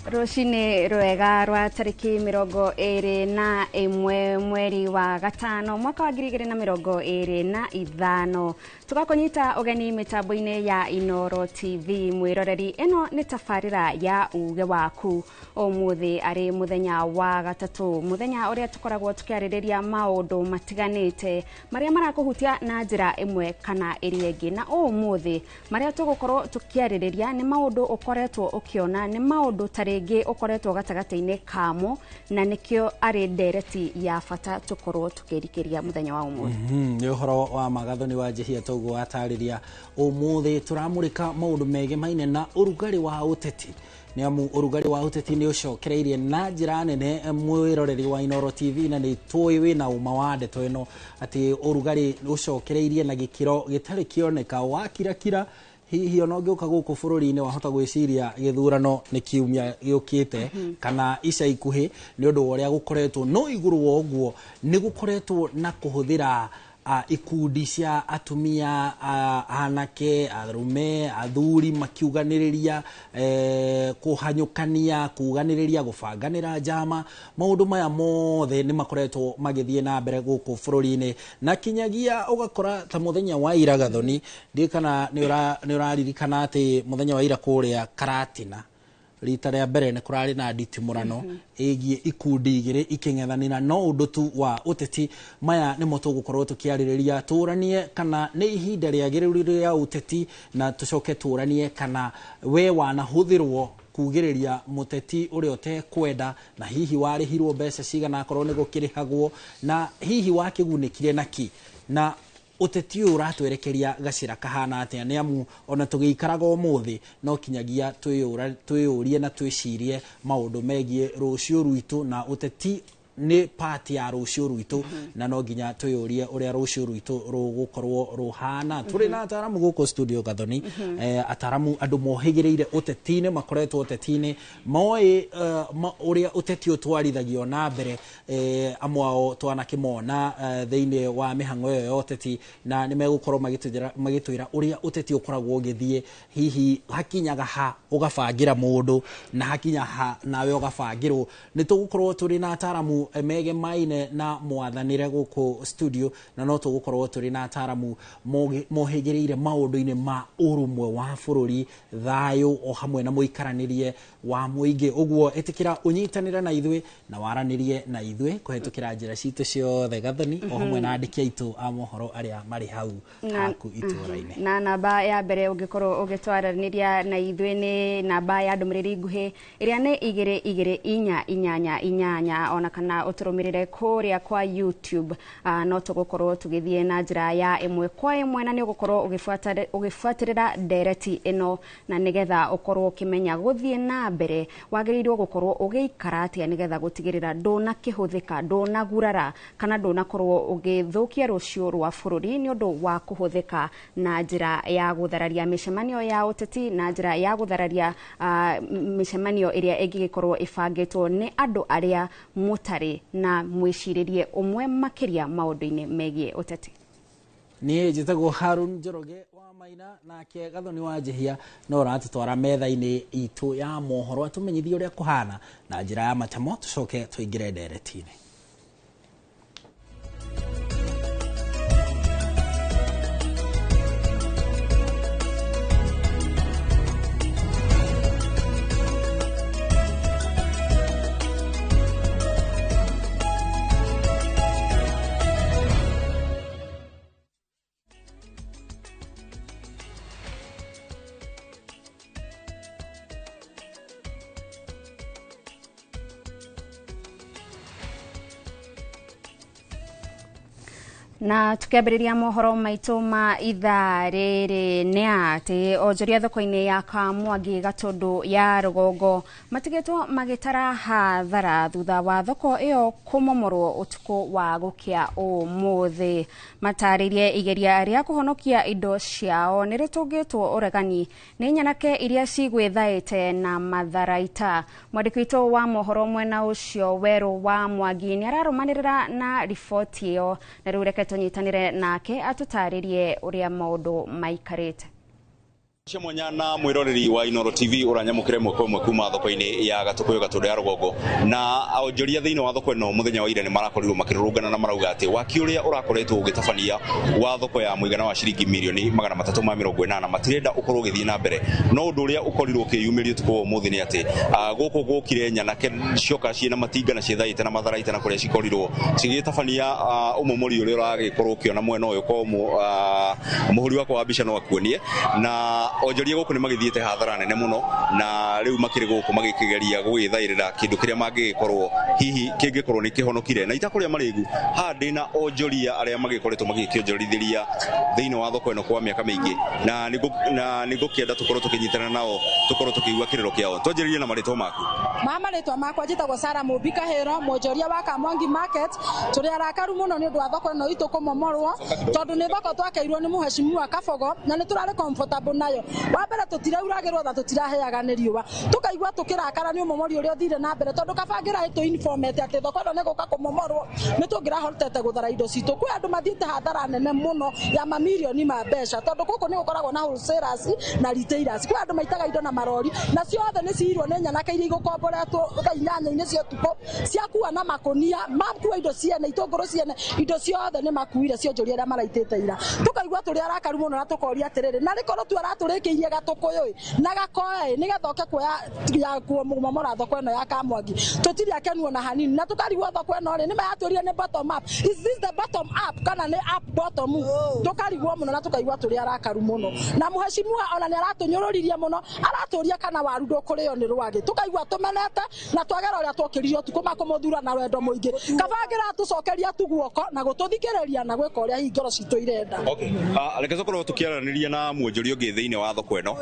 Rũcinĩ rwega rwa tarĩki 21 mweri wa gatano mwaka wa 2025, tũgakũnyita ũgeni mĩtambo-inĩ ya Inoro TV. Mwĩroreri, ĩno nĩ tabarĩra ya Uge Waku. Ũmũthĩ arĩ mũthenya wa gatatũ, mũthenya ũrĩa tũkoragwo tũkĩarĩrĩria maũndũ matiganĩte marĩa marakũhutia na njĩra ĩmwe kana ĩrĩa ĩngĩ. Na ũmũthĩ marĩa tũgũkorwo tũkĩarĩrĩria nĩ maũndũ ũkoretwo ũkĩona, nĩ maũndũ ta rĩngĩ ũkoretwo gatagatĩ-inĩ kamo, na nĩkĩo arĩ ndereti ya bata tũkorwo tũkĩrikĩria mũthenya wa ũmũthĩ. Nĩ ũhoro wa Magathoni wa Njĩhia toguo watarĩria. Ũmũthĩ tũramũrĩka maũndũ megemaine na ũrugarĩ wa ũteti, nĩ amu ũrugarĩ wa ũteti nĩ ũcokereirie na njĩra nene, mwĩroreri wa Inoro TV, na nĩ tũĩ wĩna ũma wa ndeto ĩno atĩ ũrugarĩ ũcokereirie na gĩkĩro gĩtarĩ kĩoneka. Wakirakira hihi ona ũngĩũka gũkũ bũrũri-inĩ, wahota gwĩciria gĩthurano nĩ kiumia gĩũkĩte kana ica ikuhĩ, nĩ ũndũ wa ũrĩa gũkoretwo. No igũrũ wa ũguo nĩ gũkoretwo na kũhũthĩra ikundi cia atumia, anake, arume, athuri, makiuganĩrĩria, kũhanyũkania, kuganĩrĩria, gũbanganĩra njama. Maũndũ maya mothe nĩ makoretwo magĩthiĩ na mbere gũkũ bũrũri-inĩ, na kinyagia ũgakora ta mũthenya wa ira, Gathoni, ndiũĩ kana nĩ ũraririkana atĩ mũthenya wa ira kũrĩa Karatina rita rĩa mbere nĩ kũrarĩ na nditimũrano ĩgiĩ ikundi igĩrĩ ikĩng'ethanĩra, no ũndũ tu wa ũteti. Maya nĩmo tũgũkorwo tũkĩarĩrĩria, tũranie kana nĩ ihinda rĩagĩrĩru rĩa ũteti, na tũcoke tũranie kana we wanahũthĩrwo kugĩrĩria mũteti ũrĩa ũtekwenda, na hihi warĩhirwo mbeca cigana akorwo nĩ gũkĩrĩhagwo, na hihi wakĩgunĩkire naki, na ũteti ũyũ ũratwerekeria gacĩra kahana atĩa. Nĩ amu ona tũgĩikaraga ũmũthĩ no kinyagia twĩyũrie na twĩcirie maũndũ megiĩ rũciũ rwitũ, na ũteti nĩ part ya rũciũ rwitũ, na no nginya twĩyũrie ũrĩa rũciũ rwitũ rũgũkorwo rũhana. Tũrĩ na ataramu gũkũ studio, Gathoni, ataramu andũ mohĩgĩrĩire ũteti-inĩ, makoretwo ũteti-inĩ, moĩ ũrĩa ũteti ũtwarithagio na mbere. Amwe ao twanakĩmona thĩinĩ wa mĩhang'o ĩyo ya ũteti, na nĩ megũkorwo magĩtwĩra ũrĩa ũteti ũkoragwo ũgĩthiĩ, hihi hakinyaga ha ũgabangĩra mũndũ na hakinya ha nawe ũgabangĩrwo. Nĩ tũgũkorwo tũrĩ na ataramu megemaine na mwathanĩre gũkũ studio, na no tũgũkorwo tũrĩ na ataramu mohĩgĩrĩire maũndũ-inĩ ma ũrũmwe wa bũrũri, thayũ, o hamwe na mũikaranĩrie wa mũingĩ. Ũguo ĩtĩkĩra ũnyitanĩre na ithuĩ na waranĩrie na ithuĩ kũhetũkĩra njĩra citũ ciothe, Gathoni, o hamwe na andĩki aitũ a mohoro arĩa marĩ hau haku itũũra-inĩ. Na namba ya mbere ũngĩkorwo ũgĩtwaranĩria na ithuĩ nĩ namba ya ndũmĩrĩri nguhĩ ĩrĩa nĩ 22488, ona kana ũtũrũmĩrĩre kũrĩa kwa YouTube. No tũgũkorwo tũgĩthiĩ na njĩra ya ĩmwe kwa ĩmwe, na nĩ ũgũkorwo ũgĩbuatĩrĩra ndereti ĩno, na nĩgetha ũkorwo ũkĩmenya gũthiĩ na mbere wagĩrĩirwo gũkorwo ũgĩikara atĩa, nĩgetha gũtigĩrĩra ndũnakĩhũthĩka, ndũnagurara, kana ndũnakorwo ũgĩthũkia rũciũ rwa bũrũri nĩ ũndũ wa kũhũthĩka na njĩra ya gũthararia mĩcemanio ya ũteti, na njĩra ya gũthararia mĩcemanio ĩrĩa ĩngĩgĩkorwo ĩbangĩtwo nĩ andũ arĩa mũtarĩ na mwĩcirĩrie ũmwe makĩria maũndũ-inĩ megiĩ ũteti. Niĩ njĩtagwo Harun Njoroge wa Maina, nake Gathoni wa Njĩhia no ũratũtwara metha-inĩ itũ ya mohoro atũmenyithie ũrĩa kũhana na njĩra ya matemo, tũcoke tũingĩre ndereti-inĩ. Na tukiambĩrĩria mohoro maitũ ma ithaa rĩrĩ nĩ atĩ onjoria thoko-inĩ ya Kamwangi, Gatũndũ ya rũgongo, matigĩtwo magĩtara hathara thutha wa thoko ĩyo kũmomorwo ũtukũ wa gũkĩa ũmũthĩ. Matarĩirie igeria rĩa kũhonokia indo ciao nĩ rĩtũngĩtwo ũregani nĩ nyanake iria cigwĩthaĩte na matharaita. Mwandĩki witũ wa mohoro mwena ũcio Werũ wa Mwangi nĩ ararũmanĩrĩra na riboti ĩyo, na rĩu reke tũnyitanĩre nake atũtarĩrie ũrĩa maũndũ maikarĩte. Mwanya na mwiroreri wa Inooro TV uranyamukire mweko mwe kuma thoko-ini ya Gatukuyu Gatunda ya Rugongo na onjoria thiini wa thoko ino muthenya wa ira ni marakorirwo makirurungana na marauga ati waki uria urakoretwo ugitabania wa thoko ya muigana wa ciringi mirioni 380 matirenda ukorwo ugithii na mbere no undu uria ukorirwo ukiyumiria utuku wa umuthi ni ati guku gukire nyanake cioka ciina matinga na ciethaite na matharaita na kuria cikorirwo cigitabania umomori uria uragikorwo ukiona mwena uyu ko muhuri wakwa wa mbica no akuonie na onjoria guku ni magithiete hathara nene muno na riu makiri guku magikigeria gwithairira kindu kiria mangigikorwo hihi kingikorwo ni kihonokire na itakuria marigu ha ndina onjoria aria magikoretwo magikionjorithiria thiini wa thoko ino kwa miaka mingi na ningukienda tukorwo tukinyitana nao tukorwo tukiigua kiriro kiao. Twanjiririe na maritwa maku. Ma maritwa makwa njitagwo Sara Mumbi Kahiro, mwonjoria wa Kamwangi Market. Turi arakaru muno ni undu wa thoko ino itu kumomorwo tondu ni thoko twakeirwo ni muheshimiwa Kabogo na ni turari comfortable nayo. Wa mbere tutirauragirwo na tutiraheaga ni riua tukaigua tukirakara ni umomori uria uthire na mbere tondu kabangira itu informete ati thoko ino ni guka kumomorwo ni tungirahotete guthara indo citu. Kwi andu mathiite hathara nene muno ya mamirioni ma mbeca tondu guku ni gukoragwo na wholesalers na retailers. Kwi andu maitaga indo na marori na ciothe ni ciirwo ni nyanake iria igukomboretwo thaa inyanya-ini cia utuku ciakua na makunia makua indo ciene itunguru ciene indo ciothe ni makuire cionjoria aria maraitite ira. Tukaigua turi arakaru muno na tukoria atiriri na rikorwo tu araturikiirie Gatukuyu na Gakoe nigetha oke kuoya ya kumomora thoko ino ya Kamwangi tutiri akenu ona hanini na tukarigwo thoko ino ri ni mayatwirire ni bottom up. Is this the bottom up kana ni up bottom? Tukarigwo muno na tukaigua turi arakaru muno na muheshimiwa ona ni aratunyururirie muno araturia kana waru ndukurio ni rwagi tukaigua tumenete na twagera uria twokiririo tuko makumuthura na wendo muingi kabangira tucokeria tu guoko na gututhikiriria na gwika uria hihi ngoro citu irenda. Okay, reke tukorwo tukiaraniria na mwonjoria ungi thiini wa thoko ino.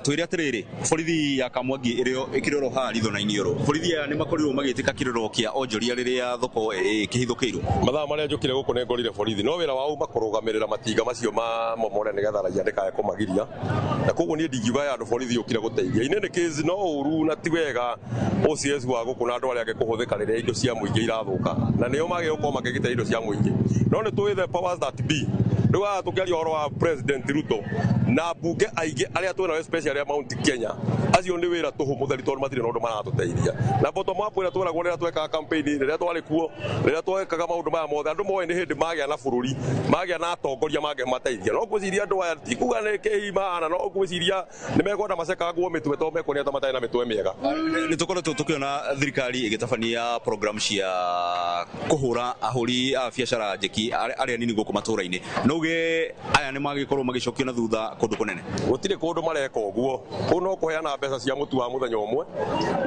Twire atiriri borithi ya Kamwangi irio ikiroro haha ritho na inioro borithi aya ni makorirwo magitika kiriro kia onjoria riria thoko ikihithukirwo. Mathaa maria njukire guku ni ngorire borithi no wira wao makurugamirira matinga macio ma momore nigetha raia ndikae kumagiria na koguo nie ndingiuga ya andu borithi yukire guteithia inene case no uru na ti wega OCS wa guku na andu aria angi kuhuthika riria indo cia muingi irathuka na nio magä gukorwo makigita indo cia muingi no ni tuwi the powers that be. Riu haha tukiaria uhoro wa President Ruto na mbunge aingĩ arĩa twĩnao especially arĩa Mount Kenya acio nĩ wĩra tũhũ mũtheri tondũ matirĩ na ũndũ maratũteithia na bottom up ĩrĩa tweragwo rĩrĩa twekaga campaign rĩrĩa twarĩ kuo rĩrĩa twekaga maũndũ maya mothe andũ moĩ nĩ hĩndĩ magĩa na bũrũri magĩa na atongoria mangĩmateithia no ngwĩciria andũ aya ti kuga nĩ kĩhi mahana no ngwĩciria nĩ mekwenda macekangwo mĩtwe tondũ mekuonio ta matarĩ na mĩtwe mĩega. Nĩ tũkoretwo tũkĩona thirikari ĩgĩtabania program cia kũhũra ahũri a biacara njeki arĩa nini gũkũ matũra-inĩ no uge aya nĩ magĩkorwo magĩcokio na thutha kũndũ kũnene. Gũtirĩ kũndũ mareka ũguo kũu no kũheana mbeca cia mũtu wa mũthenya ũmwe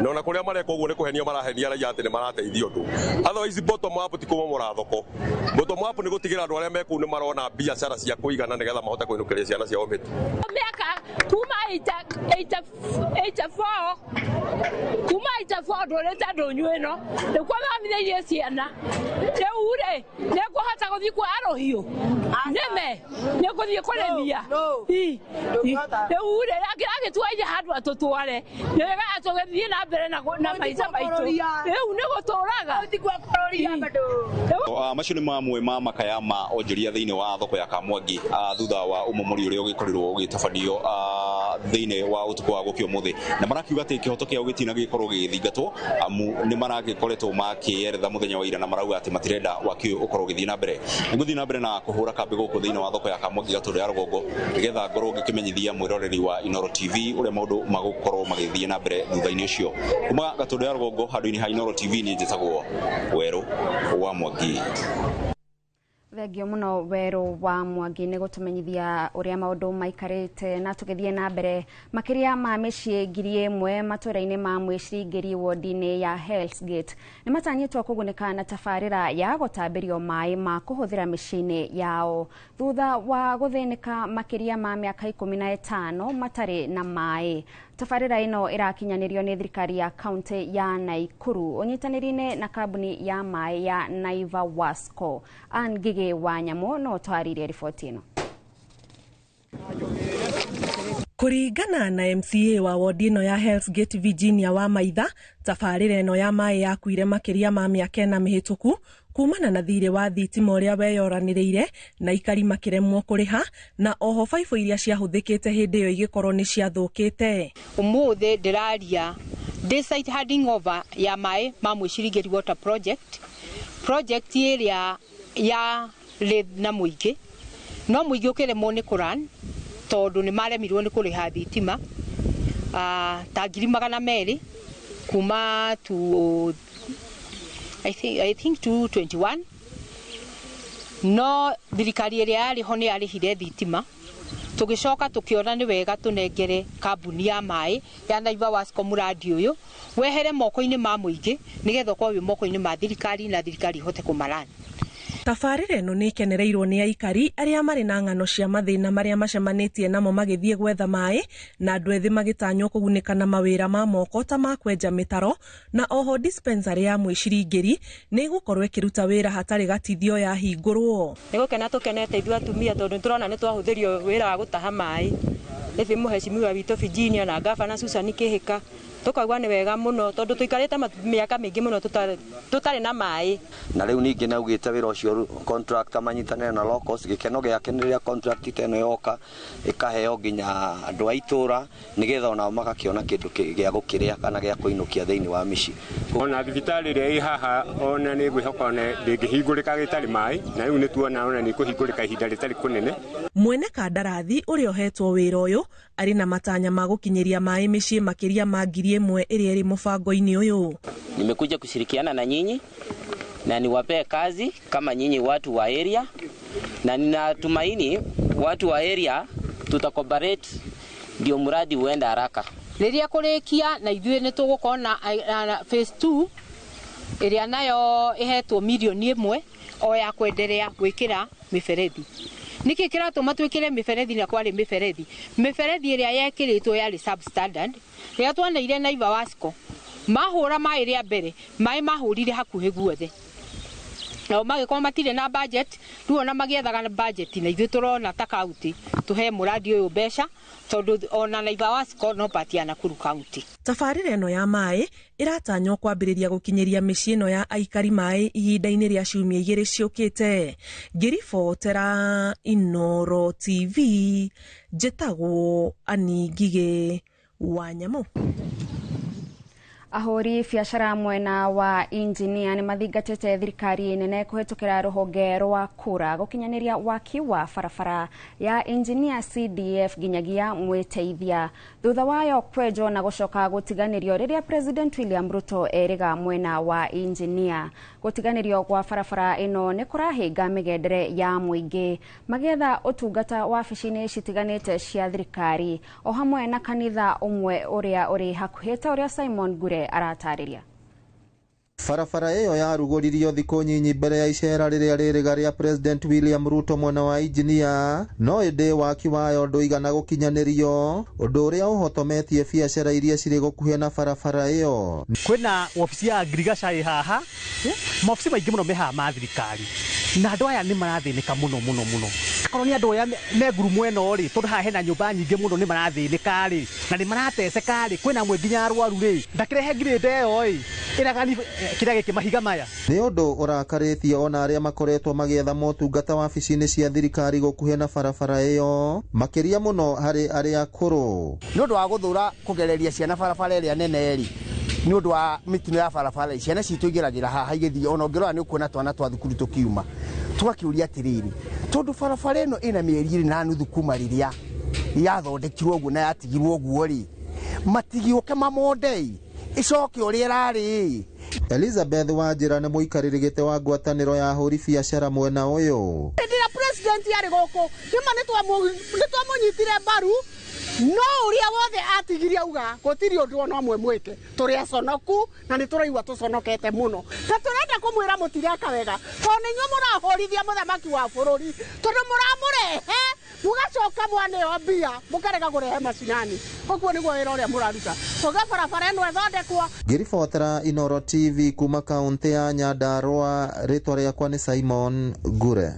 na ona kũrĩa mareka ũguo nĩ kũhenia marahenia raia atĩ nĩ marateithio ũndũ. Otherwise bottom up ti kũmomora thoko, bottom up nĩ gũtigĩra andũ arĩa me kũu nĩ marona biacara cia kũigana nĩgetha mahote kũinũkĩria ciana ciao mĩtu. Mĩaka kuma 84 kuma 84 ndũrĩte ndũnyũ ĩno nĩkuo thomithĩirie ciana rĩu rĩ nĩngũhota gũthiĩ kuoya rũhiũ nĩme nĩngũthiĩ kũrĩmia rĩu rĩ agĩtwaire handũ atũtware nĩgetha tũgĩthiĩ na mbere na maica maitũ rĩu nĩ gũtũraga. Macio nĩ mamwe ma makaya ma onjoria thĩinĩ wa thoko ya Kamwangi thutha wa umomori ũrĩa ũgĩkorirwo ũgĩtabanio thĩinĩ wa ũtukũ wa gũkĩa ũmũthĩ na marakiuga atĩ kĩhoto kĩao gĩtinagĩkorwo gĩgĩthingatwo amu nĩ maragĩkoretwo makĩeretha mũthenya wa ira na marauga atĩ matirenda waki ũyũ ũkorwo ũgĩthiĩ na mbere. Nĩngũthiĩ na mbere na kũhũra kambĩ gũkũ thĩinĩ wa thoko ya Kamwangi Gatũndũ ya Rũgongo nĩgetha ngorwo ngĩkĩmenyithia mwĩroreri wa Inooro TV ũrĩa maũndũ magũkorwo magĩthiĩ na mbere thutha-inĩ ũcio. Kuma Gatũndũ ya Rũgongo handũ-inĩ ha Inooro TV niĩ njĩtagwo Werũ wa Mwangi. Thengio muno Werũ wa Mwangi nĩ gũtũmenyithia ũrĩa maũndũ maikarĩte na tũgĩthiĩ na mbere makĩria ma mĩciĩ 1000 matũra-inĩ ma Mwĩcingĩri wodi-inĩ ya Hell's Gate nĩ matanyĩtwo kũgunĩka na tabarĩra ya gũtambĩrio maĩ ma kũhũthĩra mĩciĩ-inĩ yao thutha wa gũthĩnĩka makĩria ma mĩaka 15 matarĩ na maĩ. Tabarĩra ĩno ĩrakinyanĩrio nĩ thirikari ya kaunti ya Nakuru ũnyitanĩri-inĩ na kambuni ya maĩ ya Naiva Wasco. Ann Ngigĩ wa Nyamũ no twarĩrie riboti ĩno. Kũringana na MCA wa wodi ĩno ya Hell's Gate Virginia wa Maitha, tabarĩra ĩno ya maĩ yakuire makĩria ma mĩaka 4 mĩhĩtũku kumana na thirĩ wa thitima ũrĩa weyoranĩrĩire na aikari makĩremwo kũrĩha, na oho baibũ iria ciahũthĩkĩte hĩndĩ ĩyo igĩkorwo nĩ ciathũkĩte. Ũmũthĩ ndĩraria ndĩ site handing over ya maĩ ma Mwĩciringĩri Water Project, project ĩrĩa yarĩ na mũingĩ, no mũingĩ ũkĩremwo nĩ kũran tondũ nĩ maremirwo nĩ kũrĩha thitima ta 200,000 kuma to I think 221, no thirikari ĩrĩa yarĩ ho nĩ yarĩhire thitima. Tũgĩcoka tũkĩona nĩ wega tũnengere kambuni ya maĩ ya Naiva Wasco mũradi ũyũ wehere moko-inĩ ma mũingĩ nĩgetha ũkorwo wĩ moko-inĩ ma thirikari na thirikari ihote kũmarani. Tabarĩra ĩno nĩ ĩkenereirwo nĩ aikari arĩa marĩ na ng'ano cia mathĩna marĩa macemanĩtie namo magĩthiĩ gwetha maĩ, na andũ ethĩ magĩtanywo kũgunĩka na mawĩra ma moko ta ma kwenja mĩtaro, na oho dispensary ya Mwĩciringĩri nĩ ĩgũkorwo ĩkĩruta wĩra hatarĩ gatithio yahingũrwo. Nĩ gũkena tũkenete ithuĩ atumia tondũ nĩtũrona nĩ twahũthĩrio wĩra wa gũtaha maĩ nĩ mũheshimiwa witũ Virginia na gavana Susan Kihika, tukaigua nĩ wega mũno tondũ tũikarĩte mĩaka mĩingĩ mũno tũtarĩ na maĩ. Na rĩu ningĩ nĩ augĩte wĩra ũcio contractor manyitanĩre na locals, gĩkeno gĩake nĩ rĩrĩa contract ta ĩno yoka ĩkaheo nginya andũ a itũra nĩgetha onao magakĩona kĩndũ gĩa gũkĩrĩa kana gĩa kũinũkia thĩinĩ wa mĩciĩ. Ona thibitarĩ ĩrĩa ĩ haha ona nĩ ngwĩhoka ona ndĩngĩhingũrĩka gĩtarĩ maĩ, na rĩu nĩ tuona ona nĩ kũhingũrĩka ihinda rĩtarĩ kũnene. Mwene kandarathi ũrĩa ũhetwo wĩra ũyũ arĩ na matanya ma gũkinyĩria maĩ mĩciĩ makĩria ma 1,000 ĩrĩa ĩrĩ mũbango-inĩ ũyũ. Nimekuja kushirikiana na nyinyi na niwapee kazi kama nyinyi watu wa area, na ninatumaini watu wa area tutacooperate ndio mradi uende haraka. Rĩrĩa kũrĩkia na ithuĩ nĩ tũgũkorwo na phase 2 ĩrĩa nayo ĩhetwo 1 million o ya kwenderea gwĩkĩra mĩberethi. Nĩkĩ kĩratũma twĩkĩre mĩberethi na kwarĩ mĩberethi? Mĩberethi ĩrĩa yekĩrĩtwo yarĩ substandard. Rĩrĩa twoneire Naiva Wasco mahũra maĩ rĩa mbere, maĩ mahũrire hakuhĩ guothe, nao magĩkorwo matirĩ na budget, rĩu ona magĩethaga na budget, na ithuĩ tũrona ta kaunti tũhe mũradi ũyũ mbeca tondũ ona Naiva Wasco no part ya Nakuru County. Tabarĩra ĩno ya maĩ ĩratanywo kwambĩrĩria gũkinyĩria mĩciĩ ĩno ya aikari maĩ ihinda-inĩ rĩa ciumia 2 ciũkĩte. Ngĩribotera Inooro TV, njĩtagwo Annie Ngigĩ wa Nyamũ. Ahũri biacara mwena wa injinia nĩ mathingatĩte thirikari nene kũhĩtũkĩra rũhonge rwa kura gũkinyanĩria waki wa barabara ya injinia CDF nginyagia mwĩteithia thutha wayo kwenjwo na gũcoka gũtiganĩrio rĩrĩa President William Ruto erĩga mwena wa injinia. Gũtiganĩrio gwa barabara ĩno nĩ kũrahĩnga mĩgendere ya mũingĩ magĩetha ũtungata wabici-inĩ citiganĩte cia thirikari o hamwe na kanitha ũmwe ũrĩa ũrĩ hakuhĩ ta ũrĩa Simon Ngure aratarĩria. Barabara ĩyo yarugũririo thikũ nyinyi mbere ya icera rĩrĩa rĩrĩga rĩa President William Ruto mwena wa injinia, no ĩndĩ waki wayo ndũigana gũkinyanĩrio, ũndũ ũrĩa ũhotometie biacara iria cirĩ gũkuhĩ na barabara ĩyo. Kwĩna wabici ya ngirigaca ĩ haha, maobici maingĩ mũno me haha ma thirikari, na andũ aya nĩ marathĩnĩka mũno mũno mũno. Akorwo nĩ andũ aya me ngurumo ĩno rĩ, tondũ haha hena nyũmba nyingĩ mũno nĩ marathĩnĩka rĩ, na nĩ marateceka rĩ, kwĩna amwe nginya arwaru rĩ, ndakĩrehe ngirĩndĩ ĩyo ĩ ĩragani kĩrĩa gĩkĩ mahiga maya. Nĩ ũndũ ũrakarĩtie ona arĩa makoretwo magĩetha motungata wabici-inĩ cia thirikari gũkuhĩ na barabara ĩyo, makĩria mũno harĩ arĩa akũrũ. Nĩ ũndũ wa gũthũra kũgereria ciana barabara ĩrĩa nene rĩ, nĩ ũndũ wa mĩtino ya barabara, ciana citũ igeragĩra haha igĩthiĩ, ona ũngĩrora nĩ ũkuona twana twa thukuru tũkiuma. Tũgakĩũria atĩrĩrĩ, tondũ barabara ĩno ĩna mĩeri 2.5 kuma rĩrĩa yathondekirwo ũguo na yatigirwo ũguo rĩ, matigĩũke mamondei icoke ũrĩa ĩrarĩ. Elizabeth Wanjĩra nĩ mũikarĩri gĩtĩ wa ngwatanĩro ya ahũri biacara mwena ũyũ. Hĩndĩ ĩrĩa president arĩ gũkũ nĩma nĩ twamũnyitire mbaru, no ũrĩa wothe atigirie auga gũtirĩ ũndũ ona ũmwe mwĩke. Tũrĩ aconoku na nĩ tũraigua tũconokete mũno, na tũrenda kũmwĩra mũtireka wega tondũ nĩ inyuĩ mũrahũrithia mũthamaki wa bũrũri, tondũ mũramũrehe mũgacoka mwaneo mbia mũkarega kũrehe macinani. Ũguo nĩguo wĩra ũrĩa mũraruta. Tũge barabara ĩno ĩthondekwo. Ngĩribotera Inooro TV kuma kaũntĩ ya Nyandarua, rĩtwa rĩakwa nĩ Simon Ngure.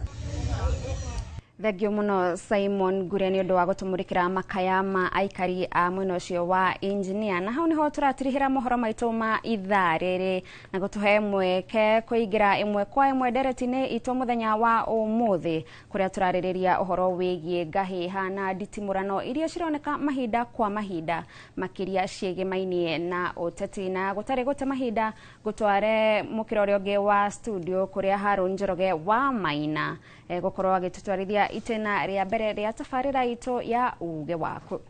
Thengio muno Simon Ngure ni undu wa gutumurikira makaya ma aikari a mwena ucio wa engineer. Na hau niho turatirihira mohoro maitu ma ithaa riri na gutuhe mweke kuingira imwe kwa imwe ndereti-ini itu muthenya wa umuthi kuria turaririria uhoro wigie ngahiha na nditimurano iria cironeka mahinda kwa mahinda makiria ciigimainie na uteti. Na gutari gute mahinda gutware mukira uria ungi wa studio kuria Harun Njoroge wa Maina gukorwo agitutwarithia itena ria mbere ria tabarĩra itũ ya uge waku.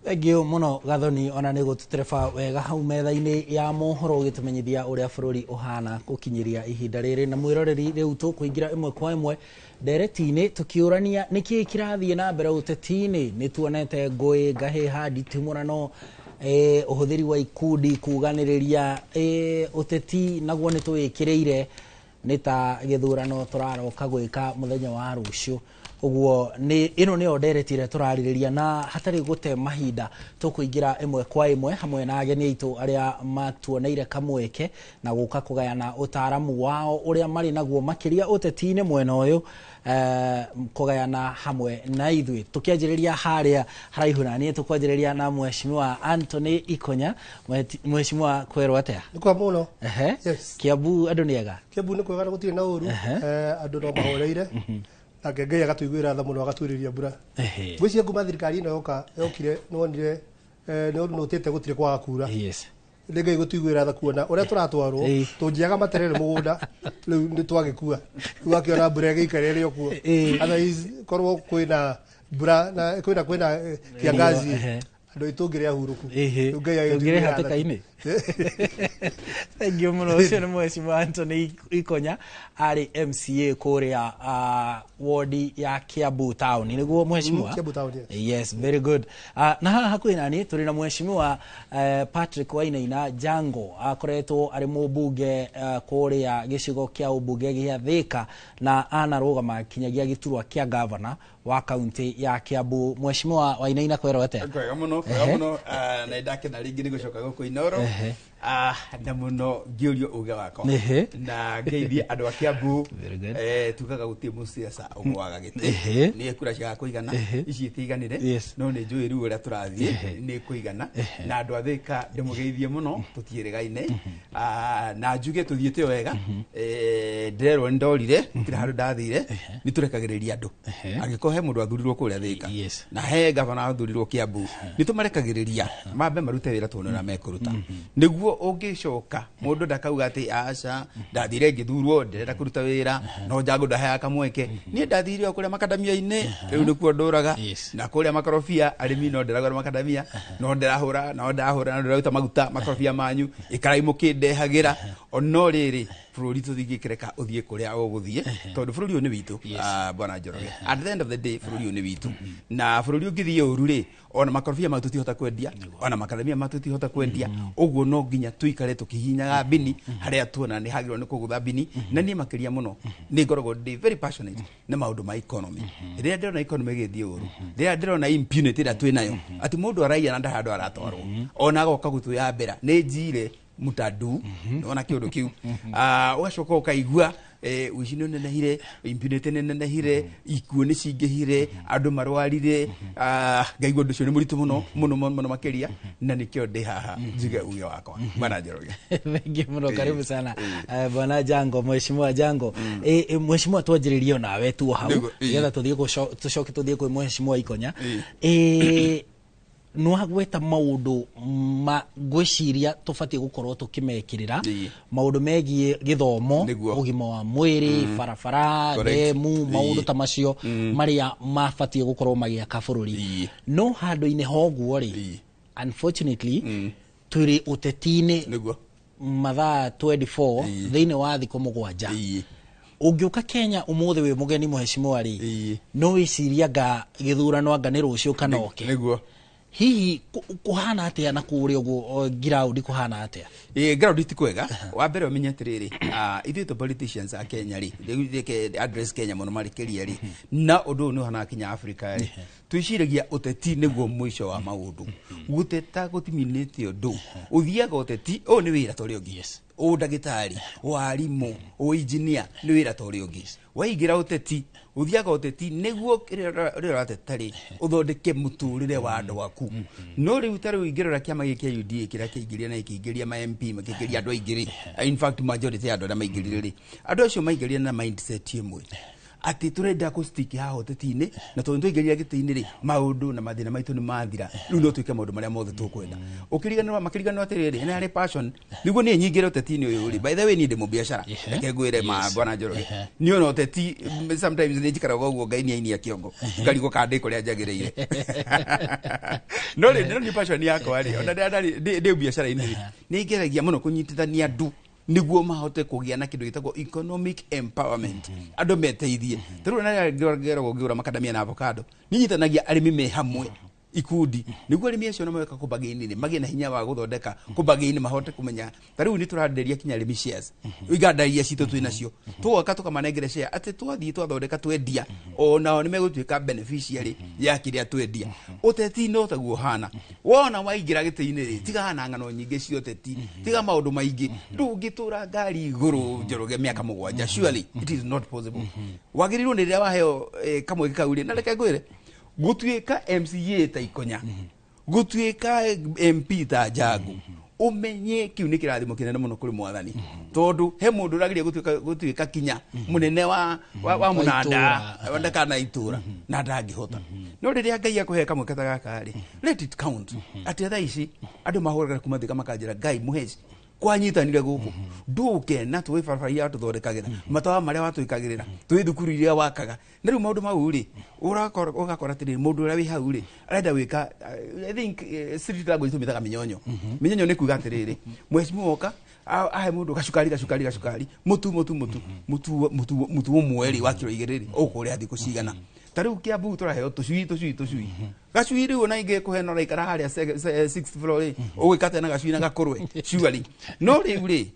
Thengio muno Gathoni, ona nĩ gũtũtereba wega hau metha-inĩ ya mohoro ũgĩtũmenyithia ũrĩa bũrũri ũhana gũkinyĩria ihinda rĩrĩ. Na mwĩroreri, rĩu tũkũingĩra ĩmwe kwa ĩmwe ndereti-inĩ tũkĩũrania nĩkĩĩ kĩrathiĩ na mbere ũteti-inĩ. Nĩ tuonete ngũĩ, ngahĩha, nditimũrano, ũhũthĩri wa ikundi kuganĩrĩria ũteti naguo nĩ tũwĩkĩrĩire nĩ ta gĩthurano tũraroka gwĩka mũthenya wa rũciũ. Ũguo nĩ ĩno nĩyo ndereti ĩrĩa tũrarĩrĩria, na hatarĩ gũte mahinda tũkũingĩra ĩmwe kwa ĩmwe hamwe na ageni aitũ arĩa matuoneire kamweke na gũka kũgayana ũtaaramu wao ũrĩa marĩ naguo makĩria ũteti-inĩ mwena ũyũ, kũgayana hamwe na ithuĩ. Tũkĩanjĩrĩria harĩa haraihu na niĩ tũkwanjĩrĩria na Mheshimiwa Anthony Ikonya. Mheshimiwa, kwerwo atĩa? Nĩ kwa mũno. Yes. Kiambu andũ nĩ ega? Kiambu nĩ kwega na gũtirĩ na ũru, andũ no mahoreire. Nake Ngai agatuiguĩra tha mũno agatuurĩria mbura. Ngwĩciria kuma thirikari ĩno yoka yokire nĩwonire nĩnotĩte gũtirĩ kwaga kura. Nĩ Ngai gũtuiguĩra tha kuona ũrĩa tũratwarwo tũnjiaga materere mũgũnda rĩu nĩ twagĩkua. Rĩu akĩona mbura ĩgĩikara ĩrĩ o kuo. Otherwise korwo kwĩna mbura na kwĩna kiangazi andũ aitũ ngĩrĩ ahurũku. Rĩu Ngai agĩtuiguĩra hatĩka-inĩ. Thank you mũno. Ũcio nĩ Mheshimiwa Anthony Ikonya, arĩ MCA kũrĩa ward ya Kiambu Town. Nĩguo Mheshimiwa? Kiambu Town, yes. Yes, very good. Na haha hakuhĩ na niĩ tũrĩ na Mheshimiwa Patrick Wainaina Jango, akoretwo arĩ mũmbunge kũrĩa gĩcigo kĩa ũmbunge gĩa Thika na anarũgama kinyagia gĩturwa kĩa gavana wa kaunti ya Kiambu. Mheshimiwa Wainaina, kwerwo atĩa? Kwega mũno, kwega mũno. Na ndakena rĩngĩ nĩ gũcoka gũkũ Inooro. Na mũno ngĩũrio uge wakwa na ngeithie andũ a Kiambu. Tugaga gũtirĩ mũciaca ũgũaga gĩtĩ, nĩ kura ciaga kũigana, ici itiiganire, no nĩ njũĩ rĩu ũrĩa tũrathiĩ nĩ kũigana. Na andũ a Thika ndĩmũgeithie mũno, tũtiĩrĩgaine, na njuge tũthiĩte wega. Ndĩrerwo nĩ ndorire, gũtirĩ handũ ndathire, nĩ tũrekagĩrĩria andũ. Angĩkorwo he mũndũ athurirwo kũrĩa Thika na he gavana athurirwo Kiambu, nĩ tũmarekagĩrĩria mambe marute wĩra tuone ũrĩa mekũruta, nĩguo ũngĩcoka mũndũ ndakauga atĩ aca ndathire ngĩthurwo ndĩrenda kũruta wĩra no Jango ndaheaga kamweke. Niĩ ndathire o kũrĩa makadamia-inĩ, rĩu nĩkuo ndũraga, na kũrĩa makorobia arĩmi no ndĩragũra makadamia, no ndĩrahũra no ndĩraruta maguta makorobia manyu, ikarai mũkĩndehagĩra. No rĩrĩ bũrũri tũthingĩkĩreka ũthiĩ kũrĩa ũgũthiĩ, tondũ bũrũri ũyũ nĩ witũ, bwana Njoroge. At the end of the day bũrũri ũyũ nĩ witũ, na bũrũri ũngĩthiĩ ũru rĩ, ona makorobia mau tũtihota kwendia, ona makadamia mau tũtihota kwendia. Ũguo no nginya tuikare tukihinyaga mbini harĩa tuona nĩ hagĩrĩirwo nĩ kũgũtha mbini. Na niĩ makĩria mũno nĩ ngoragwo ndĩ very passionate nĩ maũndũ ma economy. Rĩrĩa ndĩrona economy ĩgĩthiĩ ũru, rĩrĩa ndĩrona impunity ĩrĩa twĩ nayo, atĩ mũndũ araiya na ndarĩ handũ aratwarwo, ona agoka gũtwĩyambĩra nĩ njire mũtandu, nĩwona kĩũndũ kĩu, ũgacoka ũkaigua ũici nĩ ũnenehire, impunity nĩ ĩnenehire, ikuũ nĩ cingĩhire, andũ marwarire, ngaigua ũndũ ũcio nĩ mũritũ mũno mũno mũno makĩria, na nĩkĩo ndĩ haha njuge uge wakwa. Bwana Njoroge. Thank you mũno, karibu sana Bwana Jango, Mheshimiwa Jango. Mheshimiwa, twanjĩrĩrie nawe tu hau nĩgetha tũthiĩ tũcoke tũthiĩ kwĩ Mheshimiwa Ikonya. Nwagweta maũndũ ma ngwĩciria tũbatiĩ gũkorwo tũkĩmekĩrĩra, maũndũ megiĩ gĩthomo, ũgima wa mwĩrĩ, barabara, ndemu, maũndũ ta macio marĩa mabatiĩ gũkorwo magĩaka bũrũri. No handũ-inĩ ha ũguo rĩ, unfortunately tũrĩ ũteti-inĩ mathaa 24 thĩinĩ wa thikũ 7. Ũngĩũka Kenya ũmũthĩ wĩ mũgeni Mheshimiwa rĩ, no wĩciria anga gĩthurano anga nĩ rũciũ kana oke. Hihi kuhana atia na kuria uguo ground kuhana atia? Ground ti kwega. Wa mbere umenye atiriri, ithuĩ tũ politicians a Kenya ri, rĩu reke address Kenya mũno marĩkĩria ri, na ũndũ ũyũ nĩ ũhanaga kinya Africa ri, twĩciragia ũteti nĩguo mũico wa maũndũ. Gũteta gũtiminĩte ũndũ. Ũthiaga ũteti, ũyũ nĩ wĩra ta ũrĩa ũngĩ. Ũndagĩtarĩ, warimũ, ũinjinia, nĩ wĩra ta ũrĩa ũngĩ. Waingĩra ũteti, ũthiaga ũteti nĩguo rĩrĩa ũrateta rĩ, ũthondeke mũtũrĩre wa andũ aku. No rĩu ta rĩu ingĩrora kĩama gĩkĩ kĩa UDA kĩrĩa kĩaingĩrire na gĩkĩingĩria ma MP, makĩingĩria andũ aingĩ rĩ, in fact majority ya andũ arĩa maingĩrire rĩ, andũ acio maingĩrire na mindset ĩmwe atĩ tũrenda kũ stick haha ũteti-inĩ, na tondũ nĩtwaingĩrire gĩtĩ-inĩ rĩ, maũndũ na mathĩna maitũ nĩ mathira, rĩu no twĩke maũndũ marĩa mothe tũkwenda. Ũkĩriganĩrwo, makĩriganĩrwo atĩrĩrĩ, nĩ harĩ passion nĩguo niĩ nyingĩre ũteti-inĩ ũyũ rĩ. By the way, niĩ ndĩ mũbiacara, reke ngwĩre ma bwana Njoroge, niĩ ona ũteti sometimes nĩ njikaraga ũguo ngainia kĩongo, ngarigwo kana ndĩ kũrĩa njagĩrĩire, no rĩ, no nĩ passion yakwa rĩ, ona rĩrĩa ndarĩ ndĩ biacara-inĩ rĩ, nĩ ngeragia mũno kũnyitithania andũ nĩguo mahote kũgĩa na kĩndũ gĩtagwo economic empowerment, andũ meteithie. Ta rĩu na rĩrĩa ngeragwo ngĩgũra makadamia na avocado, nĩ nyitanagia arĩmi me hamwe ikundi, nĩguo arĩmi acio na maweka kũbagĩini magĩe na hinya wa gũthondeka kũbagĩini, mahote kũmenya. Ta rĩu nĩ tũranderia kinya arĩmi shares, iganda iria citũ twĩ nacio, tũgoka tũkamanengere share atĩ twathiĩ twathondeka twendia, o nao nĩ megũtuĩka beneficiary ya kĩrĩa twendia. Ũteti no taguo hana wona waingĩra gĩtĩ-inĩ rĩ, tiga na ng'ano nyingĩ cia ũteti, tiga maũndũ maingĩ. Ndũngĩtũra ngari igũrũ, Njoroge, mĩaka 7. Surely it is not possible. Wagĩrĩirwo nĩ rĩrĩa waheo kamweke kau rĩ, na reke ngwĩre, gũtuĩka MCA ta Ikonya, gũtuĩka MP ta Njangu, ũmenye kĩu nĩ kĩrathimo kĩnene mũno kũrĩ Mwathani, tondũ he mũndũ ũrageria gũtuĩka kinya mũnene wa mũnanda ndakana itũra na ndangĩhota. No rĩrĩa Ngai akũhe kamweke ta gaka rĩ, let it count. Atĩ thaa ici andũ mahũraga kuma Thika makanjĩra, "Ngai mũheci kwanyitanire gũkũ ndũke na tũĩ barabara iria watũthondekagĩra, matawa marĩa watwĩkagĩrĩra, twĩ thukuru iria wakaga." Na rĩu maũndũ mau rĩ, ũgakora atĩrĩrĩ, mũndũ ũrĩa wĩ hau rĩ, arenda gwĩka, I think street language tũmĩtaga mĩnyonyo. Mĩnyonyo nĩ kuga atĩrĩrĩ, mheshimiwa oka ahe mũndũ gacukari, gacukari, gacukari, mũtu, mũtu, mũtu, mũtu, mũtu, mũtu ũmwe rĩ wa kiro 2 rĩ, ũkũrĩa thikũ cigana? Ta rĩu Kiambu tũraheo tũcui, tũcui, tũcui, gacui. Rĩu ona ingĩ kũhe no raikara harĩa sixth floor rĩ, ũgwĩka atĩa na gacui na gakũrwe? Surely. No rĩu rĩ,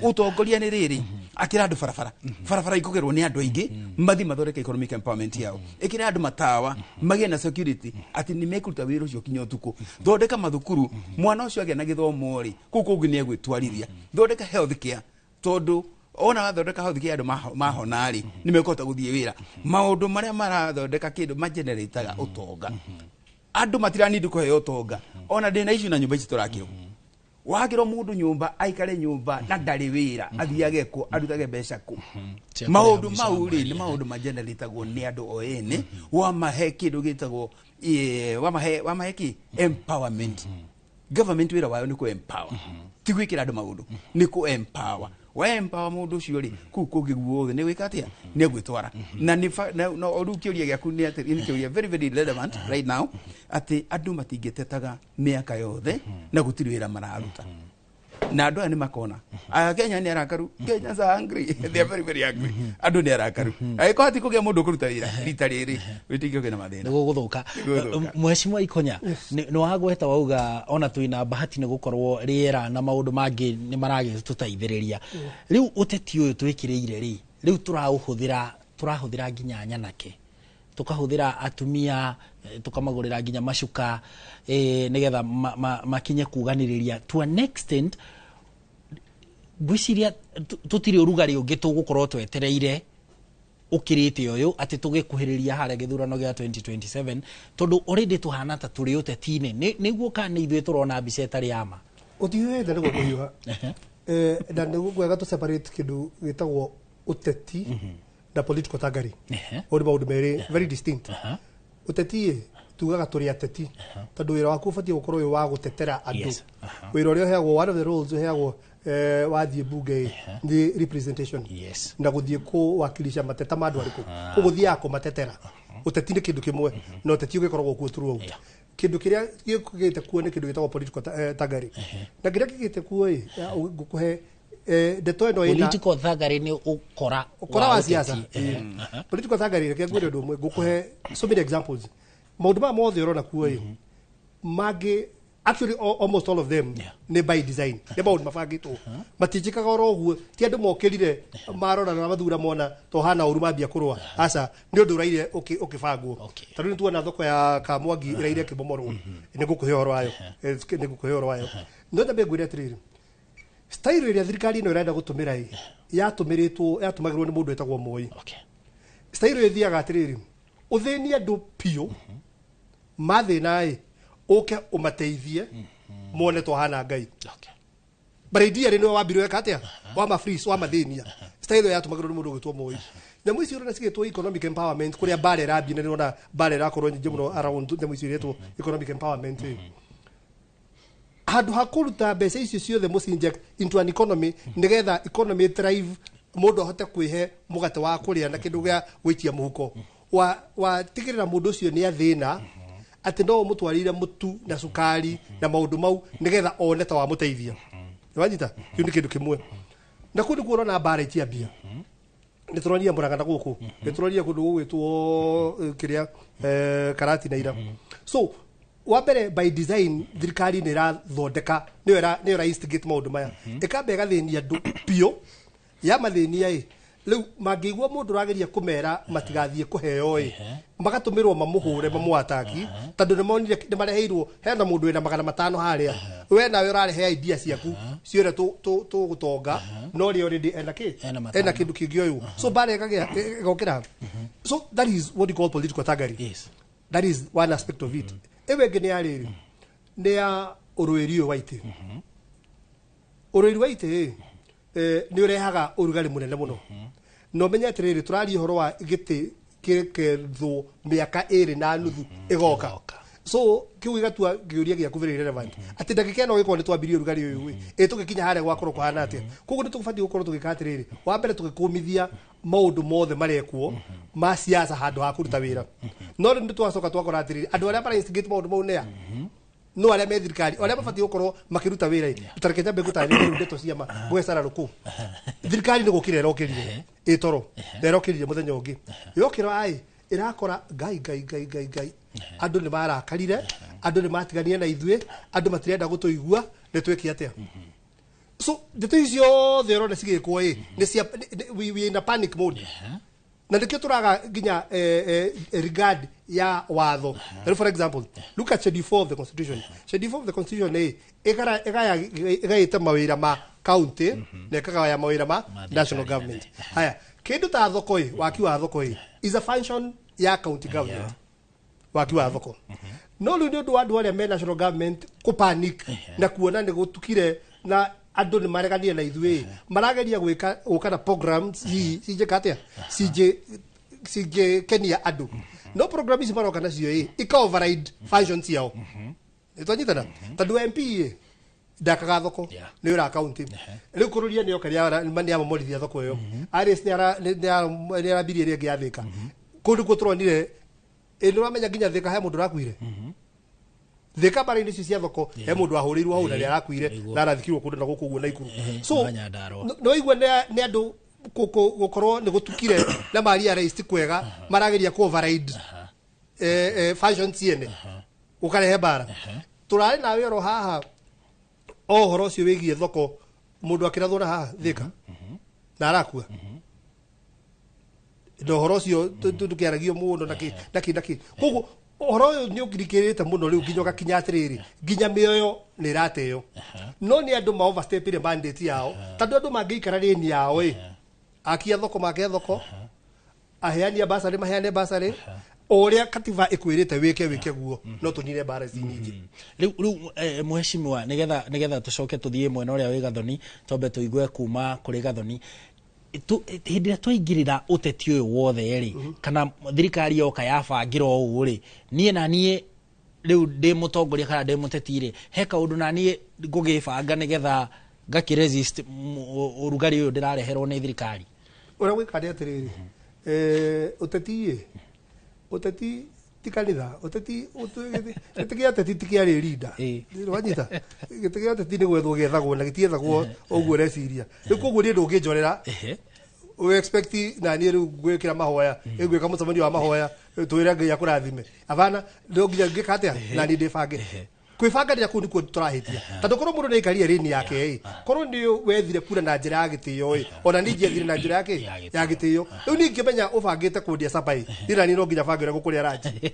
ũtongoria nĩ rĩrĩ, akĩra andũ barabara, barabara ikũgerwo nĩ andũ aingĩ, mathi mathondeke economic empowerment yao. Ĩkĩra andũ matawa, magĩe na security atĩ nĩ mekũruta wĩra ũcio kinya ũtukũ. Thondeka mathukuru, mwana ũcio agĩa na gĩthomo rĩ, kũu kũngĩ nĩ egwĩtwarithia. Thondeka health care, tondũ ona wathondeka health care, andũ mahona rĩ, nĩ mekũhota gũthiĩ wĩra. Maũndũ marĩa marathondeka kĩndũ magenerataga ũtonga, andũ matiranindi kũheo ũtonga. Ona ndĩna icio na nyũmba ici tũrakĩrwo, wakĩrwo mũndũ nyũmba aikare nyũmba na ndarĩ wĩra athiage kũ, arutage mbeca kũ? Cia Maũndũ kũrĩha mũico wa mau rĩ, mweri. Nĩ maũndũ mageneratagwo nĩ andũ o ene, wamahe kĩndũ gĩtagwo wamahe kĩ empowerment. Government wĩra wayo nĩ kũ empower, ti gwĩkĩra andũ maũndũ, nĩ kũ empower. Wa empower mũndũ ũcio rĩ, kũu kũngĩ guothe nĩ gwĩka atĩa? Nĩ egwĩtwara. Na nĩ na o rĩu kĩũria gĩaku nĩ atĩ nĩ kĩũria very very relevant right now, atĩ andũ matingĩtetaga mĩaka yothe na gũtirĩ wĩra mararuta, na andũ aya nĩ makona aya Kenya nĩ arakaru. Kenyans are angry, they are very very angry. Andũ nĩ arakaru. Angĩkorwo hatikũgĩa mũndũ ũkũruta wĩra rita rĩrĩ, wĩtĩkie kwĩna mathĩna. Nĩ gũgũthũka. Nĩgũgũthũka. Mheshimiwa Ikonya, nĩ wagweta wauga ona twĩna bahati nĩ gũkorwo rĩera na maũndũ mangĩ nĩ maragĩtũteithĩrĩria. Rĩu ũteti ũyũ twĩkĩrĩire rĩ, rĩu tũraũhũthĩra, tũrahũthĩra nginya nyanake, tukahũthĩra atumia, tukamagũrĩra nginya macuka, nĩgetha makinye kuganĩrĩria to an extent. Ngwĩciria tũtirĩ ũrugarĩ ũngĩ tũgũkorwo twetereire ũkĩrĩte ũyũ atĩ tũgĩkuhĩrĩria harĩa gĩthurano gĩa 2027, tondũ already tũhana ta tũrĩ ũteti-inĩ. Nĩguo kana nĩ ithuĩ tũrona mbica ĩtarĩ ya ma? Ũtihiũhĩte nĩguo kũhiũha. Na nĩguo kwega tũ separate kĩndũ gĩtagwo ũteti na political thuggery. Mau nĩ maũndũ merĩ very distinct. Ũteti ĩ, tugaga tũrĩ ateti tondũ wĩra waku ũbatiĩ gũkorwo wĩ wa gũtetera andũ. Wĩra ũrĩa ũheagwo, one of the roles ũheagwo wathiĩ bunge ĩ, nĩ representation na gũthiĩ kũwakilisha mateta ma andũ arĩkũ, koguo ũthiaga kũmatetera. Ũteti nĩ kĩndũ kĩmwe, na ũteti ũgĩkoragwo kuo throughout. Kĩndũ kĩrĩa gĩkĩte kuo nĩ kĩndũ gĩtagwo political thuggery, na kĩrĩa gĩkĩte kuo ĩ, ngũkũhe ndeto ĩno ĩna Political thuggery nĩ ũkora ũkora wa ũteti. siasa. Political thuggery, reke ngwĩre ũndũ ũmwe, ngũkũhe so many examples. Maũndũ maya mothe ũrona kuo ĩ, mangĩ actually almost all of them nĩ by design, nĩ maũndũ mabangĩtwo, matinjĩkaga oro ũguo. Ti andũ mokĩrire marora na mathura mona to hana ũru mambia kũrũa, aca, nĩ ũndũ ũraire ũkĩbangwo. Ta rĩu nĩ tuona thoko ya Kamwangi ĩraire ĩkĩbomorwo. Nĩ ngũkũhe ũhoro wayo, nĩ ngũkũhe ũhoro wayo, no nyambe ngwĩre atĩrĩrĩ, Style ĩrĩa thirikari ĩno ĩrenda gũtũmĩra ĩ yatũmĩrĩtwo yatũmagĩrwo nĩ mũndũ wĩtagwo Moi. Style ĩyo ĩthiaga atĩrĩrĩ, ũthĩnie andũ biũ, mathĩna ĩ ũke ũmateithie mone twahana Ngai. But ideally nĩwe wambire weka atĩa, wama freeze, wamathĩnia. Style ĩyo yatũmagĩrwo nĩ mũndũ ũgwĩtwo Moi. Nyamũ icio ũrona cigĩtwo economic empowerment, kũrĩa mbara ĩrambia, na nĩrona mbara ĩrakorwo nyingĩ mũno around nyamũ icio iretwo economic empowerment ĩ. Handũ ha kũruta mbeca icio ciothe mũci inject into an economy nĩgetha economy thrive, mũndũ ahote kwĩhe mũgate wa kũrĩa na kĩndũ gĩa gũikia mũhuko, wa watigĩrĩra mũndũ ũcio nĩ athĩna atĩ no ũmũtwarĩire mũtu na cukari na maũndũ mau nĩgetha one ta wamũteithia. Wanyita? Kĩu nĩ kĩndũ kĩmwe. Na kũu nĩkuo ũrona mbara ikĩambia. Nĩ tũronire Mũrang'a na gũkũ, nĩ tũronire kũndũ gũgwĩtwo kĩrĩa Karati na ira. So wa mbere, by design thirikari nĩ ĩrathondeka, nĩyo ĩra instigate maũndũ maya, ĩkamba ĩgathĩnia andũ biũ. Yamathĩnia ĩ, rĩu mangĩigua mũndũ ũrageria kũmera matigathiĩ kũheo ĩ, magatũmĩrwo mamũhũre, mamũataki, tondũ nĩmonire nĩmareheirwo hena mũndũ wĩna 500 harĩa, we nawe ũrarehe idea ciaku ciũrĩa tũgũtonga, no rĩ already ena kĩ, ena kĩndũ kĩngĩ ũyũ. So mbara ĩkagĩa ĩgokĩra. So that is what you call political thuggery. That is one aspect of it. Ĩyo ĩngĩ nĩ ya rĩrĩ, nĩ ya ũrũĩri ũyũ wa itĩ. Ũrũĩri wa itĩ nĩ ũrehaga ũrugarĩ mũnene mũno. Na ũmenye atĩrĩrĩ, tũraria ũhoro wa gĩtĩ kĩrekethwo mĩaka 2.5 ĩgoka. So kĩu gĩgatua kĩũria gĩaku very relevant, atĩ ndagĩka ĩno ĩgĩkorwo nĩ twambirie ũrugarĩ ũyũ ĩ, tũgĩkinya harĩa gwakorwo kũhana atĩa? Koguo nĩ tũbatiĩ gũkorwo tũgĩka atĩrĩrĩ, wa mbere tũgĩkũmithia maũndũ mothe marekwo ma siasa handũ ha kũruta wĩra. No rĩu nĩ twacoka twakora atĩrĩrĩ, andũ arĩa mara instigate maũndũ mau nĩa no arĩa me thirikari, arĩa mabatiĩ gũkorwo makĩruta wĩra ĩ. Tareke nyambe ngũtarĩrie rĩu ndeto cia ma gwecara rũkũ. Thirikari nĩ gũkĩra ĩrokĩrire ĩ toro, na ĩrokĩrire mũthenya ũngĩ, yokĩra ĩ ĩrakora ngai ngai ngai ngai ngai, andũ nĩ marakarire, andũ nĩ matiganire na ithuĩ, andũ matirenda gũtũigua, nĩ twĩke atĩa? So ndeto ici ciothe ũrona cigĩkwo ĩ, nĩ cia we in a panic mode, na nĩkĩo tũraga nginya regard ya watho. Rĩu for example, look at schedule 4 of the constitution. Schedule 4 of the constitution ĩ ĩgaĩte mawĩra ma county na ĩkagaya mawĩra ma national government. Haya, kĩndũ ta thoko ĩ, waki wa thoko ĩ is a function ya county government, waki wa thoko. No rĩu nĩ ũndũ wa andũ arĩa me national government kũ panic na kuona nĩ gũtukire na andũ nĩ mareganire na ithuĩ, marageria gwĩka gũka na programs hihi cinjĩka atĩa, cingĩkenia andũ. No program ici maroka nacio ĩ, ika override function ciao. Nĩtwanyitana? Tondũ MP ĩ ndakaga thoko, nĩ ũra county. Rĩu kũrũria nĩ oka nĩ amomorithia thoko ĩyo. Aris nĩ arambirie ĩrĩa ĩngĩ ya Thĩka. Kũu nĩkuo tũronire ĩ, nĩ ũramenya nginya Thĩka he mũndũ ũrakuire. Thĩka mbara-inĩ icio cia thoko he mũndũ wahũrĩirwo hau na nĩ arakuire na arathikirwo kũndũ na gũkũ ũguo Naikuru. So nĩ waigua nĩ andũ gũkorwo nĩ gũtukire na maria rais ti kwega, marageria kũ override fashion ciene, ũkarehe mbara. Tũrarĩ nawe oro haha o ũhoro ũcio wĩgiĩ thoko, mũndũ akĩrathwo na haha Thĩka na arakua, na ũhoro ũcio ndũkĩaragio mũno na kĩ na kĩ na kĩ. Koguo ũhoro ũyũ nĩ ũngirikĩrĩte mũno rĩu nginya ũgakinya atĩrĩrĩ, nginya mĩoyo nĩ ĩrateo. No nĩ andũ ma overstepire mandate yao, tondũ andũ mangĩikara rĩni yao ĩ, akia thoko make thoko, aheani a basarĩ maheane basarĩ, o ũrĩa katiba ĩkwĩrĩte wĩke wĩke guo, no tũnine mbara ici nyingĩ. Rĩu mheshimiwa, nĩgetha tũcoke tũthiĩ mwena ũrĩa wĩ Gathoni, twambe tũigue kuma kũrĩ Gathoni. Hĩndĩ ĩrĩa twaingĩrĩra ũteti ũyũ wothe rĩ, kana thirikari yoka yabangĩra ũũ rĩ, niĩ na niĩ rĩu ndĩ mũtongoria kana ndĩ mũteti rĩ, he kaũndũ na niĩ ngũgĩbanga nĩgetha ngakĩ resist ũrugarĩ ũyũ ndĩrareherwo nĩ thirikari? Ũrĩa gwĩka nĩ atĩrĩrĩ, ũteti ĩ, ũteti ti kanitha, ũteti gĩtĩ gĩa ũteti ti kĩa rĩrinda. Wanyita? Gĩtĩ gĩa ũteti nĩ gwethwo gĩethagwo na gĩtiethagwo ũguo ũreciria. Rĩu koguo niĩ ndũngĩnjorera, we expect na niĩ rĩu ngwĩkĩra mahoya, ngwĩka mũcemanio wa mahoya, twĩre Ngai akũrathime. Abana, no nginya ngĩka atĩa? Na niĩ ndĩbange. Kwĩbanganĩra kũu nĩkuo tũrahĩtia. Tondũ korwo mũndũ nĩaikarire rĩni yake ĩ, korwo nĩ wethire kura na njĩra ya gĩtĩo ĩ, ona niĩ ingĩethire na njĩra yake ya gĩtĩo. Rĩu niĩ ingĩmenya ũbangĩte kũndia capa ĩ, niĩ na niĩ no nginya bange ũrĩa ngũkũrĩa ranji.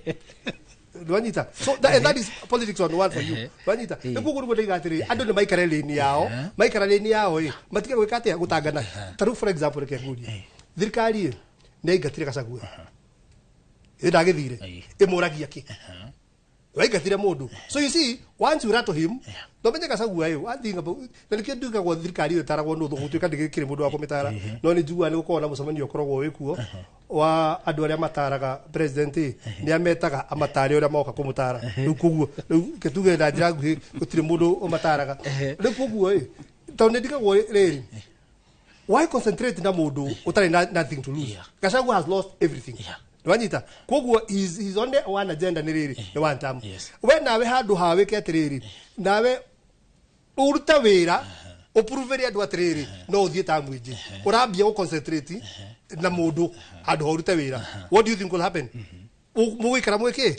Ndwanyita. So that is politics on one for you. Ndwanyita. Nĩguo ũguo nĩguo ndaiga atĩrĩrĩ, andũ nĩ maikare lane yao, maikara lane yao ĩ, matige gwĩka atĩa, gũtangana. Ta rĩu for example reke ngurie. Thirikari ĩ, nĩ yaingatire Gachagua. Ĩ ndagĩthire. Ĩmũragia kĩ? Waingatire mũndũ. So you see, once you rattle him, ndũmenye Gachagua ĩ, one thing about, na nĩkĩo nduigagwo thirikari ĩyo ĩtaragwo nũ gũtuĩka ndĩgĩkĩrĩ mũndũ wa kũmĩtara. No nĩ njiguaga nĩ gũkoragwo na mũcemanio ũkoragwo wĩkuo wa andũ arĩa mataraga president ĩ, nĩ ametaga amatare ũrĩa moka kũmũtara. Rĩu koguo, rĩu reke tuge na njĩra nguhĩ gũtirĩ mũndũ ũmataraga. Rĩu koguo ĩ, tondũ nĩ ndigagwo rĩrĩ, why concentrate na mũndũ ũtarĩ na nothing to lose? Gachagua has lost everything. Nwanyita. Koguo he's only one agenda nĩ rĩrĩ, nĩ one term. We nawe handũ ha wĩke atĩrĩrĩ, nawe ũrute wĩra, ũpruvere andũ atĩrĩrĩ, no ũthiĩ term ĩngĩ. Ũrambia gũ concentrate na mũndũ handũ ha ũrute wĩra. What do you think will happen? Mũgũikara mwĩkĩ?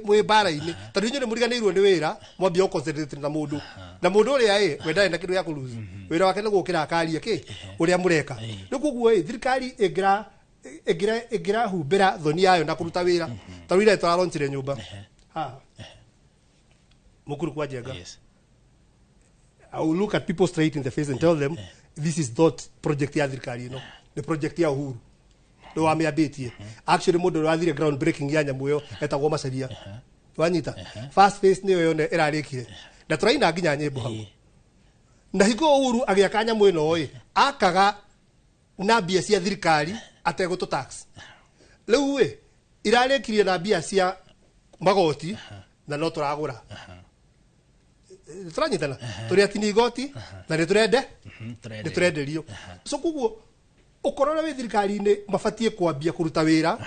Mwĩ mbara-inĩ. Tondũ inyuĩ nĩ mũriganĩirwo nĩ wĩra, mwambia gũ concentrate na mũndũ. Na mũndũ ũrĩa ĩ, we ndarĩ na kĩndũ gĩa kũ lose. Wĩra wake nĩ gũkĩra akaria kĩ? Ũrĩa mũreka. Rĩu koguo ĩ, thirikari ĩngĩrahumbĩra thoni yayo na kũruta wĩra. Ta rĩu ira tũraronchire nyũmba. Haha. Mukuru kwa Njenga. I will look at people straight in the face and tell them this is not project ya thirikari ĩno. Nĩ project ya Uhuru. Nĩ wamĩambĩtie. Actually mũndũ ũrĩa wathire ground breaking ya nyamũ ĩyo etagwo Macharia. Wanyita. First phase nĩyo yone ĩrarĩkire. Na tũraina nginya nyĩmbo hau. Na hingo Uhuru agĩaka nyamũ ĩno ĩ, akaga na mbia cia thirikari ategũtũ tax. Rĩu ĩ, irarĩkirie na mbia cia magoti na no tũragũra. Tũranyitana. Tũrĩ atini igoti na nĩ tũrende nĩ tũrenderio. So koguo ũkorwo ũrĩa wĩ thirikari-inĩ mabatiĩ kwambia kũruta wĩra,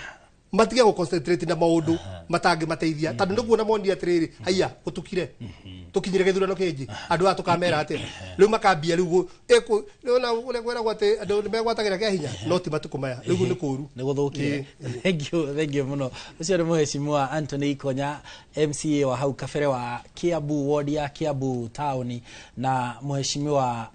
matige gũ concentrate na maũndũ matangĩmateithia. Tondũ nĩguo na monire atĩrĩrĩ, haiya gũtukire, tũkinyire gĩthurano kĩngĩ, andũ aya tũkamera atĩa? Rĩu makambia rĩu nĩwona ũrĩa kwĩragwo atĩ andũ nĩ megwatagĩra kĩa hinya, no ti matukũ maya, rĩu nĩ kũũru. Nĩ gũthũkire. Thank you, thank you mũno. Ũcio nĩ mũheshimiwa Anthony Ikonya, MCA wa hau kabere wa Kiambu, ward ya Kiambu town, na mũheshimiwa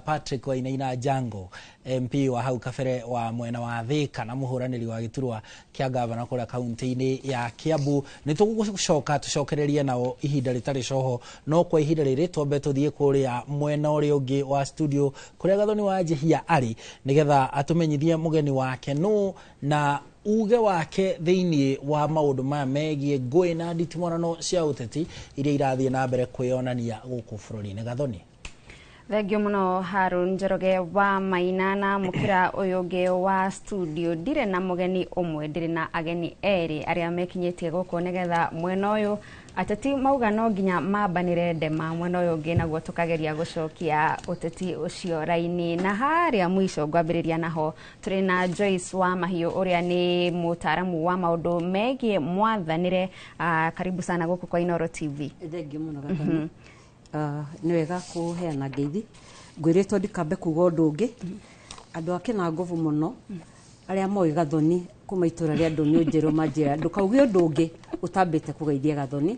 Patrick Wainaina Jango, MP wa hau kabere wa mwena wa Thika na mũhũranĩri wa gĩturwa kĩa gavana kũrĩa kaunti-inĩ ya Kiambu. Nĩ tũgũcoka tũcokererie nao ihinda rĩtarĩ coho, no kwa ihinda rĩrĩ twambe tũthiĩ kũrĩa mwena ũrĩa ũngĩ wa studio kũrĩa Gathoni wa Njihia arĩ, nĩgetha atũmenyithie mũgeni wake nũ na uge wake thĩinĩ wa maũndũ maya megiĩ ngũĩ na nditimũrano cia ũteti iria irathiĩ na mbere kwĩyonania gũkũ bũrũri-inĩ. Gathoni. Thank you mũno Harun Njoroge wa Maina. Na mũkĩra ũyũ ũngĩ wa studio ndirĩ na mũgeni ũmwe, ndĩrĩ na ageni erĩ arĩa mekinyĩtie gũkũ nĩgetha mwena ũyũ ateti mauga no nginya mambanĩre ndema, mwena ũyũ ũngĩ naguo tũkageria gũcokia ũteti ũcio raini. Na harĩa mũico ngwambĩrĩria naho tũrĩ na Joyce wa Mahiũ ũrĩa nĩ mũtaaramu wa maũndũ megiĩ mwathanĩre. Karibu sana gũkũ kwa Inooro TV. Thank you mũno Gathoni. Nĩ wega kũheana ngeithi. Ngwĩrĩtwo ndikambe kuga ũndũ ũngĩ. Andũ a Kĩnangobu mũno arĩa moĩ Gathoni kuma itũra rĩa Ndũnyũ Njerũ manjĩra ndũkauge ũndũ ũngĩ ũtambĩte kũgeithia Gathoni.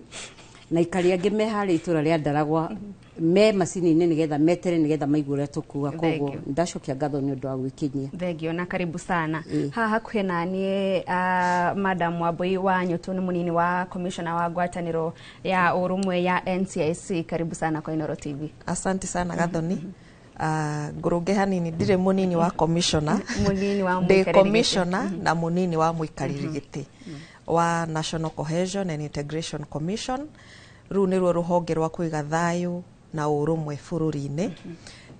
Na aikari angĩ me harĩa itũra rĩa Ndaragwa me macini-inĩ nĩgetha metere nĩgetha maigue ũrĩa tũkuga. Koguo ndacokia ngatho nĩ ũndũ wa gwĩkinyia. Thank you na karibu sana. Haha hakuhĩ na niĩ Madam Wambui wa Nyutu nĩ mũnini wa commissioner wa ngwatanĩro ya ũrũmwe ya NCIC. Karibu sana kwa Inooro TV. Asante sana Gathoni. Ngũrũnge hanini, ndirĩ mũnini wa commissioner, mũnini wa ndĩ commissioner na mũnini wa mũikarĩri gĩtĩ wa National Cohesion and Integration Commission. Rũu nĩruo rũhonge rwa kũiga thayũ na ũrũmwe bũrũri-inĩ.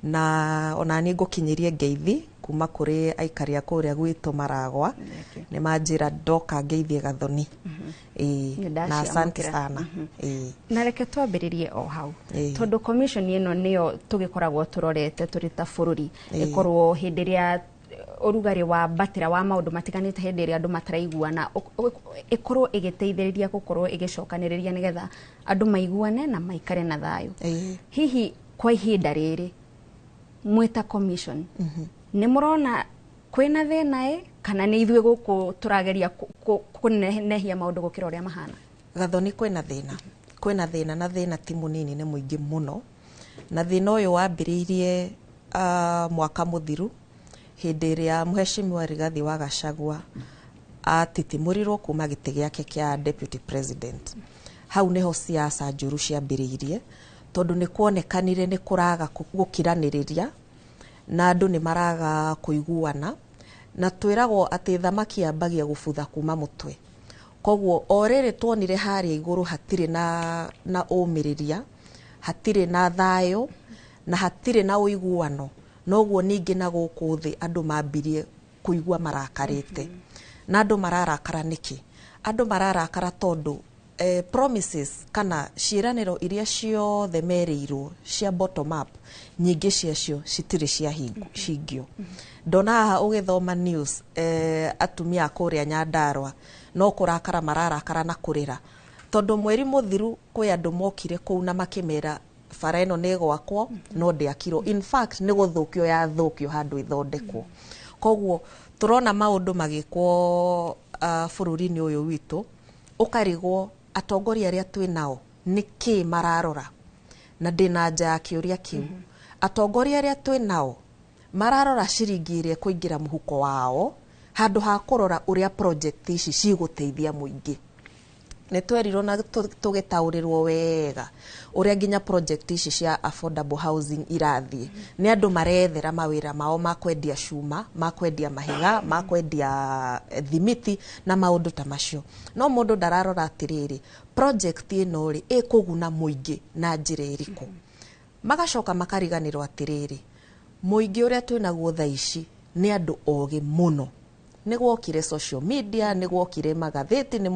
Na ona niĩ ngũkinyĩrie ngeithi kuma kũrĩ aikari a kũrĩa gwitũ Maragwa, nĩ manjĩra ndoka ngeithie Gathoni. Na asante sana. Na reke twambĩrĩrie o hau, tondũ commission ĩno nĩyo tũgĩkoragwo tũrorete tũrĩ ta bũrũri, ĩkorwo hĩndĩ ĩrĩa ũrugarĩ wa mbatĩra wa maũndũ matiganĩte, hĩndĩ ĩrĩa andũ mataraiguana, ĩkorwo ĩgĩteithĩrĩria gũkorwo ĩgĩcokanĩrĩria nĩgetha andũ maiguane na maikare na thayũ. Hihi kwa ihinda rĩrĩ mwĩta commission nĩ mũrona kwĩna thĩna kana nĩ ithuĩ gũkũ tũrageria kũnenehia maũndũ gũkĩra ũrĩa mahana? Gathoni, kwĩna thĩna, kwĩna thĩna, na thĩna ti mũnini, nĩ mũingĩ mũno. Na thĩna ũyũ wambĩrĩirie mwaka mũthiru hĩndĩ ĩrĩa Mheshimiwa Rigathi wa Gachagua Atitimũrirwo kuma gĩtĩ gĩake kĩa deputy president. Hau nĩho siasa njũru ciambĩrĩirie, tondũ nĩ kuonekanire nĩ kũraga gũkiranĩrĩria na andũ nĩ maraga kũiguana, na twĩragwo atĩ thamaki yambagia gũbutha kuma mũtwe. Koguo o rĩrĩ tuonire harĩa igũrũ hatirĩ na ũmĩrĩria, hatirĩ na thayũ na hatirĩ na ũiguano, noguo ningĩ na gũkũ thĩ andũ mambirie kũigua marakarĩte. Na andũ mararakara nĩkĩ? Andũ mararakara tondũ promises kana ciĩranĩro iria ciothe merĩirwo cia bottom up, nyingĩ ciacio citirĩ ciahingio. Ndona haha ũgĩthoma news, atumia a kũrĩa Nyandarua no kũrakara mararakara na kũrĩra, tondũ mweri mũthiru kwĩ andũ mokire kũu na makĩmera bara ĩno nĩ ĩgwakwo, no ndĩakirwo. In fact nĩ gũthũkio yathũkio handũ ĩthondekwo. Koguo tũrona maũndũ magĩkwo bũrũri-inĩ ũyũ witũ, ũkarigwo atongoria arĩa twĩ nao nĩ kĩ mararora, na ndĩna anja ya kĩũria kĩu. Atongoria arĩa twĩ nao mararora ciringi ĩrĩa ĩkũingĩra mũhuko wao handũ ha kũrora ũrĩa project ici cigũteithia mũingĩ. Nĩ twerirwo na tũgĩtaũrĩrwo wega ũrĩa nginya project ici cia affordable housing irathiĩ. Nĩ andũ marethera mawĩra mao ma kwendia cuma, ma kwendia mahiga, ma kwendia thimiti na maũndũ ta macio. No mũndũ ndararora atĩrĩrĩ, project ĩno rĩ ĩkũguna mũingĩ na njĩra ĩrĩkũ? Magacoka makariganĩrwo atĩrĩrĩ, mũingĩ ũrĩa twĩnaguo thaa ici nĩ andũ ogĩ mũno. Nĩ gwokire social media, nĩ gwokire magathĩti, nĩ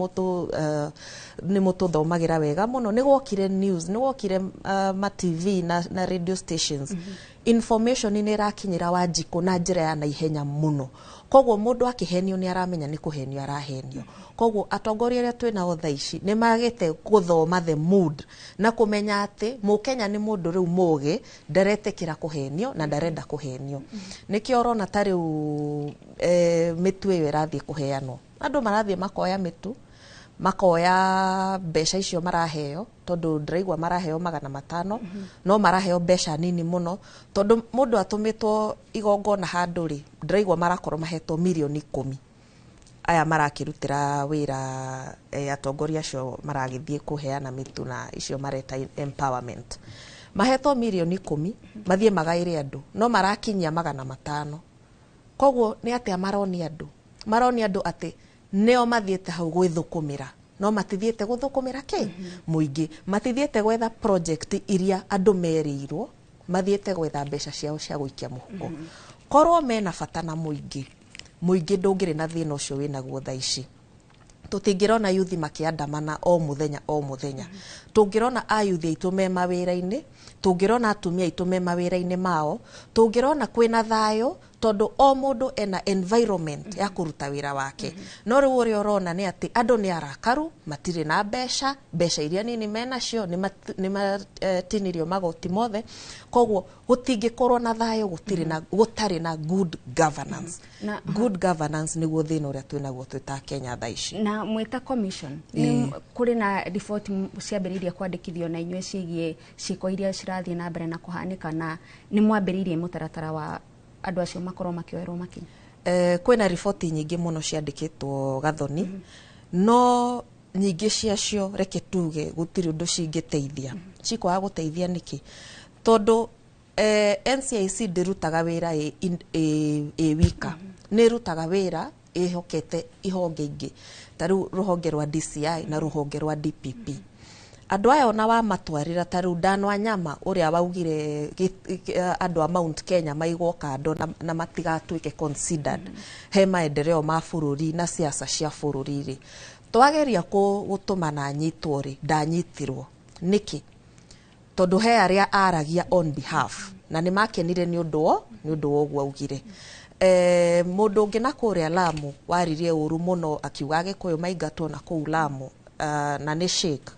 mũtũthomagĩra wega mũno, nĩ gwokire news, nĩ gwokire ma TV na radio stations. Information nĩ ĩrakinyĩra Wanjikũ na njĩra ya naihenya mũno. Koguo mũndũ akĩhenio nĩ aramenya nĩ kũhenio arahenio. Koguo atongoria arĩa twĩ nao thaa ici nĩ magĩte gũthoma the mood na kũmenya atĩ mũkenya nĩ mũndũ rĩu mũgĩ, ndaretĩkĩra kũhenio na ndarenda kũhenio. Nĩkĩo ũrona ta rĩu mĩtu ĩyo ĩrathiĩ kũheanwo, andũ marathiĩ makoya mĩtu, makoya mbeca icio maraheo, tondũ ndĩraigua maraheo 500, no maraheo mbeca nini mũno, tondũ mũndũ atũmĩtwo igongona handũ rĩ, ndĩraigua marakorwo mahetwo mirioni 10. Aya marakĩrutĩra wĩra atongoria acio maragĩthiĩ kũheana mĩtu na icio mareta empowerment, mahetwo mirioni 10 mathiĩ magaĩre andũ, no marakinyia 500. Koguo nĩ atĩa maronia andũ? Maronia andũ atĩ nĩo mathiĩte hau gwĩthũkũmĩra, no matithiĩte gũthũkũmĩra kĩ mũingĩ, matithiĩte gwetha project iria andũ merĩirwo, mathiĩte gwetha mbeca ciao cia gũikia mũhuko. Korwo mena bata na mũingĩ, mũingĩ ndũngĩrĩ na thĩna ũcio wĩnaguo thaa ici. Tũtingĩrona yuthi makĩandamana o mũthenya o mũthenya. Tũngĩrona ayuthi aitũ me mawĩra-inĩ, tũngĩrona atumia aitũ me mawĩra-inĩ mao, tũngĩrona kwĩna thayũ, tondũ o mũndũ ena environment ya kũruta wĩra wake. No rĩu ũrĩa ũrona nĩ atĩ andũ nĩ arakaru, matirĩ na mbeca, mbeca iria nini menacio nĩ matinirio magoti mothe. Koguo gũtingĩkorwo na thayũ gũtarĩ na good governance. Good governance nĩguo thĩna ũrĩa twĩnaguo twĩ ta Kenya thaa ici. Na mwĩta commission kũrĩ na riboti ciambĩrĩirie kwandĩkithio na inyuĩ ciĩgiĩ ciĩko iria cirathiĩ na mbere na kũhanĩka, na nĩ mwambĩrĩirie mũtaratara wa andũ acio makorwo makĩoerwo makinya? Kwĩna riboti nyingĩ mũno ciandĩkĩtwo Gathoni, no nyingĩ ciacio reke tuge gũtirĩ ũndũ cingĩteithia. Cikwaga gũteithia nĩkĩ? Tondũ NCIC ndĩrutaga wĩra ĩ wika, nĩ ĩrutaga wĩra ĩhokete ihonge ingĩ ta rĩu rũhonge rwa DCI na rũhonge rwa DPP. Andũ aya ona wamatwarĩra ta rĩu Ndanwa Nyama ũrĩa waugire andũ a Mount Kenya maigwo kando na matigatuĩke considered he maendeleo ma bũrũri na siasa cia bũrũri rĩ, twageria gũtũma na anyitwo rĩ, ndanyitirwo nĩkĩ? Tondũ he arĩa aragia on behalf na nĩ makenire nĩ ũndũ wa ũguo augire. Mũndũ ũngĩ na kũrĩa Lamu waririe ũru mũno akiuga Gĩkũyũ maingatwo na kũu Lamu, na nĩ Sheikh,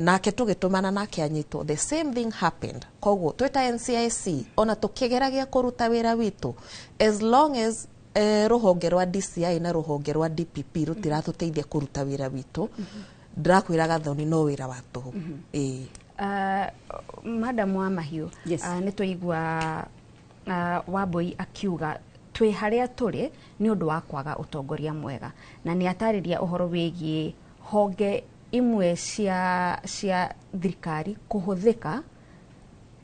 nake tũgĩtũmana nake anyitwo. The same thing happened. Koguo twĩta NCIC ona tũkĩgeragia kũruta wĩra witũ, as long as rũhonge rwa DCI na rũhonge rwa DPP rũtiratũteithia kũruta wĩra witũ, ndĩrakwĩra Gathoni no wĩra wa tũhũ. Madam wa Mahiũ, nĩ twaigua Wambui akiuga Twĩ harĩa tũrĩ nĩ ũndũ wa kwaga ũtongoria mwega, na nĩ atarĩria ũhoro wĩgiĩ honge imwe cia thirikari kũhũthĩka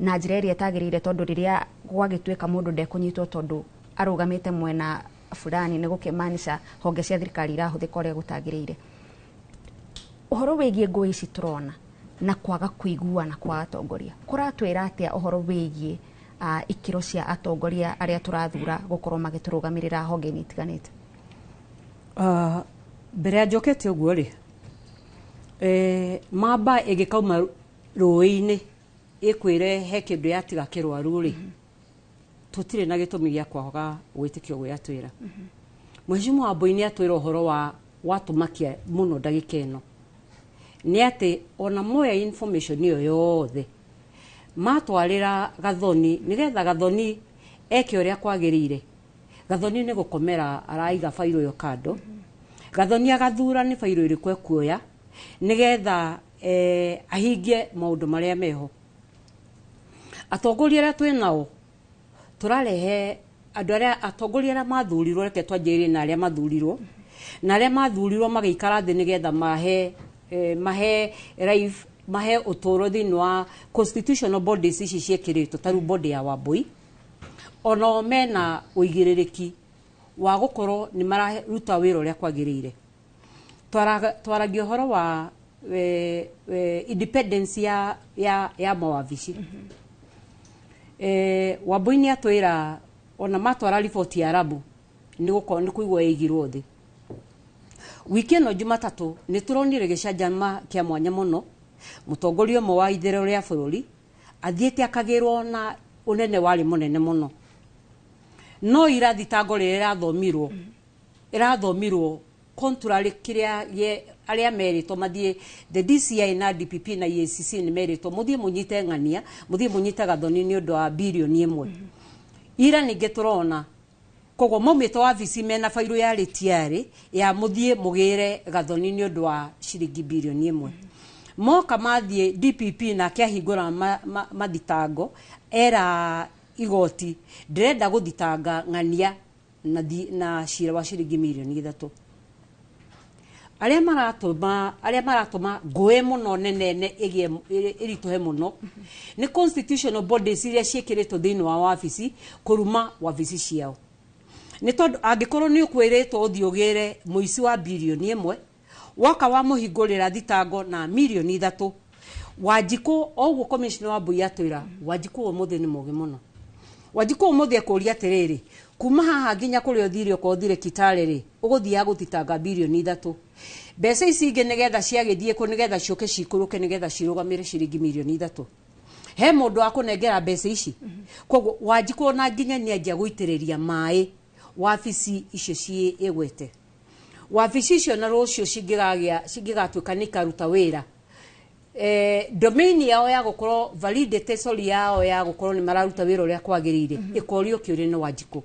na njĩra ĩrĩa ĩtagĩrĩire, tondũ rĩrĩa gwagĩtuĩka mũndũ ndekũnyitwo tondũ arũgamĩte mwena fulani, nĩ gũkĩmaanisha honge cia thirikari irahũthĩka ũrĩa gũtagĩrĩire. Ũhoro wĩgiĩ ngũĩ ici tũrona na kwaga kũiguana kwa atongoria kũratwĩra atĩa ũhoro wĩgiĩ ikĩro cia atongoria arĩa tũrathura gũkorwo magĩtũrũgamĩrĩra honge-inĩ itiganĩte? Mbere ya njokete ũguo rĩ, mamba ĩgĩkauma rũĩ-inĩ ĩkwĩre he kĩndũ yatiga kĩrwaru rĩ, tũtirĩ na gĩtũmi gĩa kwaga gwĩtĩkia ũguo yatwĩra. Mheshimiwa Wambui nĩ atwĩra ũhoro wa watũmakia mũno ndagĩka ĩno nĩ atĩ ona moya information ĩyo yothe matwarĩra Gathoni nĩgetha Gathoni eke ũrĩa kwagĩrĩire. Gathoni nĩ gũkomera araiga bairũ ĩyo kando. Gathoni agathura nĩ bairũ ĩrĩkũ ekuoya nĩgetha ahingie maũndũ marĩa meho. Atongoria arĩa twĩ nao tũrarehe andũ arĩa atongoria arĩa mathurirwo, reke twanjĩrĩrie na arĩa mathurirwo, na arĩa mathurirwo magĩikara thĩ nĩgetha mahe life, mahe ũtũũro thĩinĩ wa constitutional bodies ici ciĩkĩrĩtwo ta rĩu body ya Wambui, onao mena ũigĩrĩrĩki wa gũkorwo nĩ mararuta wĩra ũrĩa kwagĩrĩire. Twaragia ũhoro wa independence ya mawabici. Wambui nĩ atwĩra ona matwara riboti ya Rabu nĩ gũkorwo nĩ kũigwo ĩigirwo thĩ. Wiki ĩno Jumatatũ nĩ tũronire gĩcanjama kĩa mwanya mũno, mũtongoria ũmwe wa itherero rĩa bũrũri athiĩte akagĩrwo na ũnene warĩ mũnene mũno, no ira thitango rĩrĩa ĩrathomirwo contrary kĩrĩa arĩa merĩtwo mathiĩ, the DCI na DPP na EACC nĩ merĩtwo mũthiĩ mũnyite ng'ania, mũthiĩ mũnyite Gathoni nĩ ũndũ wa birioni 1. Ira ningĩ tũrona koguo maumĩte wabici mena bairũ yarĩ tiarĩ ya mũthiĩ mũgĩre Gathoni nĩ ũndũ wa ciringi birioni 1. Moka mathiĩ DPP nake ahingũra mathitango era igoti ndĩrenda gũthitanga ng'ania na cira wa ciringi mirioni 3. Arĩa maratũma ngũĩ mũno nene ĩgĩe ĩritũhe mũno nĩ constitutional bodies iria ciĩkĩrĩtwo thĩinĩ wa wabici kũruma wabici ciao. Nĩ tondũ angĩkorwo nĩ ũkwĩrĩtwo ũthiĩ ũgĩre mũici wa birioni 1, woka wamũhingũrĩra thitango na mirioni 3, Wanjikũ o ũguo commissioner Wambui atwĩra, Wanjikũ ũmũthĩ nĩ mũgĩ mũno. Wanjikũ ũmũthĩ ekũria atĩrĩrĩ, kuma haha nginya kũrĩa ũthire okorwo ũthire Kitale rĩ, ũgũthiaga gũthitanga birioni 3. Mbeca ici ingĩ nĩgetha ciagĩthiĩ kũ, nĩgetha ciũke cikũrũke, nĩgetha cirũgamĩre ciringi mirioni 3. He mũndũ wa kũnengera mbeca ici. Koguo Wanjikũ ona nginya nĩ anjia gũitĩrĩria maĩ wabici icio ciĩ ĩgwete. Wabici icio na rũciũ cingĩgatuĩka nĩ ikaruta wĩra, domain yao ya gũkorwo validate, sorry, yao ya gũkorwo nĩ mararuta wĩra ũrĩa kwagĩrĩire ĩkorio kĩũria nĩ Wanjikũ,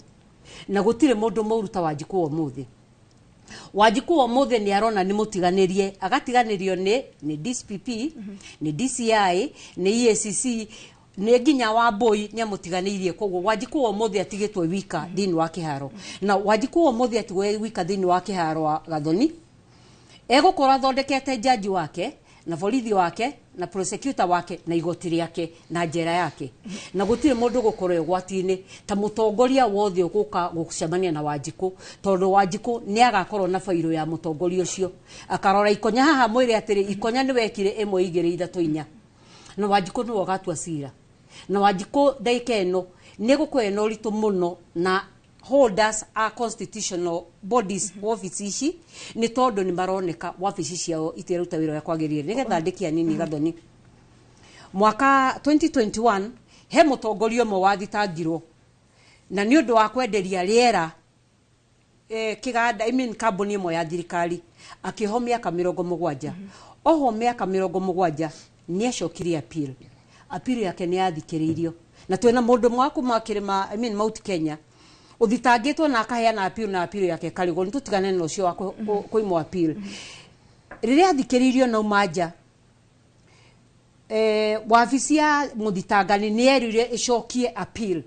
na gũtirĩ mũndũ mũru ta Wanjikũ ũmũthĩ. Wanjikũ ũmũthĩ nĩ arona nĩ mũtiganĩrie, agatiganĩrio nĩ DPP, nĩ DCI, nĩ EACC, nĩ nginya Wambui nĩ amũtiganĩirie. Koguo Wanjikũ ũmũthĩ atigĩtwo wika thĩinĩ wa kĩharo, na Wanjikũ ũmũthĩ atigwo wika thĩinĩ wa kĩharo wa Gathoni egũkorwo athondekete jaji wake na borithi wake na prosecutor wake na igoti rĩake na njera yake, na gũtirĩ mũndũ gũkorwo ũgwati-inĩ ta mũtongoria wothe ũgũka gũcemania na Wanjikũ, tondũ Wanjikũ nĩ agakorwo na bairũ ya mũtongoria ũcio, akarora ikonya haha mwĩre atĩrĩ ikonya nĩ wekire 1 2 3 4, na Wanjikũ nĩwe ũgatua cira. Na Wanjikũ ndagĩka ĩno nĩ gũkorwo ĩna ũritũ mũno na holders a constitutional bodies wabici ici, nĩ tondũ nĩ maroneka wabici ciao itiraruta wĩra ũrĩa kwagĩrĩire. Nĩgetha ndĩkia nini Gathoni, mwaka 2021 he mũtongoria ũmwe wathitangirwo na nĩ ũndũ wa kwenderia rĩera kĩganda, I mean kambuni ĩmwe ya thirikari, akĩohwo mĩaka 70. Oho mĩaka 70 nĩ acokirie appeal, appeal yake nĩ yathikĩrĩirio, na twĩna mũndũ ũmwe wa kuma kĩrĩma, I mean Mount Kenya, ũthitangĩtwo na akaheana appeal na appeal yake ĩkarigwo. Nĩ tũtigane na ũcio wa kũimwo appeal. Rĩrĩa athikĩrĩirio na uma nja, wabici ya mũthitangani nĩ yerire ĩcokie appeal,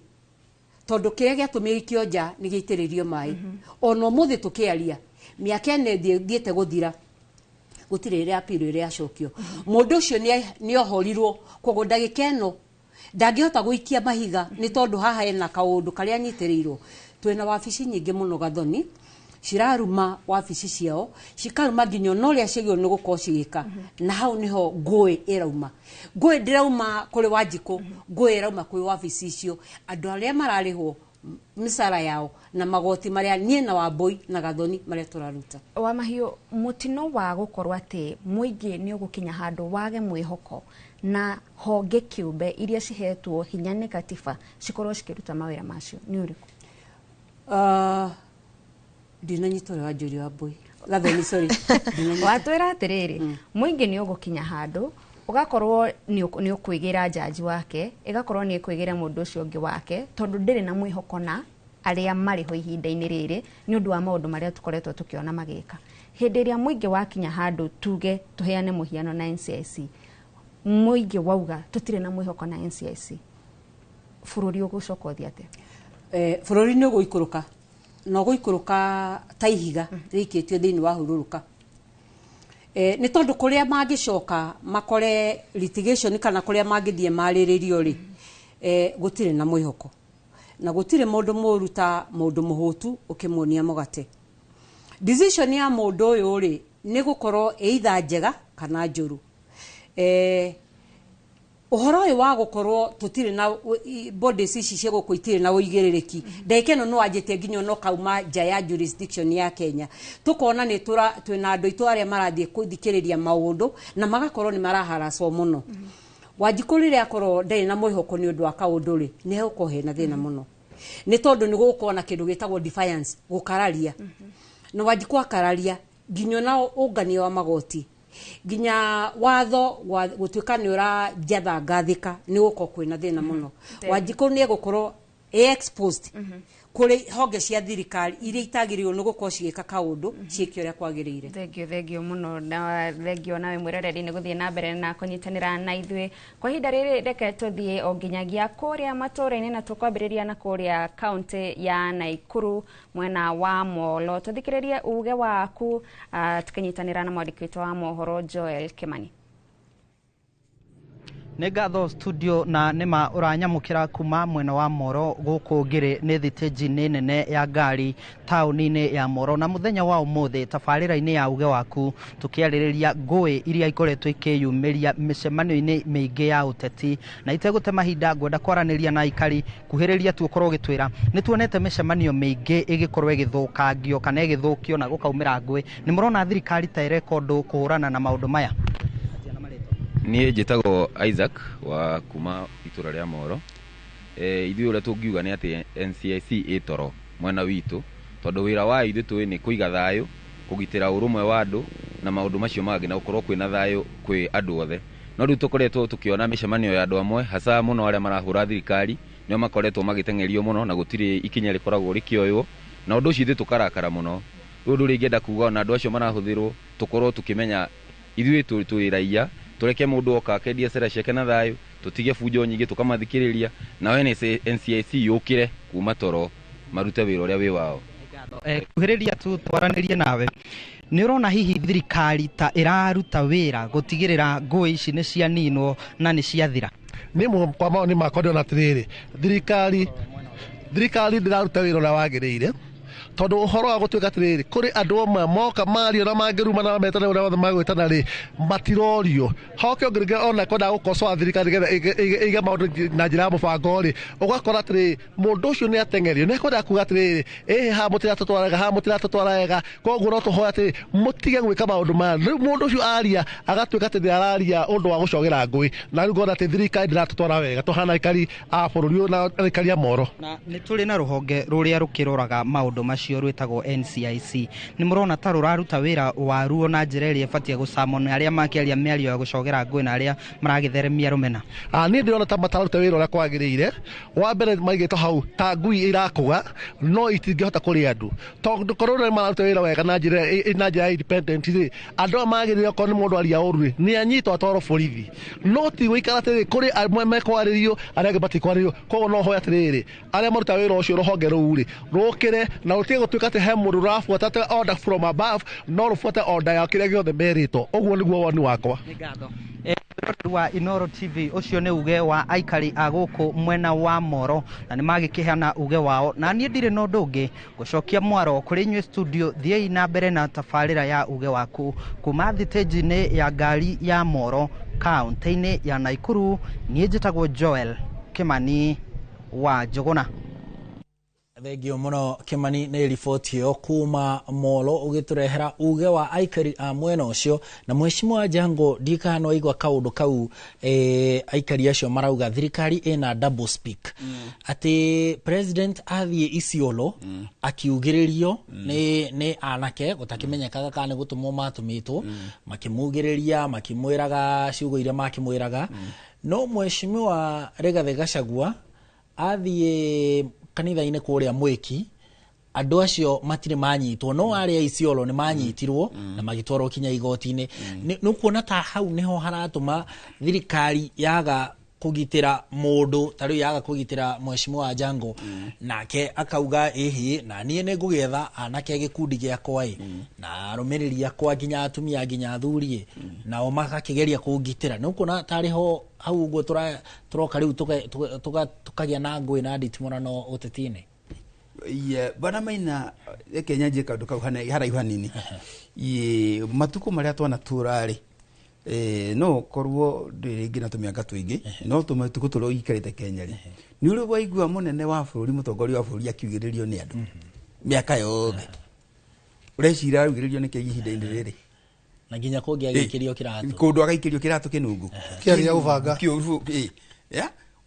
Tondũ kĩrĩa gĩatũmire gĩikio nja nĩ gĩitĩrĩrio maĩ. Ona ũmũthĩ tũkĩaria, mĩaka ĩna ĩthiĩte gũthira, gũtirĩ ĩrĩa appeal ĩrĩa yacokio. Mũndũ ũcio nĩ ohorirwo, koguo ndagĩka ĩno ndangĩhota gũikia mahiga nĩ tondũ haha ena kaũndũ karĩa anyitĩrĩirwo. Twĩna wabici nyingĩ mũno Gathoni, ciraruma wabici ciao, cikaruma nginya ona ũrĩa ciagĩrĩirwo nĩ gũkorwo cigĩka. Na hau nĩho ngũĩ ĩrauma. Ngũĩ ndĩrauma kũrĩ Wanjikũ, ngũĩ ĩrauma kwĩ wabici icio. Andũ arĩa mararĩhwo mĩcara yao na magoti marĩa niĩ na Wambui na Gathoni marĩa tũraruta. Wa mahiũ, mũtino wa gũkorwo atĩ mũingĩ nĩ ũgũkinya handũ wage mwĩhoko na honge kĩũmbe iria cihetwo hinya nĩ katiba cikorwo cikĩruta mawĩra macio nĩ ũrĩkũ? Ndinanyita ũrĩa wanjũria Wambui. Gathoni, sorry. Watwĩra atĩrĩrĩ, mũingĩ nĩ ũgũkinya handũ ũgakorwo nĩ ũkwĩgĩra jaji wake, ĩgakorwo nĩ ĩkwĩgĩra mũndũ ũcio ũngĩ wake, tondũ ndĩrĩ na mwĩhoko na arĩa marĩ ho ihinda-inĩ rĩrĩ nĩ ũndũ wa maũndũ marĩa tũkoretwo tũkĩona magĩka. Hĩndĩ ĩrĩa mũingĩ wakinya handũ tuge tũheane mũhiano na NCIC, mũingĩ wauga tũtirĩ na mwĩhoko na NCIC, bũrũri ũgũcoka ũthiĩ atĩa? Bũrũri nĩ ũgũikũrũka, na ũgũikũrũka ta ihiga rĩikĩtio thĩinĩ wa hurũrũka. Nĩ tondũ kũrĩa mangĩcoka makore litigation kana kũrĩa mangĩthiĩ marĩrĩrio rĩ, gũtirĩ na mwĩhoko. Na gũtirĩ mũndũ mũũru ta mũndũ mũhũtu ũkĩmuonia mũgate. Decision ya mũndũ ũyũ rĩ, nĩ gũkorwo either njega kana njũru. Ũhoro ũyũ wa gũkorwo tũtirĩ na bodies ici cia gũkũ itirĩ na ũigĩrĩrĩki, ndagĩka ĩno no wanjĩtie nginya ona ũkauma nja ya jurisdiction ya Kenya, tũkona nĩ twĩna andũ aitũ arĩa marathiĩ gũthikĩrĩria maũndũ na magakorwo nĩ maraharacwo mũno. Wanjikũ rĩrĩa akorwo ndarĩ na mwĩhoko nĩ ũndũ wa kaũndũ rĩ, nĩ hegũkorwo hena thĩna mũno, nĩ tondũ nĩ gũgũkorwo na kĩndũ gĩtagwo defiance, gũkararia. Na Wanjikũ akararia nginya ona ũngania wa magoti, nginya watho wa gũtuĩka nĩ ũranjatha ngathĩka, nĩ gũkorwo kwĩna thĩna mũno. Wanjikũ nĩ egũkorwo exposed kũrĩ honge cia thirikari iria itagĩrĩirwo nĩ gũkorwo cigĩka kaũndũ ciĩke ũrĩa kwagĩrĩire. Thengio, thengio mũno, na thengio nawe mwĩroreri nĩ gũthiĩ na mbere na kũnyitanĩra na ithuĩ. Kwa ihinda rĩrĩ reke tũthiĩ o nginyagia kũrĩa matũũra-inĩ, na tũkwambĩrĩria na kũrĩa kaũntĩ ya Naikuru mwena wa Molo. Tũthikĩrĩrie uge waku, tũkĩnyitanĩra na mwandĩki witũ wa mohoro Joel Kimani. Nĩ ngatho studio na nĩma ũranyamũkĩra kuma mwena wa Moro gũkũ ngĩrĩ nĩ thitĩnji-inĩ nene ya ngari taũni-inĩ ya Moro. Na mũthenya wa ũmũthĩ tabarĩra-inĩ ya uge waku tũkĩarĩrĩria ngũĩ iria ikoretwo ikĩyumĩria mĩcemanio-inĩ mĩingĩ ya ũteti. Na itegũte mahinda ngwenda kwaranĩria na aikari kuhĩrĩria tu ũkorwo ũgĩtwĩra nĩ tuonete mĩcemanio mĩingĩ ĩgĩkorwo ĩgĩthũkangio kana ĩgĩthũkio na gũkaumĩra ngũĩ. Nĩ mũrona thirikari ta ĩreka ũndũ kũhũrana na maũndũ maya? Niĩ njĩtagwo Isaac wa kuma itũra rĩa Moro. Ithuĩ ũrĩa tũngiuga nĩ atĩ NCIC ĩ toro mwena witũ, tondũ wĩra wa ithuĩ tũĩ nĩ kũiga thayũ, kũgitĩra ũrũmwe wa andũ na maũndũ macio mangĩ, na gũkorwo kwĩna thayũ kwĩ andũ othe. No rĩu tũkoretwo tũkĩona mĩcemanio ya andũ amwe, hasa mũno arĩa marahũra thirikari, nĩo makoretwo magĩteng'erio mũno na gũtirĩ ikinya rĩkoragwo rĩkĩoywo, na ũndũ ũcio ithuĩ tũkarakara mũno. Rĩu ũndũ ũrĩa ingĩenda kuga ona andũ acio marahũthĩrwo tũkorwo tũkĩmenya ithuĩ twĩ raia, tũreke mũndũ oka akendie cera ciake na thayũ, tũtige bunjo nyingĩ tũkamathikĩrĩria, nayo NCIC yũkĩre kuma toro marute wĩra ũrĩa wĩ wao. Kuhĩrĩria tu twaranĩrie nawe, nĩ ũrona hihi thirikari ta ĩraruta wĩra gũtigĩrĩra ngũĩ ici nĩ cianinwo na nĩ ciathira? Niĩ kwa mawoni makwa ndĩrona atĩrĩrĩ, thirikari ndĩraruta wĩra ũrĩa wagĩrĩire, tondũ ũhoro wa gũtuĩka atĩrĩrĩ, kũrĩ andũ amwe moka mario na mangĩruma na metana ũrĩa wothe magwĩtana rĩ, matirorio. Hoke ũngĩrĩngĩ ona kwendaga gũkocoa thirikari nĩgetha ĩige maũndũ na njĩra ya mũbango rĩ, ũgakora atĩrĩrĩ, mũndũ ũcio nĩ ateng'erio, nĩ ekwendaga kuga atĩrĩrĩ, ĩhĩ haha mũtiratũtwara wega, haha mũtiratũtwara wega, koguo no tũhoe atĩrĩrĩ, mũtige gwĩka maũndũ maya. Rĩu mũndũ ũcio aria agatuĩka atĩ nĩ araria ũndũ wa gũcogera ngũĩ, na rĩu ngona atĩ thirikari ndĩratũtwara wega, tũhana aikari a bũrũri ũyũ na aikari a Moro. Na nĩ tũrĩ na rũhonge rũrĩa rũkĩroraga maũndũ macio acio rwĩtagwo NCIC. Nĩ mũrona ta rũraruta wĩra waruo na njĩra ĩrĩa ĩbatiĩ gũcamwo nĩ arĩa makĩaria mĩario ya gũcogera ngũĩ na arĩa maragĩtheremia rũmena? Niĩ ndĩrona ta matararuta wĩra ũrĩa kwagĩrĩire. Wa mbere maigĩtwo hau ta ngui irakũga no itingĩhota kũrĩa andũ, tondũ korwo nĩ mararuta wĩra wega na njĩra ya independent rĩ, andũ aya magĩrĩire okorwo nĩ mũndũ aria ũru rĩ, nĩ anyitwo atwarwo borithi, no ti gũikara atĩrĩ kũrĩ amwe mekwarĩrio arĩa angĩ matikwarĩrio. Koguo no hoya atĩrĩrĩ, arĩa maruta wĩra ũcio rũhonge rũu rĩ, rũkĩre na rũtige gũtuĩka atĩ he mũndũ ũrabuata atĩ order from above, no rũbuate order ya kĩrĩa gĩothe merĩtwo. Ũguo nĩguo woni wakwa. Wa Inoro TV, ũcio nĩ uge wa aikari a gũkũ mwena wa Moro, na nĩ magĩkĩheana uge wao, na niĩ ndirĩ na ũndũ ũngĩ gũcokia mwaro kũrĩ inyuĩ studio. Thiĩi na mbere na tabarĩra ya uge waku kuma thitĩnji-inĩ ya ngari ya Moro kaũntĩ-inĩ ya Naikuru. Niĩ njĩtagwo Joel Kimani wa Njũgũna. Thengio muno Kimani nĩ riboti ĩyo kuma Molo ũgĩtũrehera uge wa aikari a mwena ũcio. Na mheshimiwa Jango, ndikana waigua kaũndũ kau, aikari acio marauga thirikari ĩna double speak, atĩ president athiĩ Isiolo akiugĩrĩrio nĩ anake gũtakĩmenyekaga kana nĩ gũtũmwo matũmĩtwo, makĩmugĩrĩria makĩmwĩraga ciugo iria makĩmwĩraga, no mheshimiwa Rigathĩ Gachagua athiĩ kanitha-inĩ kũrĩa Mwĩki, andũ acio matirĩ manyitwo, no arĩa Isiolo nĩ manyitirwo na magĩtwarwo kinya igoti-inĩ. Nĩ ũkuona ta hau nĩho haratũma thirikari yaga kũgitĩra mũndũ ta rĩu yaga kũgitĩra mheshimiwa Jango, nake akauga ĩhĩ na niĩ nĩ ngũgĩetha anake gĩkundi gĩakwa ĩ na arũmĩrĩri akwa nginya atumia nginya athuri ĩ, nao magakĩgeria kũngitĩra. Nĩ ũkuona tarĩ ho hau ũguo tũroka rĩu tũkagĩa na ngũĩ na nditimũrano ũteti-inĩ? Bwana Maina, reke nyanjie kaũndũ kau haraihu hanini. Matukũ marĩa twanatũra rĩ, no korwo ndĩ rĩngĩ na tũmĩaka tũingĩ, no tũmatukũ tũrĩa ũikarĩte Kenya rĩ, nĩ ũrĩ waigua mũnene wa bũrũri, mũtongoria wa bũrũri akiugĩrĩrio nĩ andũ mĩaka yothe? Ũreciria araugĩrĩrio nĩkĩ ihinda-inĩ rĩrĩ? Na nginya kũngĩ agĩikĩrio kĩratũ, kũndũ agaikĩrio kĩratũ kĩnungu kĩarĩ gĩa gũbanga.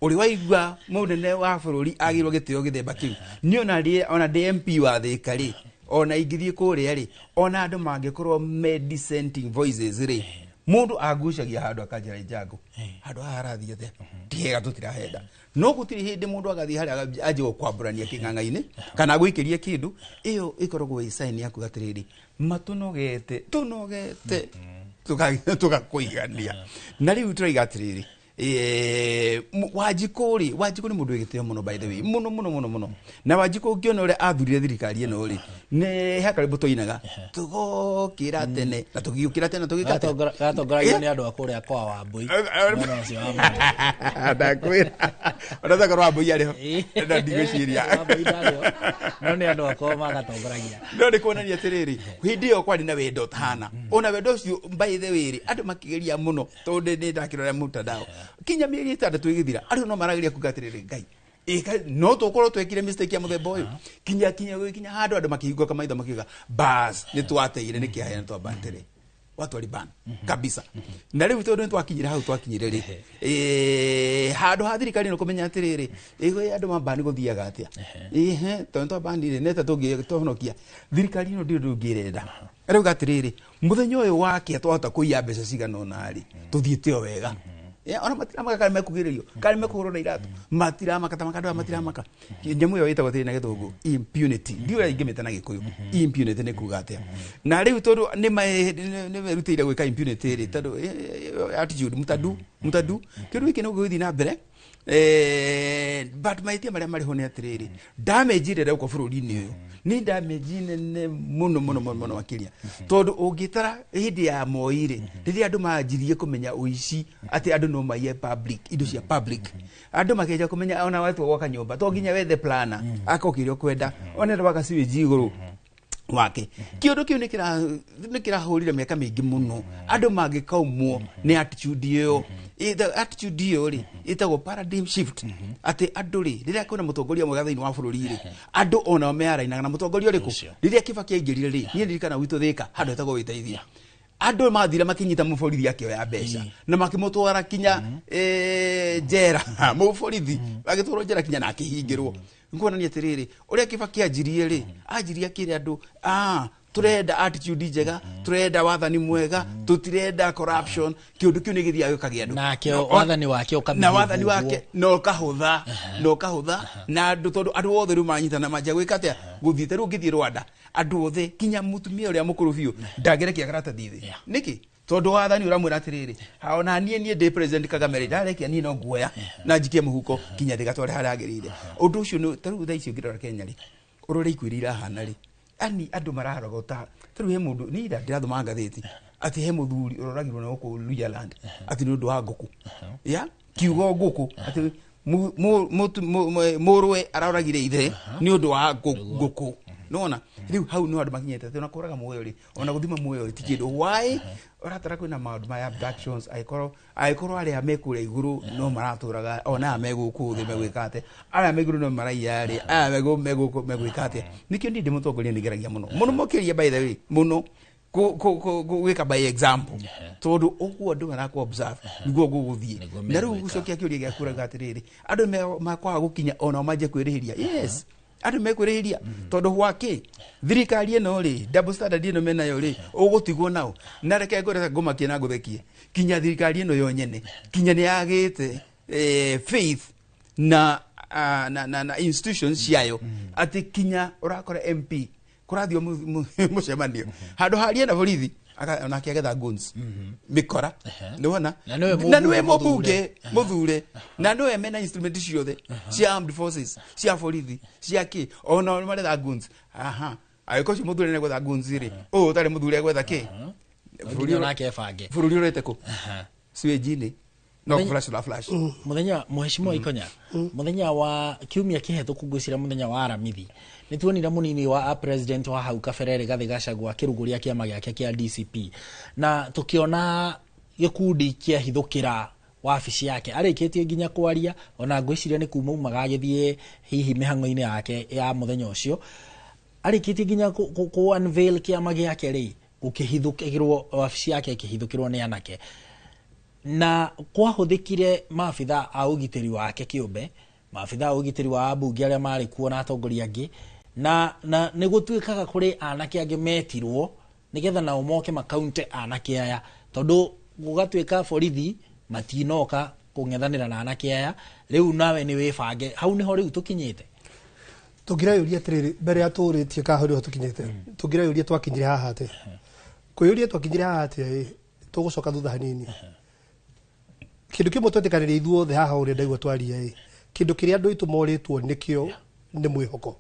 Ũrĩ waigua mũnene wa bũrũri agĩrwo gĩtĩo gĩthemba kĩu? Niĩ ona ndĩ MP wa Thĩka rĩ, ona ingĩthiĩ kũrĩa rĩ, ona andũ mangĩkorwo me dissenting voices rĩ, mũndũ angucagia handũ akanjĩra Jango, handũ haha harathiĩ atĩa, ti hega, tũtirahenda. No gũtirĩ hĩndĩ mũndũ agathiĩ harĩa anjie gũkwambũrania kĩng'ang'a-inĩ kana agũikĩrie kĩndũ. Ĩyo ĩkoragwo ĩ sign ya kuga atĩrĩrĩ, matũnogete, tũnogete, tũgakũigania. Na rĩu tũraiga atĩrĩrĩ, Wanjikũ rĩ, Wanjikũ nĩ mũndũ wĩ gĩtĩo mũno, by the way, mũno mũno mũno mũno. Na Wanjikũ ũngĩona ũrĩa athurire thirikari ĩno rĩ, nĩ he karwĩmbo tũinaga, tũgokĩra tene na tũgĩũkĩra tene tũgĩka atĩa? Gatongoragio nĩ andũ a kũrĩa kwa Wambui, mwena ũcio wa Mwea. Ndakwĩra ona takorwo Wambui arĩ ho na ndigwĩciria Wambui ndarĩ ho, no nĩ andũ akwa magatongoragia. No nĩ kuonania atĩrĩrĩ, hĩndĩ ĩyo kwarĩ na wendo ũtahana, ona wendo ũcio by the way rĩ, andũ makĩgeria mũno, tondũ nĩ ndakĩrora mtandao kinya mĩeri 6 ĩgĩthira, andũ no marageria kuga atĩrĩrĩ, Ngai no tũkorwo twekire mistake ya mũthemba ũyũ, kinya kinya gũgĩkinya handũ andũ makĩhingũka maitho makiuga bas nĩ twateire, nĩ kĩhaya nĩ twambatire watu walibana kabisa. Na rĩu tondũ nĩ twakinyire hau twakinyire rĩ, handũ ha thirikari nĩ kũmenya atĩrĩrĩ, ĩgwe andũ mambani gũthiaga atĩa, ĩhe tondũ twambanire nĩ ta tũngĩtohonokia thirikari ĩno ndĩ ũndũ ũngĩ ĩrenda. Rĩu atĩrĩrĩ, mũthenya ũyũ wake twahota kũiya mbeca cigana ũna rĩ, tũthiĩte o wega. Ona matiramaka kana mekugĩrĩrio kana mekũhũrwo na iratũ, matiramaka ta makandũ aya matiramaka. Nyamũ ĩyo ĩtagwo atĩrĩ na gĩthũngũ impunity, ndiũĩ ũrĩa ingĩmĩta na gĩkũyũ. Impunity nĩ kuga atĩa? Na rĩu tondũ nĩ merutĩire gwĩka impunity rĩ, tondũ attitude mutadu mutadu, kĩndũ gĩkĩ no gĩgũthiĩ na mbere. But mahĩtia marĩa marĩ ho nĩ atĩrĩrĩ, damage ĩrĩa ĩrekwo bũrũri-inĩ ũyũ nĩ damage nene mũno mũno mũno mũno makĩria, tondũ ũngĩtara hĩndĩ ya Moi rĩ, rĩrĩa andũ manjirie kũmenya ũici atĩ andũ no maiye public, indo cia public, andũ makĩanjia kũmenya ona watua gwaka nyũmba to nginya wethe planner aka kĩrĩa ũkwenda, ona gwaka sewage igũrũ wake. Kĩũndũ kĩu nĩ kĩrahũrire mĩaka mĩingĩ mũno andũ mangĩkaumwo nĩ attitude ĩyo. Attitude ĩyo rĩ ĩtagwo paradigm shift, atĩ andũ rĩ, rĩrĩa kwĩna mũtongoria mwega thĩinĩ wa bũrũri rĩ, andũ onao meyarainaga na mũtongoria ũrĩkũ. Rĩrĩa Kibaki aingĩrire rĩ, niĩ ndirikana gwitũ Thĩka handũ hetagwo Wĩteithia, Andũ mathire makinyita mũborithi akĩoya mbeca na makĩmũtwara kinya njera, mũborithi agĩtwarwo njera kinya na akĩhingĩrwo. Nkuonania atĩrĩrĩ, ũrĩa Kibaki anjirie rĩ, anjirie akĩre andũ, turenda attitude njega, turenda wathani mwega, tutirenda corruption. Kiundu kiu nĩ gĩthiaga gĩũkagia andũ. Nake wathani wake ũka na wathani wake na ũkahũtha, na ũkahũtha na andũ, tondũ andũ othe rĩu manyitana manjia gwĩka atĩa, gũthiĩ. Ta rĩu ũngĩthiĩ Rwanda, andũ othe kinya mũtumia ũrĩa mũkũrũ biũ ndangĩrekia karatathi thĩ. Nĩkĩ? Tondũ wathani ũramwĩra atĩrĩrĩ, ona niĩ ndĩ President Kagame rĩ, ndarekia niĩ no nguoya na njikie mũhuko kinya ndĩgatware harĩa agĩrĩire. Ũndũ ũcio nĩ ta rĩu thaa ici ũngĩrora Kenya rĩ, ũrore ikuũ iria irahana rĩ, ani andũ mararogota. Ta rĩu he mũndũ niĩ ira ndĩrathoma ngathĩti atĩ he mũthuri ũroragirwo na gũkũ Luhyaland atĩ nĩ ũndũ wa ngũkũ ya kiugo ngũkũ, atĩ mũrũwe aroragire ithe nĩ ũndũ wa ngũkũ. Nĩwona rĩu hau nĩ andũ makinyĩte atĩ ona kũraga muoyo rĩ, ona gũthima muoyo rĩ, ti kĩndũ. Why ũratara kwĩna maũndũ maya abductions, angĩkorwo arĩa me kũrĩa igũrũ no maratũraga, ona aya me gũkũ thĩ megwĩka atĩa? Arĩa me igũrũ no maraiya rĩ, aya me gũkũ megwĩka atĩa? Nĩkĩo niĩ ndĩ mũtongoria nĩngeragia mũno mũno makĩria, by the way, mũno gwĩka by example, tondũ ũguo andũ marakũ observe nĩguo gũgũthiĩ. Na rĩu gũcokia kĩũria gĩaku, ũrauga atĩrĩrĩ, andũ makwaga gũkinya onao manjie kwĩrĩhĩria. Yes, andũ mekwĩrĩhĩria, tondũ gwakĩ thirikari ĩno rĩ, double standard ĩno menayo rĩ, ũgũtigwo nao. Na reke ngwĩre, ngũmakie na ngũthekie, kinya thirikari ĩno yo nyene kinya nĩ yagĩte faith na institutions ciayo, atĩ kinya ũrakora MP kũrathio mũcemanio handũ harie na borithi, onake agetha guns, mĩkora, nĩwona? Na nĩwe Na nĩwe mũmbunge. Mũmbunge mũthure, na nĩwe mena instrument ciothe cia armed forces, cia borithi, cia kĩ, ona nĩ maretha guns. Aha, angĩkorwo ũcio mũthure nĩ gwetha guns rĩ, ũyũ ũtarĩ mũthure gwetha kĩ? Nginya onake ebange. Bũrũri ũrete kũ sewage-inĩ no flash na flash. Muthenya, Mheshimiwa Ikonya, muthenya wa kiumia kĩhetũku, ngwĩciria muthenya wa Aramithi, nĩ tuonire mũnini wa president wa hau kabere Rigathĩ Gachagua akĩrugũria kĩama gĩake kĩa DCP, na tũkĩona gĩkundi kĩahithũkĩra wabici yake arĩkĩtie nginya kwaria. Ona ngwĩciria nĩ kuma umaga agĩthiĩ hihi mĩhang'o-inĩ yake ya mũthenya ũcio, arĩkĩtie nginya kũ unveil kĩama gĩake rĩ, gũkĩhithũkĩrwo wabici yake, ĩkĩhithũkĩrwo nĩ anake, na kwahũthĩkire maabitha a ũgitĩri wake kĩũmbe, maabitha a ũgitĩri wa ambunge arĩa marĩ kuo na atongoria angĩ, na nĩ gũtuĩkaga kũrĩ anake angĩ metirwo nĩgetha nao moke makaunte anake aya, tondũ gũgatuĩka borithi matinoka kũng'ethanĩra na anake aya. Rĩu nawe nĩ wĩbange, hau nĩho rĩu tũkinyĩte. Tũngĩreyũria atĩrĩrĩ, mbere ya tũrĩtie ka hau nĩho tũkinyĩte, tũngĩreyũria twakinyire haha atĩa? Kwĩyũria twakinyire haha atĩa ĩ, tũgũcoka thutha hanini. Kĩndũ kĩmwe twetĩkanĩria ithuothe haha, ũrĩa ndaigua twaria ĩ, kĩndũ kĩrĩa andũ aitũ morĩtwo nĩkĩo nĩ mwĩhoko.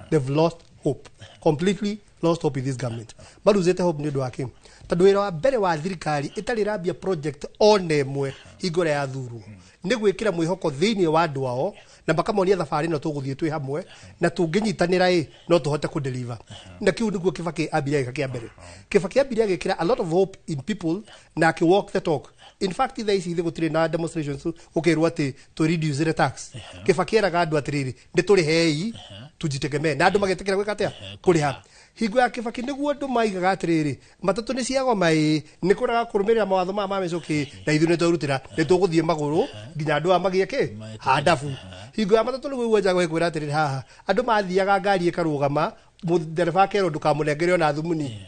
They've lost hope, completely lost hope in this government. Maruzĩte hope nĩ ũndũ wa kĩ? Tondũ wĩra wa mbere wa thirikari ĩtarĩ ĩrambia project ona ĩmwe hingo ĩrĩa yathurwo nĩ gwĩkĩra mwĩhoko thĩinĩ wa andũ ao na makamonia thabarĩ ĩno tũgũthiĩ twĩ hamwe, na tũngĩnyitanĩra ĩ no tũhote kũdeliver. Na kĩu nĩguo Kibaki ambire agĩka kĩa mbere. Kibaki ambire agĩkĩra a lot of hope in people na akĩ walk the talk. In fact, thaa ici ithe gũtirĩ na demonstrations gũkĩrwo atĩ tũ reduce tax. Kibaki eraga andũ atĩrĩrĩ, nĩ tũrĩhei tujitegemee, na andũ magetĩkĩra gwĩka atĩa? Kũrĩha. Hingo ya Kibaki nĩguo andũ maigaga atĩrĩrĩ, matatũ nĩ ciagoma ĩ, nĩ kũrega kũrũmĩrĩra mawatho maya ma mĩcũkĩ, na ithuĩ nĩ twerutĩra, nĩ tũgũthiĩ magũrũ nginya andũ aya magĩe kĩ handabu. Hingo ya matatũ nĩguo igua njago ĩkwĩra atĩrĩrĩ, haha andũ mathiaga ngari ĩkarũgama, ndereba akerwo ndũkamũnengere ona thumuni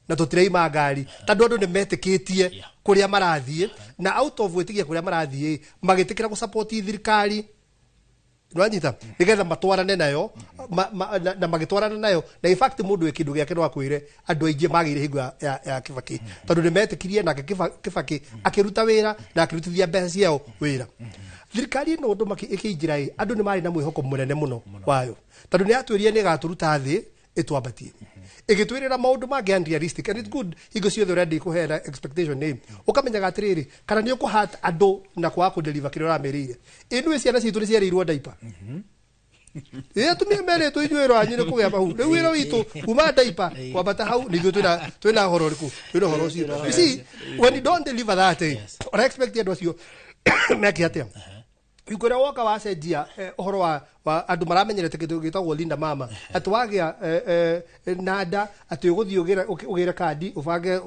na tũtiraima ngari, tondũ andũ nĩ metĩkĩtie kũrĩa marathiĩ, na out of gwĩtĩkia kũrĩa marathiĩ magĩtĩkĩra gũsupport thirikari, nĩwanyita, nĩgetha matwarane nayo na magĩtwarana nayo. Na in fact mũndũ wĩ kĩndũ gĩake no akwĩre andũ aingĩ magĩire hingo ya Kibaki, tondũ nĩ metĩkirie nake Kibaki akĩruta wĩra na akĩrutithia mbeca ciao wĩra. Thirikari ĩno ũndũ ĩkĩingĩra ĩ, andũ nĩ marĩ na mwĩhoko mũnene mũno wayo, tondũ nĩ yatwĩrire nĩ ĩgatũruta thĩ ĩtwambatie, ĩgĩtwĩrĩra maũndũ mangĩ unrealistic. And it's good hingo ciothe ũrĩa ndikũheana expectation nĩ ũkamenyaga atĩrĩrĩ, kana nĩ ũkũhat andũ na kwaga kũdeliver kĩrĩa ũramerĩire. Ĩnũĩ ciana citũ nĩ ciarĩirwo ndaipa ĩ, atumia merĩtwo inyuĩ wĩra wanyu nĩ kũgĩa mahu, rĩu wĩra witũ kuma ndaipa kwambata hau nĩ ithuĩ twĩna ũhoro ũrĩkũ? Twĩna ũhoro ũcio. You see, when you don't deliver that, ũra expect andũ acio meke atĩa? Hingo ĩrĩa woka wacenjia ũhoro wa andũ maramenyerete kĩndũ gĩtagwo Linda Mama, atĩ wagĩa na nda, atĩ ũgũthiĩ ũgĩre kandi, ũbange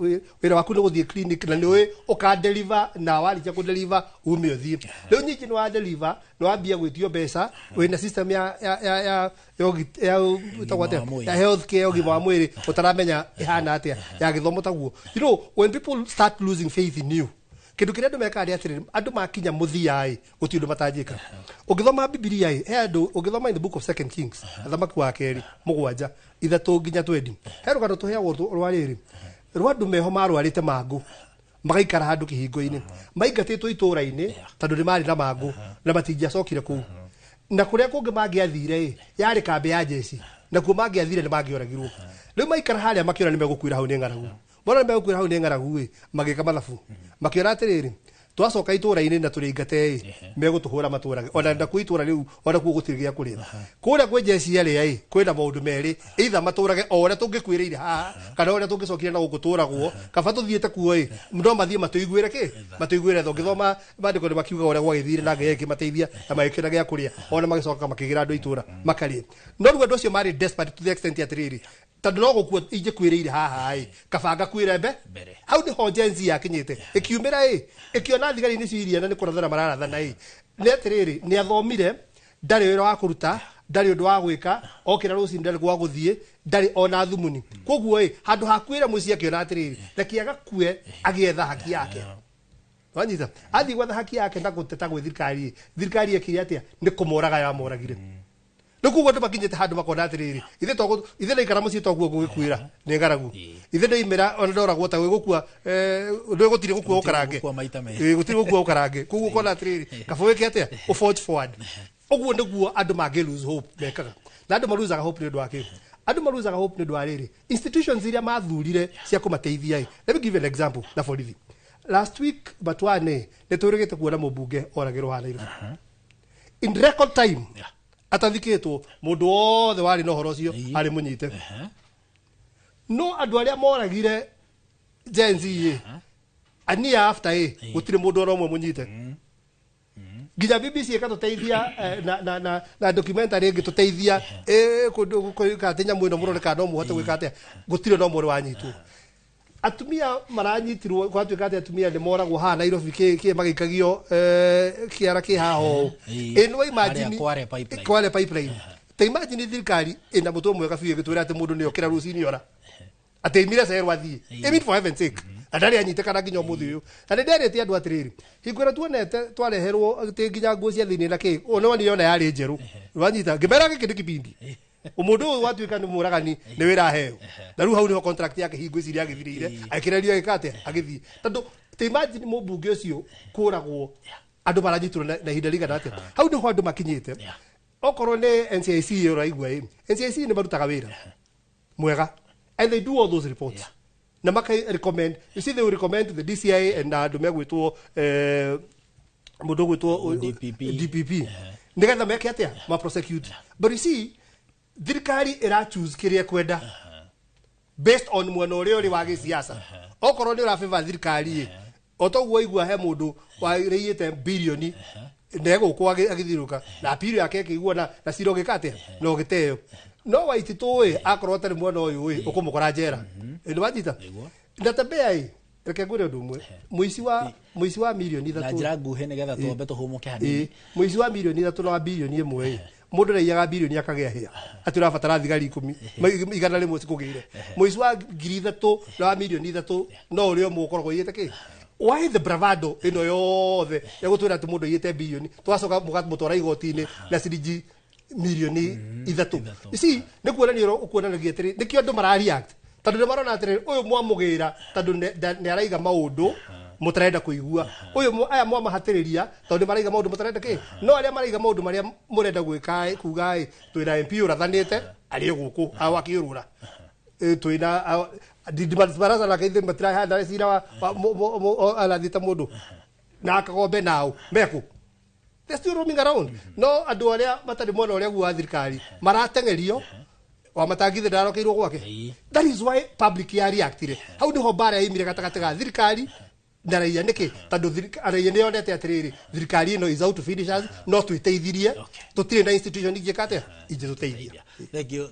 wĩra waku nĩ gũthiĩ clinic, na nĩ ũĩ ũkadeliver, na warĩkia kũdeliver ume ũthiĩ. Rĩu nyingĩ nĩ wadeliver, nĩ wambia gwĩtio mbeca, wĩna system ya ĩtagwo atĩa? Ya health care, ũgima wa mwĩrĩ ũtaramenya ĩhana atĩa, ya gĩthomo taguo. You know, when people start losing faith in you, kĩndũ kĩrĩa andũ mekaga nĩ atĩrĩrĩ, andũ makinya mũthia ĩ, gũtirĩ ũndũ matanjĩka. Ũngĩthoma Bibilia ĩ, he andũ, ũngĩthoma in the Book of Second Kings, Athamaki wa Kerĩ 7 3 nginya 20, he rũgano tũheagwo rwa rĩrĩ rwa andũ meho marwarĩte mangũ, magaikara handũ kĩhingo-inĩ, maingatĩtwo itũũra-inĩ tondũ nĩ marĩ na mangũ na matingĩacokire kũu, na kũrĩa kũngĩ mangĩathire ĩ, yarĩ kambĩ ya jeshi, nakuo mangĩathire nĩ mangĩoragirwo. Rĩu maikara harĩa makĩona nĩ megũkuĩra hau nĩ ng'aragu, mona nĩ megũkuĩra hau nĩ ng'aragu ĩ, magĩka mathabu, makĩona atĩrĩrĩ, twacoka itũũra-inĩ na tũrĩingate ĩ, megũtũhũra matũrage, ona nakuo itũũra rĩu onakuo gũtirĩ gĩa kũrĩa. Kũrĩa kwĩ jeshi ĩrĩa ĩ, kwĩna maũndũ merĩ, either matũrage o ũrĩa tũngĩkuĩrĩire haha, kana ũrĩa tũngĩcokire na gũkũ tũragwo, kaba tũthiĩte kuo ĩ, no mathiĩ matũiguĩre kĩ, matũiguĩre tha. Ũngĩthoma maandĩko nĩ makiuga ũrĩa gwagĩthire, na Ngai akĩmateithia na magĩkĩona gĩa kũrĩa, ona magĩcoka makĩgĩra andũ itũũra makarĩe. No rĩu andũ acio marĩ desperate to the extent atĩrĩrĩ, tondũ no gũkua ingĩkuĩrĩire haha ĩ, kaba ngakuĩre mbere. Hau nĩho Gen Z yakinyĩte, ĩkiumĩra ĩ, ĩkĩona thigari nĩcio iria na nĩ kũrathana mararathana ĩ, nĩ atĩrĩrĩ, nĩ athomire, ndarĩ wĩra wa kũruta, ndarĩ ũndũ wa gwĩka, okĩra rũcinĩ ndarĩ gwa gũthiĩ, ndarĩ ona thumuni. Koguo ĩ, handũ ha kwĩra mũciĩ akĩona atĩrĩrĩ, reke agakue agĩetha haki yake. Wanyita, athiĩ gwetha haki yake na gũteta gwĩ thirikari ĩ, thirikari ĩkire atĩa? Nĩ kũmoraga yamoragire. Rĩu koguo andũ makinyĩte handũ makona atĩrĩrĩ, ithe toguo, ithe ndaikara mũciĩ toguo ngũgĩkuĩra nĩ ng'aragu, ithe ndaimĩra ona ndoragwo ta gwĩgũkua, ndũĩ gũtirĩ gũkua ũkarange, gũtirĩ gũkua ũkarange. Koguo ũkona atĩrĩrĩ, kaba wĩke atĩa, ũ forge forward. Ũguo nĩguo andũ mangĩ lose hope mekaga. Na andũ maluzaga hope nĩ ũndũ wa kĩ? Andũ maluzaga hope nĩ ũndũ wa rĩrĩ, institutions iria mathurire cia kũmateithia ĩ. Let me give you an example na borithi. Last week Batwane nĩ twĩrĩgĩte kuona mũmbunge oragĩrwo haha Nairobi in record time, atathikĩtwo, mũndũ wothe warĩ na ũhoro ũcio arĩ mũnyite. No andũ arĩa moragire Gen Z ĩ, ania after ĩ, gũtirĩ mũndũ ona ũmwe mũnyite. Nginya BBC ĩgatũteithia na documentary ĩngĩtũteithia kũndũ gwĩka atĩ nyamũ ĩno mũrore kana no mũhote gwĩka atĩa, gũtirĩ na ũmwe wanyitwo. Atumia maranyitirwo, gwatuĩka atĩ atumia nĩ moragwo haha Nairobi, kĩ magĩikagio kĩara kĩ haha ũũ. Ĩ nĩ imagine Kware Pipeline. Ta imagine thirikari ĩna mũtwe mwega biũ ĩgĩtwĩra atĩ mũndũ nĩ okĩra rũcinĩ ora, atĩ aimire cerwo athiĩ. I mean, for heaven's sake, na ndarĩ anyitĩkana nginya ũmũthĩ ũyũ. Na nĩ nderĩte andũ atĩrĩrĩ, hingo ĩrĩa tuonete twareherwo atĩ nginya nguo cia thĩinĩ na kĩ, nĩ wona yarĩ njerũ, wanyita, ngĩmera gĩkĩ nĩ kibindi. Mũndũ ũyũ watuĩka nĩ mũragani, nĩ wĩra aheo, na rĩu hau nĩho contract yake hingo iciria agĩthirĩire, akĩrerio agĩka atĩa, agĩthiĩ. Tondũ ta imagine mũmbunge ũcio kũragwo, andũ maranyitirwo na ihinda rĩigana atĩa. Hau nĩho andũ makinyĩte. Okorwo nĩ NCIC ũraigua ĩ, NCIC nĩ marutaga wĩra mwega, and they do all those reports na maka recommend. You see, they will recommend to the DCI and andũ megwĩtwo mũndũ ũgwĩtwo DPP, DPP, nĩgetha meke atĩa, ma prosecute. But you see, thirikari ĩra choose kĩrĩa ĩkwenda based on mwena ũrĩa ũrĩ wa gĩsiasa. Okorwo nĩ ũrabĩba thirikari ĩ, o toguo igua he mũndũ warĩiyĩte bilioni na egũkũ agĩthiũrũrũka na appeal yake ĩkĩiguo na cira ũgĩka atĩa, na ũgĩteo. No Waititũ ĩ, akorwo atarĩ mwena ũyũ ĩ, ũkũmũkora njera. Nĩ wanyita? Na Tembea ĩ, reke ngwĩre ũndũ ũmwe, mũici wa mirioni Na 3 njĩra nguhĩ nĩgetha twambe tũhũmũke hanini. Mũici wa mirioni 3 na wa bilioni 1 ĩ, mũndũ araiyaga bilioni akagĩa hĩa atĩ ũrabatara thigari 10 100 cikũgĩre. Mũici wa 3,000 na wa mirioni 3 no ũrĩa ũmwe ũkoragwo ũiyĩte kĩ. Why the bravado ĩno yothe ya gũtwĩra atĩ mũndũ aiyĩte bilioni, twacoka mũgatwara igoti-inĩ na ciringi mirioni 3? You see, nĩ kuonania ũkuonanagia atĩrĩ, nĩkĩo andũ mara react, tondũ nĩ marona atĩrĩ, ũyũ mwamũgĩra tondũ nĩ araiga maũndũ mũtarenda kũigua, ũyũ aya mwamahatĩrĩria tondũ nĩ maraiga maũndũ mũtarenda kĩ. No arĩa maraiga maũndũ marĩa mũrenda gwĩka ĩ, kuga ĩ, twĩna MP ũrathanĩte arĩ gũkũ awakĩũrũra, twĩna Didmus Barasa nake ithuĩ matirahanda cira wa arathiĩte mũndũ na akagombe nao mekũ, they're still roaming around. No andũ arĩa matarĩ mwena ũrĩa guo wa thirikari marateng'erio wa matangithe ndarokeirwo gwake. That is why public ya reactire. Hau niho mbara yaimire gatagatĩ ga thirikari Na raia nĩkĩ? Tondũ raia nĩ yonete atĩrĩrĩ, thirikari ĩno is out to finish us, no twĩteithirie, tũtirĩ na institution ingĩka atĩa ingĩtũteithia.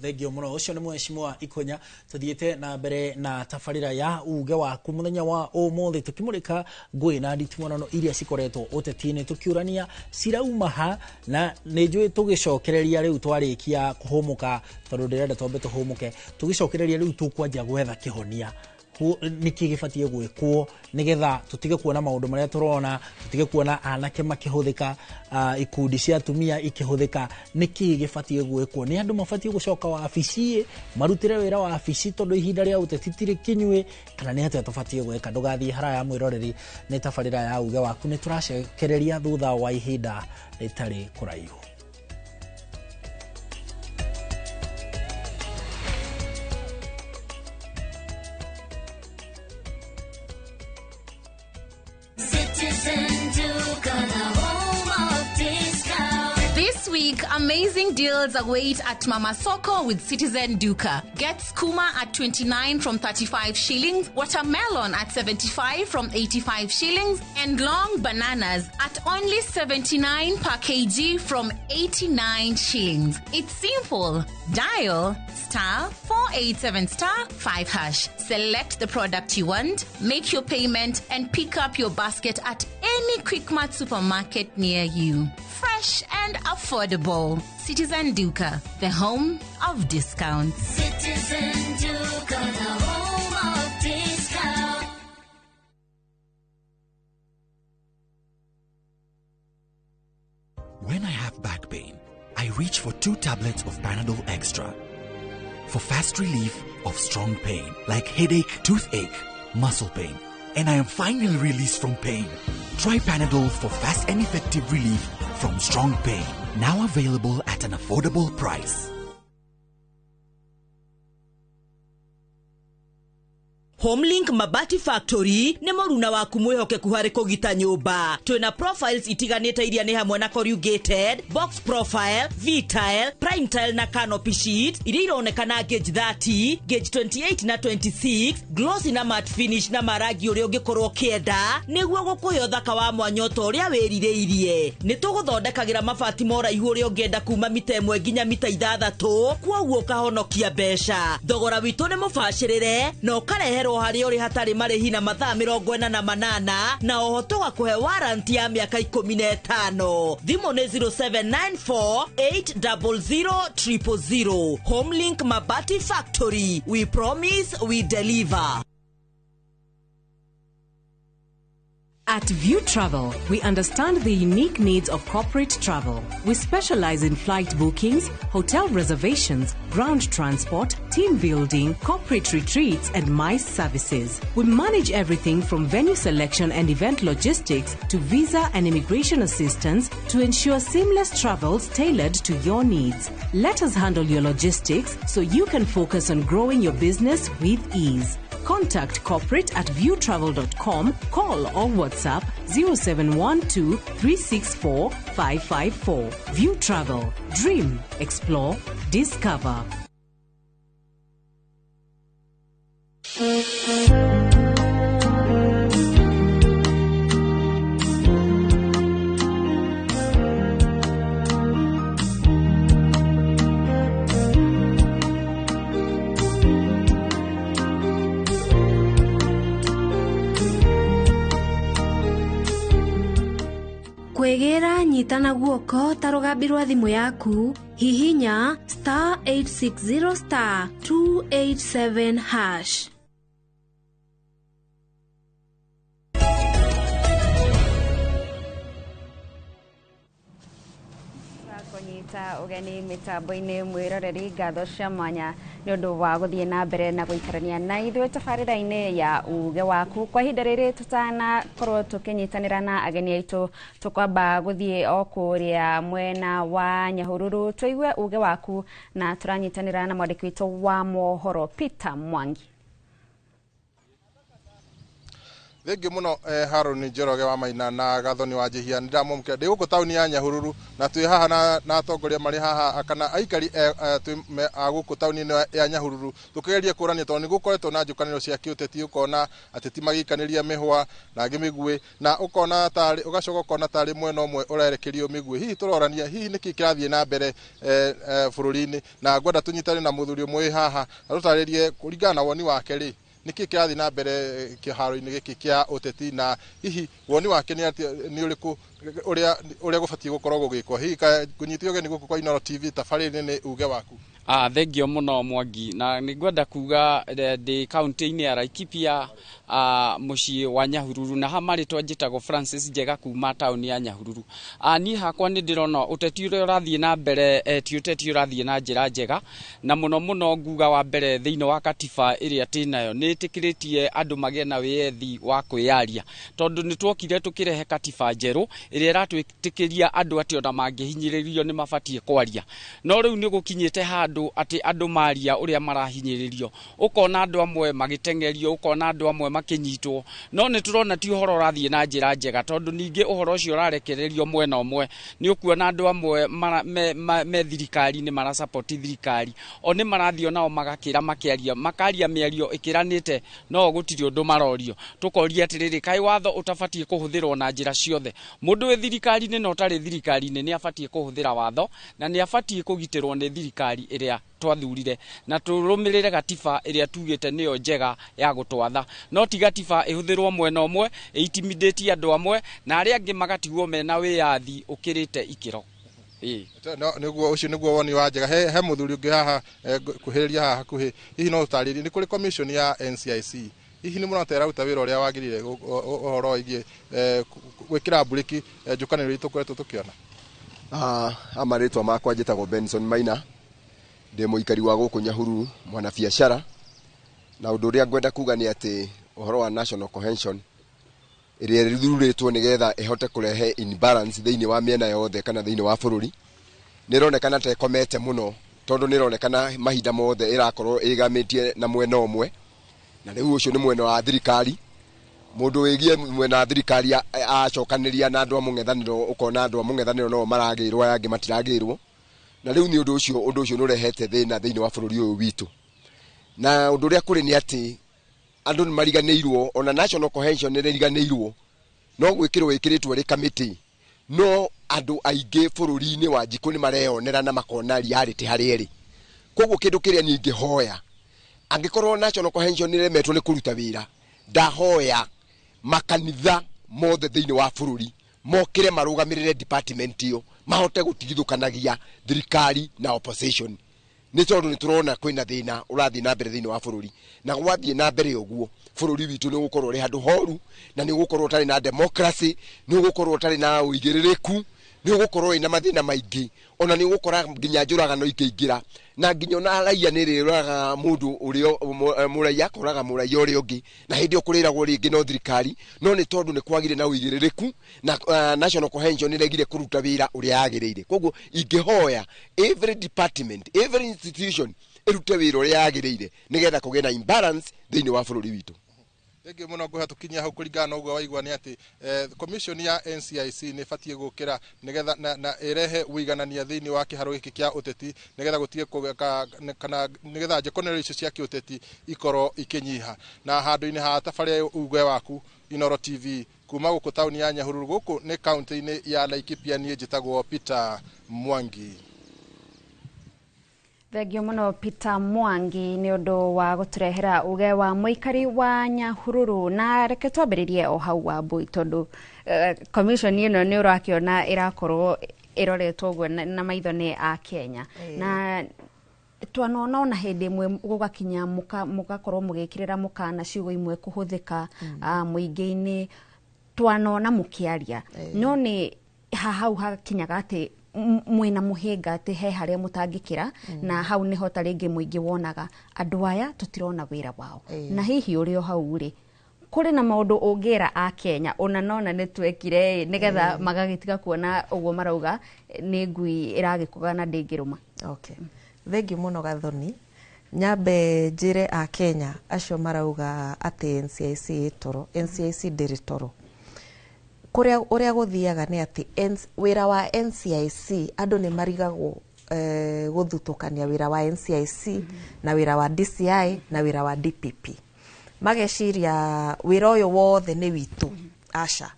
Thank you mũno. Ũcio nĩ Mheshimiwa Ikonya. Tũthiĩte na mbere na tabarĩra ya uge waku mũthenya wa ũmũthĩ, tũkĩmũrĩka ngũĩ na nditimũrano iria cikoretwo ũteti-inĩ, tũkĩũrania cirauma ha, na nĩ njũĩ tũgĩcokereria rĩu twarĩkia kũhũmũka, tondũ ndĩrenda twambe tũhũmũke, tũgĩcokereria rĩu tũkwanjia gwetha kĩhonia nĩkĩ gĩbatiĩ gwĩkwo nĩgetha tũtige kuona maũndũ marĩa tũrona, tũtige kuona anake makĩhũthĩka, ikundi cia atumia ikĩhũthĩka. Nĩkĩ gĩbatiĩ gwĩkwo? Nĩ andũ mabatiĩ gũcoka wabici, marutĩre wĩra wabici, tondũ ihinda rĩa ũteti tirĩ kinyuĩ, kana nĩ atĩa tũbatiĩ gwĩka? Ndũgathiĩ haraya mwĩroreri, nĩ tabarĩra ya uge waku, nĩ tũracokereria thutha wa ihinda rĩtarĩ kũraihu. This week, amazing deals await at Mama Soko with Citizen Duka. Get skuma at 29 from 35 shillings, watermelon at 75 from 85 shillings, and long bananas at only 79 per kg from 89 shillings. It's simple. Dial *487 *5#. Select the product you want, make your payment, and pick up your basket at any Quickmart supermarket near you. Fresh and affordable. Citizen Duka, the home of discounts. Citizen Duka, the home of discounts. When I have back pain, I reach for 2 tablets of Panadol Extra for fast relief of strong pain like headache, toothache, muscle pain, and I am finally released from pain. Try Panadol for fast and effective relief from strong pain. Now available at an affordable price. Homelink Mabati Factory nĩ mũruna waku mwĩhokeku harĩ kũgita nyũmba. Twĩna profiles itiganĩte iria nĩ hamwe na corrugated, box profile, V-tile, prime tile na canopy sheet iria ironekana gauge 30, gauge 28 na 26, glossy na matte finish na marangi ũrĩa ũngĩkorwo ũkĩenda nĩguo gũkũhe ũthaka wa mwanya ta ũrĩa wĩrirĩirie. Nĩ tũgũthondekagĩra mabati ma ũraihu ũrĩa ũngĩenda kuma mita 1 nginya mita 6, kwoguo ũkahonokia mbeca. Thogora witũ nĩ mũbacĩrĩre na ũkarehe harĩ ũrĩ hatarĩ marĩhi na mathaa 48 na oho tũgakũhe warranty ya mĩaka 15. Thimũ nĩ 0794 800 000. Homelink Mabati Factory, we promise we deliver. At View Travel, we understand the unique needs of corporate travel. We specialize in flight bookings, hotel reservations, ground transport, team building, corporate retreats, and MICE services. We manage everything from venue selection and event logistics to visa and immigration assistance to ensure seamless travels tailored to your needs. Let us handle your logistics so you can focus on growing your business with ease. Contact corporate at viewtravel.com, call or WhatsApp 0712 364 554. View Travel. Dream, explore, discover. Kwĩgĩra nyitana guoko ta rũgambi rwa thimũ yaku, hihinya *860 *287#. Kũnyita ũgeni mĩtambo-inĩ mwĩroreri, ngatho cia mwanya nĩ ũndũ wa gũthiĩ na mbere na gũikarania na ithuĩ tabarĩra-inĩ ya uge waku. Kwa ihinda rĩrĩ tũtanakorwo tũkĩnyitanĩra na ageni aitũ, tũkwamba gũthiĩ o kũrĩa mwena wa Nyahururu tũigue uge waku, na tũranyitanĩra na mwandĩki witũ wa mohoro Peter Mwangi. Thengiũ mũno Haron Njoroge wa Maina na Gathoni wa Njihia. Nĩ ndamwamũkĩra ndĩ gũkũ taũni ya Nyahururu, na twĩ haha na atongoria marĩ haha kana aikari a gũkũ taũni ĩno ya Nyahururu, tũkĩgeria kũrania tondũ nĩ gũkoretwo na njũkanĩro cia kĩũteti. Ũkona ateti magĩikanĩria mĩhwa na angĩ mĩguĩ, na ũkona tarĩ ũgacoka ũkona tarĩ mwena ũmwe ũrerekerio mĩguĩ. Hihi tũrorania hihi nĩkĩ kĩrathiĩ na mbere bũrũri-inĩ, na ngwenda tũnyitane na mũthuri ũmwe wĩ haha atũtarĩrie kũringana na woni wake rĩ, nĩkĩ kĩrathiĩ na mbere kĩharo-inĩ gĩkĩ kĩa ũteti, na hihi woni wake nĩ nĩ ũrĩkũ ũrĩa gũbatiĩ gũkorwo gũgĩkwo. Hihi ngũnyite ũgeni gũkũ kwa Inooro TV, tabarĩra nĩ Uge Waku. Thengio mũno Mwangi, na nĩ ngwenda kuga ndĩ kaunti-inĩ ya Laikipia, mũciĩ wa Nyahururu, na ha marĩtwa njĩtagwo Francis Njega kuma taũni ya Nyahururu. Niĩ hakwa nĩ ndĩrona ũteti ũrĩa ũrathiĩ na mbere ti ũteti ũrathiĩ na njĩra njega, na mũno mũno nguga wa mbere thĩinĩ wa katiba ĩrĩa twĩnayo nĩ ĩtĩkĩrĩtie andũ magĩe na wĩyathi wa kwĩyaria, tondũ nĩ twokire tũkĩrehe katiba njerũ ĩrĩa ĩratwĩtĩkĩria andũ atĩ ona mangĩhinyĩrĩrio nĩ mabatiĩ kwaria. No rĩu nĩ gũkinyĩte handũ atĩ andũ maria ũrĩa marahinyĩrĩrio, ũkona andũ amwe magĩteng'erio, ũkona andũ amwe makĩnyitwo, no nĩ tũrona ti ũhoro ũrathiĩ na njĩra njega, tondũ ningĩ ũhoro ũcio ũrarekererio mwena ũmwe. Nĩ ũkuona andũ amwe me thirikari-inĩ marasapoti thirikari, o nĩ marathiĩ onao magakĩra makĩaria, makaria mĩario ĩkĩranĩte, no gũtirĩ ũndũ marorio. Tũkoria atĩrĩrĩ, kaĩ watho ũtabatiĩ kũhũthĩrwo na njĩra ciothe? Mũndũ wĩ thirikari-inĩ na ũtarĩ thirikari-inĩ nĩ abatiĩ kũhũthĩra watho, na nĩ abatiĩ kũgitĩrwo nĩ thirikari ĩrĩa twathurire, na tũrũmĩrĩre gatiba ĩrĩa tugĩte nĩyo njega ya gũtwatha. No ti gatiba ĩhũthĩrwo mwena ũmwe, ĩintimidate andũ amwe, na arĩa angĩ magatigwo mena wĩyathi ũkĩrĩte ikĩro. Nĩguo ũcio nĩguo woni wa Njega. He mũthuri ũngĩ haha kuhĩrĩria haha hakuhĩ, hihi no ũtarĩrie nĩ kũrĩ commission ya NCIC, hihi nĩ mũrona ta ĩraruta wĩra ũrĩa wagĩrĩire ũhoro wĩgiĩ gwĩkĩra mburĩki njũkanĩro iria tũkoretwo tũkĩona? Marĩtwa makwa njĩtagwo Benson Maina, ndĩ mũikari wa gũkũ Nyahururu, mwanabiacara. Na ũndũ ũrĩa ngwenda kuga nĩ atĩ ũhoro wa National Cohesion ĩrĩa ĩthurĩtwo nĩgetha ĩhote kũrehe imbalance thĩinĩ wa mĩena yothe kana thĩinĩ wa bũrũri, nĩ ĩronekana ta ĩkomete mũno, tondũ nĩ ĩronekana mahinda mothe ĩrakorwo ĩgamĩtie na mwena ũmwe, na rĩu ũcio nĩ mwena wa thirikari. Mũndũ wĩgiĩ mwena wa thirikari acokanĩria na andũ a mũng'ethanĩro, ũkona andũ a mũng'ethanĩro no maragĩrwo, aya angĩ matiragĩrwo. Na rĩu nĩ ũndũ ũcio nĩ ũrehete thĩna thĩinĩ wa bũrũri ũyũ witũ. Na ũndũ ũrĩa kũrĩ nĩ atĩ andũ nĩ mariganĩirwo, ona National Cohesion nĩ ĩriganĩirwo, no gwĩkĩrwo ĩkĩrĩtwo ĩrĩ kamĩtĩ, no andũ aingĩ bũrũri-inĩ wa Njikũ nĩ mareyonera na makona reality harĩa ĩrĩ. Koguo kĩndũ kĩrĩa niĩ ingĩhoya, angĩkorwo National Cohesion nĩ ĩremetwo nĩ kũruta wĩra, ndahoya makanitha mothe thĩinĩ wa bũrũri mokĩre marũgamĩrĩre department ĩyo, mahote gũtigithũkanagia thirikari na opposition, nĩ tondũ nĩ tũrona kwĩna thĩna ũrathiĩ na mbere thĩinĩ wa bũrũri. Na gwathiĩ na mbere ũguo, bũrũri witũ nĩ ũgũkorwo ũrĩ handũ horu, na nĩ ũgũkorwo ũtarĩ na democracy, nĩ ũgũkorwo ũtarĩ na ũigĩrĩrĩku, nĩ ũgũkorwo wĩna mathĩna maingĩ, ona nĩ ũgũkora nginya njũragano ikĩingĩra, na nginya ona raia nĩ ĩrĩũragaga mũndũ ũrĩa mũraia akoraga mũraia ũrĩa ũngĩ, na hĩndĩ ĩyo kũrĩragwo rĩngĩ no thirikari, no nĩ tondũ nĩ kwagire na ũigĩrĩrĩku, na National Cohesion nĩ ĩregire kũruta wĩra ũrĩa yagĩrĩire. Koguo ingĩhoya every department, every institution ĩrute wĩra ũrĩa yagĩrĩire, nĩgetha kũgĩe na imbalance thĩinĩ wa bũrũri witũ. Thengiũ mũno ngũhe tũkinyia hau kũringana na ũguo waigua nĩ atĩ commission ya NCIC nĩ ĩbatiĩ gũkĩra nĩgetha na ĩrehe ũiganania thĩinĩ wa kĩharo gĩkĩ kĩa ũteti, nĩgetha gũtige kana nĩgetha njũkanĩrĩro icio cia kĩũteti ikorwo ikĩnyiha. Na handũ-inĩ ha tabarĩra Uge Waku, Inooro TV, kuma gũkũ taũni ya Nyahururu, gũkũ nĩ kaunti-inĩ ya Laikipia, niĩ njĩtagwo Peter Mwangi. Thengio mũno Peter Mwangi nĩ ũndũ wa gũtũrehera uge wa mũikari wa Nyahururu. Na reke twambĩrĩrie o hau Wambui, tondũ commission ĩno nĩ ũrakĩona ĩrakorwo ĩroretwo ũguo na maitho nĩ a Kenya, na twanona ona hĩndĩ ĩmwe gũgakinya mũgakorwo mũgĩkĩrĩra mũkana ciugo imwe kũhũthĩka mũingĩ-inĩ, twanona mũkĩaria, no nĩ hau hakinyaga atĩ mwĩna mũhĩnga atĩ he harĩa mũtangĩkĩra, na hau nĩho ta rĩngĩ mũingĩ wonaga andũ aya tũtirona wĩra wao. Na hihi ũrĩ o hau rĩ, kũrĩ na maũndũ ũngĩra a Kenya ona nona nĩ twekire nĩgetha magagĩtiga kuona ũguo marauga nĩ ngui ĩragĩkũga na ndĩngĩrũma? Okay. Thengiũ mũno Gathoni. Nyambe njĩre a Kenya acio marauga atĩ NCIC ĩ toro. NCIC ndĩrĩ toro. Kũrĩa ũrĩa gũthiaga nĩ atĩ wĩra wa NCIC, andũ nĩ marigagwo gũthutũkania wĩra wa NCIC na wĩra wa DCI na wĩra wa DPP, mageciria wĩra ũyũ wothe nĩ witũ. Aca,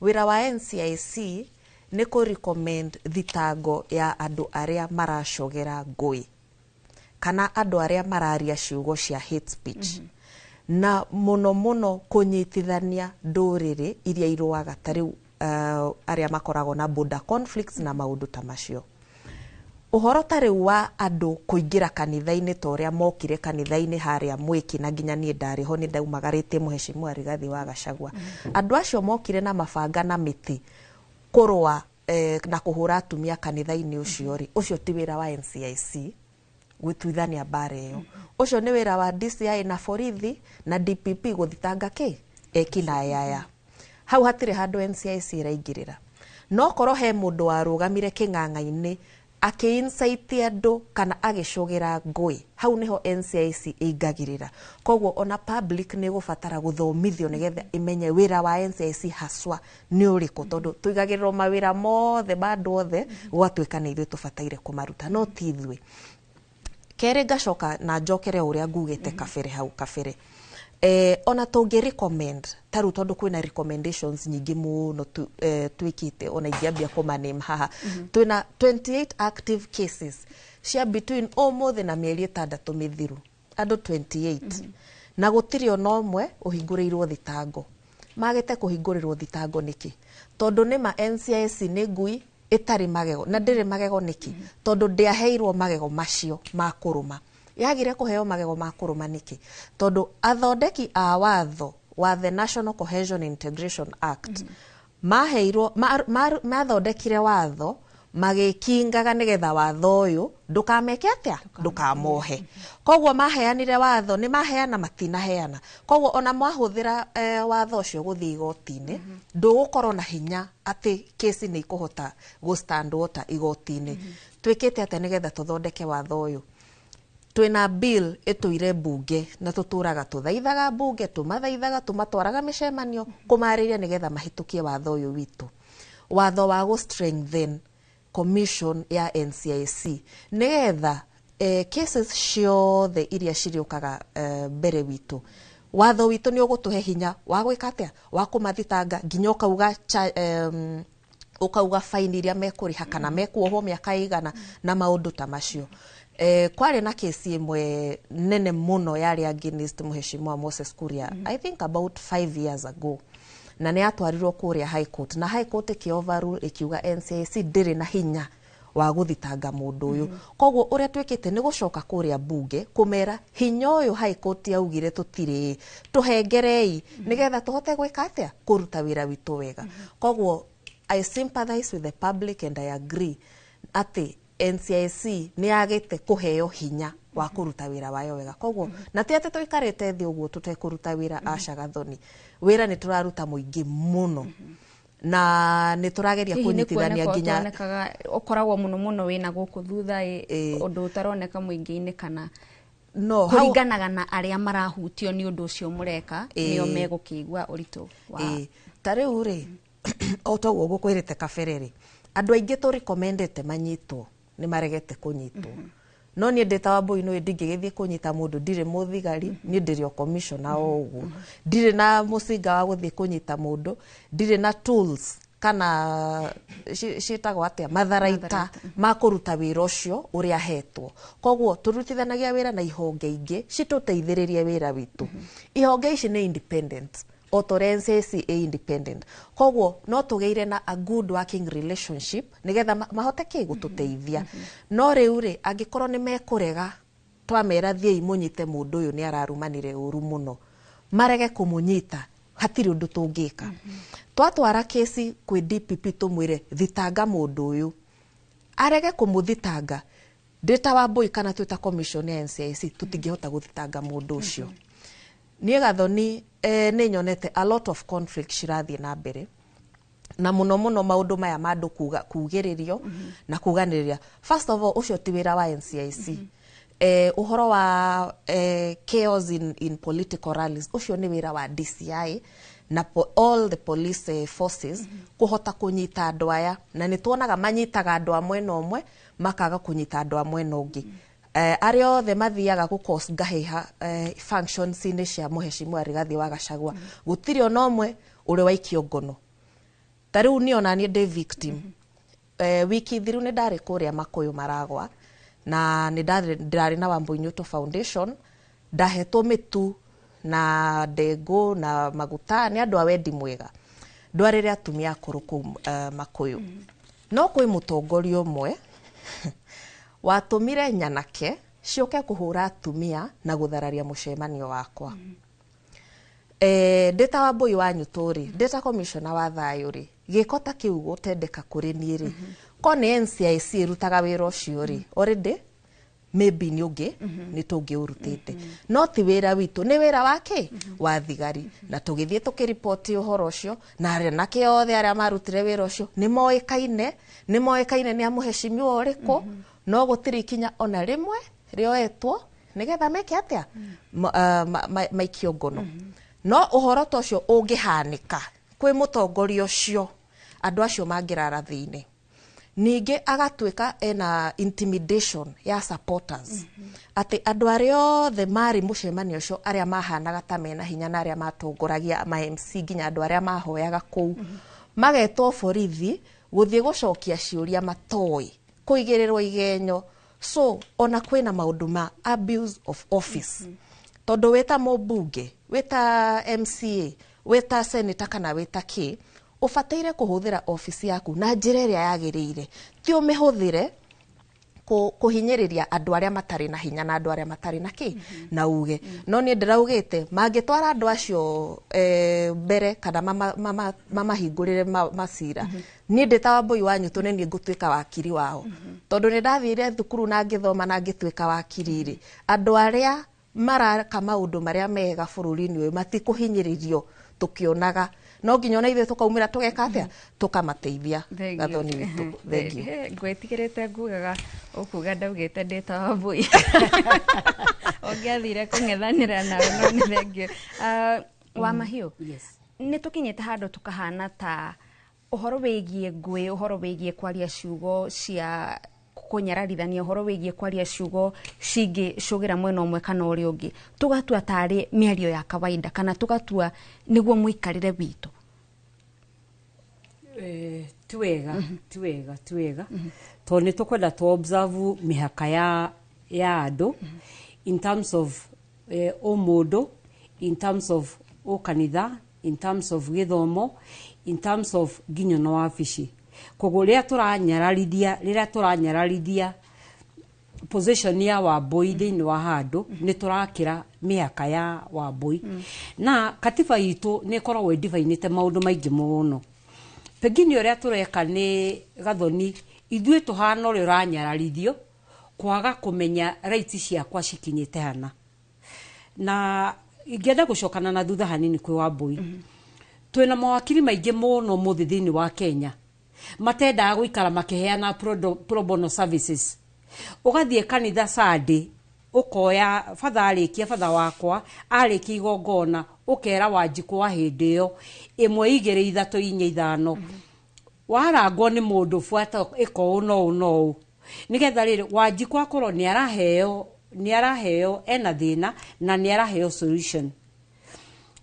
wĩra wa NCIC nĩ kũ recommend thitango ya andũ arĩa maracogera ngũĩ kana andũ arĩa mararia ciugo cia hate speech, na mũno mũno kũnyitithania ndũrĩrĩ iria irũaga, ta rĩu arĩa makoragwo na border conflicts na maũndũ ta macio. Ũhoro ta rĩu wa andũ kũingĩra kanitha-inĩ, ta ũrĩa mokire kanitha-inĩ harĩa Mwĩki, na nginya niĩ ndarĩ ho, nĩ ndaumagarĩtie Mũhecimiwa Rigathĩ wa Gachagua. Andũ acio mokire na mabanga na mĩtĩ kũrũa na kũhũra atumia kanitha-inĩ ũcio rĩ, ũcio ti wĩra wa NCIC gwĩtuithania mbara ĩyo. Ũcio nĩ wĩra wa DCI na borithi na DPP gũthitanga kĩ ekinaĩ aya. Hau hatirĩ handũ NCIC ĩraingĩrĩra. No korwo he mũndũ warũgamire kĩng'ang'a-inĩ akĩ-incite andũ kana agĩcũgĩra ngũĩ, hau nĩho NCIC ĩingagĩrĩra. Koguo ona public nĩ ĩgũbatara gũthomithio nĩgetha ĩmenye wĩra wa NCIC haswa nĩ ũrĩkũ, tondũ tũigagĩrĩrwo mawĩra mothe ma andũ othe, gwatuĩka nĩ ithuĩ tũbataire kũmaruta, no ti ithuĩ. Kerĩ, ngacoka na njokere ũrĩa ngugĩte kabere, hau kabere, ona tũngĩ recommend ta rĩu, tondũ kwĩna recommendations nyingĩ mũno twĩkĩte, ona ingĩambia kũmaname haha, twĩna 28 active cases cia between ũmũthĩ na mĩeri 6 mĩthiru, andũ 28, na gũtirĩ ona ũmwe ũhingũrĩirwo thitango. Magĩte kũhingũrĩrwo thitango nĩkĩ? Tondũ nĩma NCIC nĩ ngui ĩtarĩ magego. Na ndĩrĩ magego nĩkĩ? Tondũ ndĩaheirwo magego macio ma kũrũma. Yagire kũheo magego ma kũrũma nĩkĩ? Tondũ athondeki a watho wa the National Cohesion Integration Act maheirwo mathondekire watho magĩkingaga nĩgetha watho ũyũ ndũkameke atĩa? Ndũkamohe. Koguo maheanire watho, nĩ maheana, matinaheana. Koguo ona mwahũthĩra watho ũcio gũthiĩ igoti-inĩ, ndũgũkorwo na hinya atĩ kesi nĩ ikũhota gũ stand water igoti-inĩ. Twĩkĩte atĩa nĩgetha tũthondeke watho ũyũ? Twĩna bill ĩtũire mbunge, na tũtũraga tũthaithaga mbunge, tũmathaithaga, tũmatwaraga mĩcemanio kũmarĩria nĩgetha mahĩtũkie watho ũyũ witũ, watho wa gũ strengthen commission ya NCIC, nĩgetha cases ciothe iria cirĩũkaga mbere witũ, watho witũ nĩ ũgũtũhe hinya wa gwĩka atĩa? Wa kũmathitanga, nginya ũkauga faini iria mekũrĩha kana mekuohwo mĩaka ĩigana na maũndũ ta macio. Kwarĩ na kesi ĩmwe nene mũno yarĩ against Mheshimiwa Moses Kuria, I think about 5 years ago, na nĩ yatwarirwo kũrĩa High Court, na High Court ĩkĩ overrule, ĩkiuga NCIC ndĩrĩ na hinya wa gũthitanga mũndũ ũyũ. Koguo ũrĩa twĩkĩte nĩ gũcoka kũrĩa mbunge kũmera hinya ũyũ High Court yaugire tũtirĩ, tũhengerei nĩgetha tũhote gwĩka atĩa? Kũruta wĩra witũ wega. Koguo I sympathize with the public and I agree atĩ NCIC nĩ yagĩte kũheo hinya wa kũruta wĩra wayo wega. Koguo na ti atĩ tũikarĩte thĩ ũguo tũtekũruta wĩra, aca Gathoni, wĩra nĩ tũraruta mũingĩ mũno na nĩ tũrageria Hihi nĩ kũnyitithania kuoneka nginya ũtonekaga, ũkoragwo mũno mũno wĩna gũkũ thutha ĩ, ũndũ ũtaroneka mũingĩ-inĩ, kana no hau- kũringanaga na arĩa marahutio nĩ ũndũ ũcio mũreka, nĩo megũkĩigua ũritũ wa Ĩĩ. Ta rĩu rĩ, o toguo ngũkwĩrĩte kabere rĩ, andũ aingĩ tũ recommendete manyitwo nĩ maregete kũnyitwo. No niĩ ndĩ ta Wambũi nĩ ndingĩgĩthiĩ kũnyita mũndũ, ndirĩ mũthigari, niĩ ndĩrĩ o commissioner o ũguo, ndirĩ na mũcinga wa gũthiĩ kũnyita mũndũ, ndirĩ na tools kana ciĩtagwo atĩa, matharaita ma kũruta wĩra ũcio ũrĩa hetwo. Koguo tũrutithanagia wĩra na ihonge ingĩ citũteithĩrĩrie wĩra witũ. Ihonge ici nĩ independent o ta ũrĩa NCIC ĩ independent. Koguo no tũgĩire na a good working relationship nĩgetha mahote kĩ gũtũteithia. No rĩu rĩ, angĩkorwo nĩ mekũrega, twamera thiĩi mũnyite mũndũ ũyũ nĩ ararumanire ũru mũno, marege kũmũnyita, hatirĩ ũndũ tũngĩka. Twatwara kesi kwĩ DPP tũmwĩre thitanga mũndũ ũyũ, arege kũmũthitanga, ndĩ ta Wambũi kana twĩ ta commission ya NCIC tũtingĩhota gũthitanga mũndũ ũcio. Niĩ Gathoni, nĩ nyonete a lot of conflict cirathiĩ na mbere, na mũno mũno maũndũ maya ma andũ kuga kugĩrĩrio na kuganĩrĩria. First of all, ũcio ti wĩra wa NCIC. Ũhoro wa chaos in political rallies, ũcio nĩ wĩra wa DCI na all the police forces kũhota kũnyita andũ aya, na nĩ tuonaga manyitaga andũ a mwena ũmwe, makaga kũnyita andũ a mwena ũngĩ. Arĩa othe mathiaga gũ cause ngahĩha functions-inĩ cia mũheshimiwa Rigathĩ wa Gachagua, gũtirĩ ona ũmwe ũrĩ waikio ngono. Ta rĩu niĩ ona niĩ ndĩ victim. Wiki thiru nĩ ndarĩ kũrĩa Makũyũ Maragwa, na nĩ ndĩrarĩ na Wambui Newto Foundation. Ndahetwo mĩtu na ndengũ na maguta nĩ andũ a wendi mwega ndwarĩre atumia akũrũ kũu Makũyũ. No kwĩ mũtongoria ũmwe watũmire nyanake ciũke kũhũra atumia na gũthararia mũcemanio wakwa. Ndĩ ta Wambui wa Nyũtũ rĩ, ndĩ ta commissioner wa thayũ rĩ, gĩko ta kĩu gũtendeka kũrĩ niĩ rĩ, ko nĩ NCIC ĩrutaga wĩra ũcio rĩ, already maybe nĩ ũngĩ nĩ tũngĩũrutĩte, no ti wĩra witũ, nĩ wĩra wake wa thigari. Na tũgĩthiĩ tũkĩriboti ũhoro ũcio, na anake othe arĩa marutire wĩra ũcio nĩ moĩkaine, nĩ moĩkaine nĩ a mũheshimiwa ũrĩkũ, no gũtirĩ ikinya ona rĩmwe rĩoetwo nĩgetha meke atĩa? Maikio ngono. No ũhoro ta ũcio ũngĩhanĩka kwĩ mũtongoria ũcio, andũ acio mangĩrara thĩinĩ. Ningĩ agatuĩka ena intimidation ya supporters, atĩ andũ arĩa othe marĩ mũcemanio ũcio, arĩa mahanaga ta mena hinya na arĩa matongoragia ma MC nginya andũ arĩa mahoyaga kũu, magetwo borithi gũthiĩ gũcokia ciũria matoĩ, kũigĩrĩrwo igenyo. So ona kwĩna maũndũ ma abuse of office, tondũ wĩta mũmbunge, wĩta MCA, wĩta senator kana wĩta kĩ, ũbataire kũhũthĩra ofici yaku na njĩra ĩrĩa yagĩrĩire, ti ũmĩhũthĩre kũhinyĩrĩria andũ arĩa matarĩ na hinya na andũ arĩa matarĩ na kĩ na uge. No niĩ ndĩraugĩte mangĩtwara andũ acio mbere kana mamahingũrĩre macira, niĩ ndĩ ta Wambui wa Nyũtũ nĩ niĩ ngũtuĩka wakiri wao, tondũ nĩ ndathire thukuru na ngĩthoma na ngĩtuĩka wakiri rĩ. Andũ arĩa maraka maũndũ marĩa mega bũrũri-inĩ ũyũ matikũhinyĩrĩrio tũkĩonaga, no nginya ona ithuĩ tũkaumĩra tũgeka atĩa? Tũkamateithia. Gathoni witũ, thank you. Ngwĩtigĩrĩte ngugaga ũkuga ndaugĩte ndĩ ta Wambui ũngĩathire kũng'ethanĩra nawe, no nĩ thengiũ. Wa Mahiũ, nĩ tũkinyĩte handũ tũkahana ta ũhoro wĩgiĩ ngũĩ, ũhoro wĩgiĩ kwaria ciugo cia kũnyararithania, ũhoro wĩgiĩ kwaria ciugo cingĩcũgĩra mwena ũmwe kana ũrĩa ũngĩ, tũgatua tarĩ mĩario ya kawaida kana tũgatua nĩguo mũikarĩre witũ. Ti wega, ti wega, ti wega, tondũ nĩ tũkwenda tũ observe mĩhaka ya andũ in terms of ũmũndũ, in terms of ũkanitha, in terms of gĩthomo, in terms of nginya na wabici. Koguo rĩrĩa tũranyararithia position ya Wambui thĩinĩ wa handũ, nĩ tũrakĩra mĩhaka ya Wambui. Na katiba itũ nĩ ĩkoragwo ĩdifainĩte maũndũ maingĩ mũno. Pengine ũrĩa tũreka nĩ Gathoni, ithuĩ tũhana ũrĩa ũranyararithio kwaga kũmenya rights ciakwa cikinyĩte hana. Na ingĩenda gũcokana na thutha hanini kwĩ Wambui, twĩna mawakiri maingĩ mũno mũthĩ thĩinĩ wa Kenya matendaga gũikara makĩheana pro bono services. Ũgathiĩ kanitha Sunday, ũkoya batha, arĩkia batha wakwa arĩkia igongona, ũkera Wanjikũ wa hĩndĩ ĩyo ĩmwe, igĩrĩ, ithatũ, inya, ithano, warangwo nĩ mũndũ, buata ĩka ũũ no ũũ no ũũ, nĩgetha rĩrĩ Wanjikũ akorwo nĩ araheo ena thĩna na nĩ araheo solution,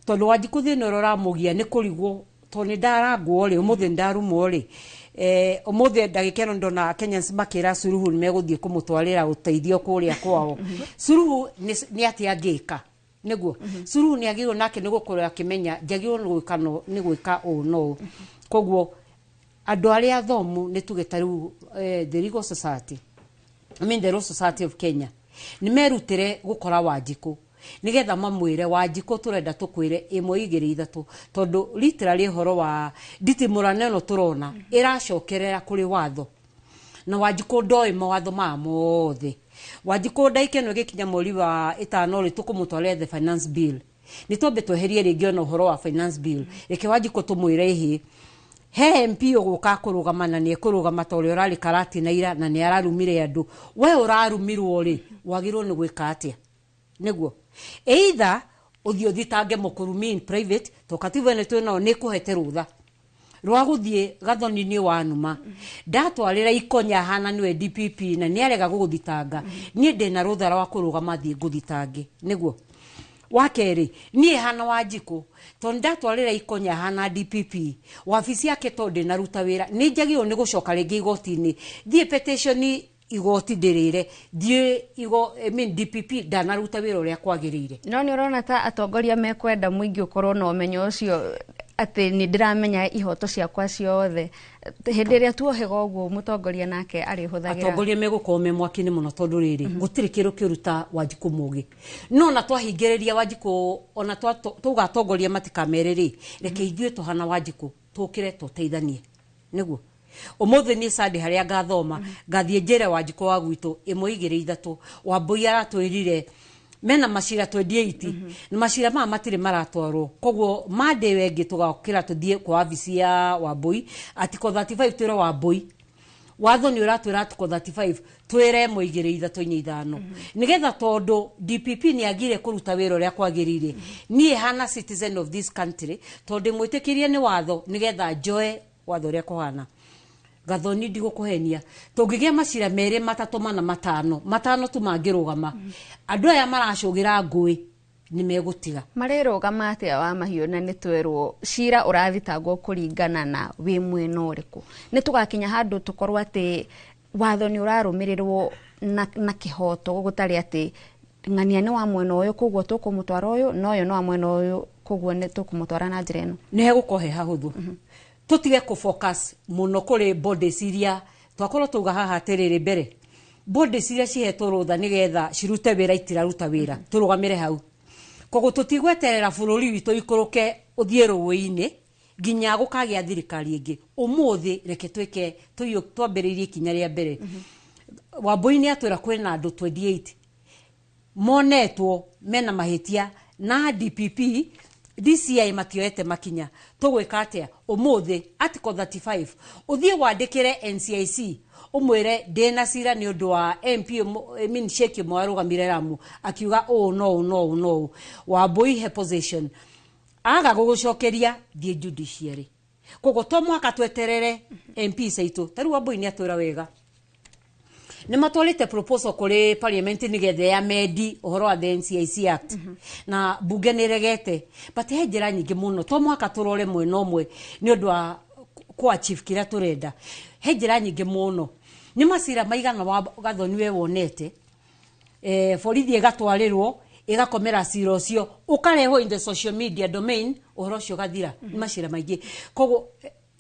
tondũ Wanjikũ thĩna ũrĩa ũramũgia nĩ kũrigwo, tondũ nĩ ndarangwo rĩ, ũmũthĩ nĩ ndarumwo rĩ, ũmũthĩ ndagĩka ĩno ndona Kenyans makĩra Suluhu nĩ megũthiĩ kũmũtwarĩra ũteithio kũrĩa kwao. Suluhu nĩ atĩa angĩka nĩguo? Suluhu nĩ agĩrĩirwo nake nĩ gũkorwo akĩmenya njagĩrĩirwo nĩ gwĩka, no nĩ gwĩka ũũ no ũũ. Koguo andũ arĩa athomu, nĩ tuge ta rĩu the Legal Society, I mean the Law Society of Kenya, nĩ merutĩre gũkora Wanjikũ nĩgetha mamwĩre, Wanjikũ, tũrenda tũkwĩre ĩmwe, igĩrĩ, ithatũ, tondũ literally ũhoro wa nditimũrano ĩno tũrona ĩracokerera kũrĩ watho, na Wanjikũ ndoĩ mawatho maya mothe. Wanjikũ, ndagĩka ĩno ĩgĩkinya mweri wa ĩtano rĩ, tũkũmũtwarĩra the finance bill, nĩ twambe tweherie rĩngĩ ona ũhoro wa finance bill. Reke Wanjikũ tũmwĩre, ĩhĩ, He MP ũgũka kũrũgama na nĩ ekũrũgama ta ũrĩa ũrarĩ Karatina ira na nĩ ararumire andũ. We ũrarumirwo rĩ, wagĩrĩirwo nĩ gwĩka atĩa? Nĩguo either ũthiĩ ũthitange mũkũrumi in private, to katiba ĩno twĩ nayo nĩ ĩkũhete rũtha rwa gũthiĩ gathoni-inĩ wa numa. Ndatwarĩra ikonya hana nĩwe DPP na nĩ arega gũgũthitanga, niĩ ndĩna rũtha rwa kũrũgama thiĩ ngũthitange. Nĩguo wa kerĩ, niĩ hana Wanjikũ, tondũ ndatwarĩra ikonya hana DPP wabici yake, tondũ ndĩnaruta wĩra, nĩ njagĩrĩirwo nĩ gũcoka rĩngĩ igoti-inĩ, thiĩ petition igoti ndĩrĩre thiĩ igo, I mean, DPP ndanaruta wĩra ũrĩa kwagĩrĩire. No nĩ ũrona ta atongoria mekwenda mũingĩ ũkorwo na ũmenyo ũcio atĩ nĩ ndĩramenya ihoto ciakwa ciothe, hĩndĩ ĩrĩa tuohega ũguo mũtongoria nake arĩhũthagĩra? Atongoria megũkorwo me mwaki-inĩ mũno, tondũ rĩrĩ, gũtirĩ kĩndũ kĩũru ta Wanjikũ mũgĩ. No ona twahingĩrĩria Wanjikũ, ona twauga atongoria matikamere rĩ, reke ithuĩ tũhana Wanjikũ tũkĩre tũteithanie. Nĩguo ũmũthĩ niĩ Sunday harĩa ngathoma, ngathiĩ njĩre Wanjikũ wa gwitũ ĩmwe igĩrĩ ithatũ. Wambũi aratwĩrire mena macira 28 na macira maya matirĩ maratwarwo, koguo Monday ĩyo ĩngĩ tũgokĩra tũthiĩ kwa wabici ya Wambũi article 35, twĩre Wambũi watho nĩ ũratwĩra article 35, twĩre ĩmwe igĩrĩ ithatũ inya ithano, nĩgetha tondũ DPP nĩ agire kũruta wĩra ũrĩa kwagĩrĩire, niĩ hana citizen of this country, tondũ ndĩmwĩtĩkĩrie nĩ watho, nĩgetha njoe watho ũrĩa kũhana. Gathoni, ndigũkũhenia, tũngĩgĩa macira merĩ matatũ mana matano matano tu mangĩrũgama, andũ aya maracũgĩra ngũĩ nĩ megũtiga. Marĩrũgama atĩa wa mahiũ, na nĩ twerwo cira ũrathitangwo kũringana na wĩ mwena ũrĩkũ? Nĩ tũgakinya handũ tũkorwo atĩ watho nĩ ũrarũmĩrĩrwo na kĩhoto, gũtarĩ atĩ ng'ania nĩ wa mwena ũyũ koguo tũkũmũtwara ũyũ, na ũyũ nĩ wa mwena ũyũ koguo nĩ tũkũmũtwara na njĩra ĩno? Nĩ hegũkorwo he hahũthũ. Tũtige kũ-focus mũno kũrĩ bodies iria twakorwo tauga haha atĩrĩrĩ, mbere bodies iria cihetwo rũtha nĩgetha cirute wĩra itiraruta wĩra. Tũrũgamĩre hau. Koguo tũtigweterera bũrũri witũ ikũrũke ũthiĩ rũĩ-inĩ nginya gũkagĩa thirikari ĩngĩ. Ũmũthĩ reke twĩke twambĩrĩirie ikinya rĩa mbere. Wambũi nĩ atwĩra kwĩna andũ 28 monetwo mena mahĩtia na DPP, DCI matioete makinya. Tũgwĩka atĩa? Ũmũthĩ article 35, ũthiĩ wandĩkĩre NCIC ũmwĩre ndĩna cira nĩ ũndũ wa MP I mean, Sheikh ũmwe warũgamire Lamu akiuga ũũ no ũũ no ũũ no ũũ. Wambũi he position, aga gũgũcokeria, thiĩ judiciary. Koguo to mũhaka tweterere MPs aitũ. Ta rĩu Wambũi nĩ atwĩra wega nĩ matwarĩte proposal kũrĩ parliament nĩgetha ya mendi ũhoro wa the NCIC Act, na bunge nĩ ĩregete. But he njĩra nyingĩ mũno, to mũhaka tũrore mwena ũmwe nĩ ũndũ wa kũ achieve kĩrĩa tũrenda. He njĩra nyingĩ mũno. Nĩ macira maigana wa Gathoni we wonete borithi ĩgatwarĩrwo ĩgakomera cira ũcio ũkarehwo in the social media domain, ũhoro ũcio ũgathira? Nĩ macira maingĩ. Koguo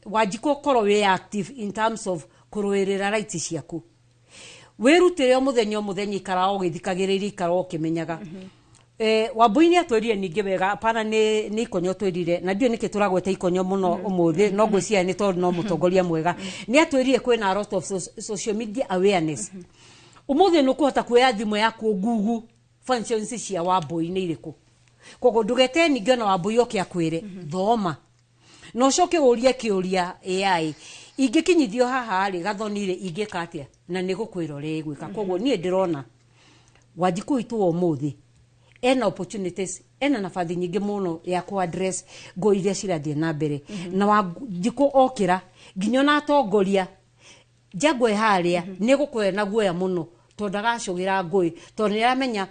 Wanjikũ, korwo wĩ active in terms of kũrũĩrĩra rights ciaku, wĩrutĩre o mũthenya o mũthenya, ikara o ũgĩthikagĩrĩria, ikara o ũkĩmenyaga. Wambui nĩ atwĩrire ningĩ wega, apana nĩ ikonyo twĩrire, na ndiũĩ nĩkĩ tũragweta ikonyo mũno ũmũthĩ, no ngwĩciria nĩ tondũ no mũtongoria mwega. Nĩ atwĩrire kwĩna a lot of social media awareness. Ũmũthĩ nĩ ũkũhota kuoya thimũ yaku, Google functions cia Wambui nĩ irĩkũ. Koguo ndũgete ningĩ ona Wambui oke akwĩre, thoma na ũcoke ũrie kĩũria AI, ingĩkinyithio haha rĩ, Gathoni rĩ, ingĩka atĩa? Na nĩ gũkwĩra ũrĩa ĩgwĩka. Koguo niĩ ndĩrona Wanjikũ witũ wa ũmũthĩ ena opportunities, ena nabathi nyingĩ mũno ya ku address ngũ iria cirathiĩ na mbere. Na Wanjikũ okĩra, nginya ona atongoria njangwe harĩa nĩ gũkorwo na guoya mũno, tondũ ndagacũgĩra ngũĩ, tondũ nĩ aramenya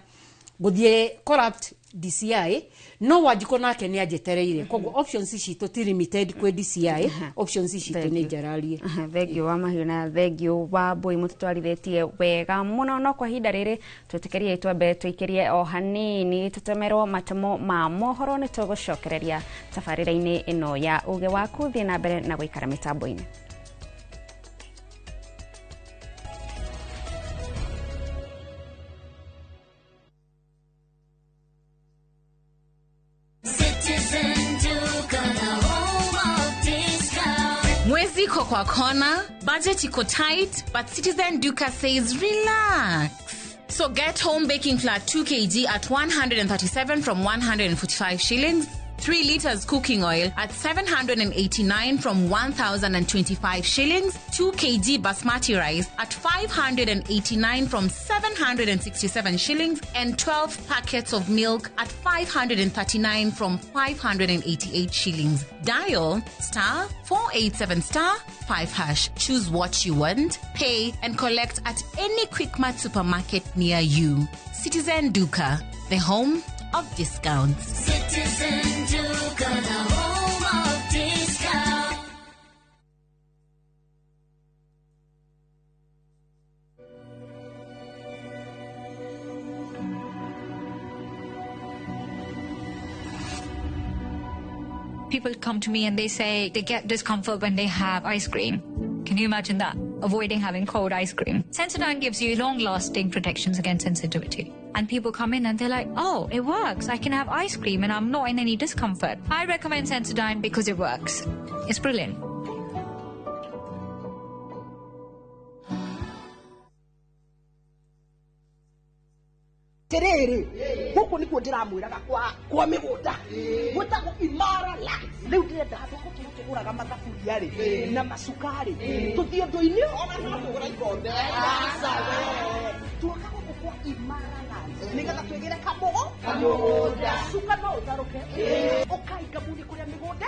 gũthiĩ corrupt DCI. No Wanjikũ nake nĩ anjetereire. Koguo options citũ ti limited kwĩ DCI, options citũ nĩ njararie. Thengio wa mahiũ na thengio wa mbui, mũtũtwarithĩtie wega mũno. No kwa ihinda rĩrĩ twĩtĩkĩrie twambe tũikĩrie o hanini tũtemerwo matemo ma mohoro, nĩ tũgũcokereria tabarĩra-inĩ ĩno ya uge waku. Thiĩ na mbere na gũikara mĩtambo-inĩ. Citizen Duka, the home of discount. Mwezi iko kwa kona, budget iko tight, but Citizen Duka says relax. So get home baking flour 2 kg at 137 from 145 shillings. 3 liters cooking oil at 789 from 1,025 shillings, 2 kg basmati rice at 589 from 767 shillings, and 12 packets of milk at 539 from 588 shillings. Dial star 487 star 5 hash. Choose what you want, pay, and collect at any Quickmart supermarket near you. Citizen Duka, the home of discounts. Citizen Duka, the home of discounts. People come to me and they say they get discomfort when they have ice cream. Can you imagine that? Avoiding having cold ice cream. Sensodyne gives you long-lasting protections against sensitivity. And people come in and they're like, oh, it works. I can have ice cream and I'm not in any discomfort. I recommend Sensodyne because it works. It's brilliant. Terere guku nikuo ndiramwiraga kwa migunda gwitagwo Imara Lands riu ndirenda handu guku tuguraga mathaburia ri na macukari tuthie ndu-ini ona no tugura ikombe aca we tuoka guku kwa Imara Lands nigetha twigire kamugo kamugunda cuka no utaruke ukainga muni kuria migunda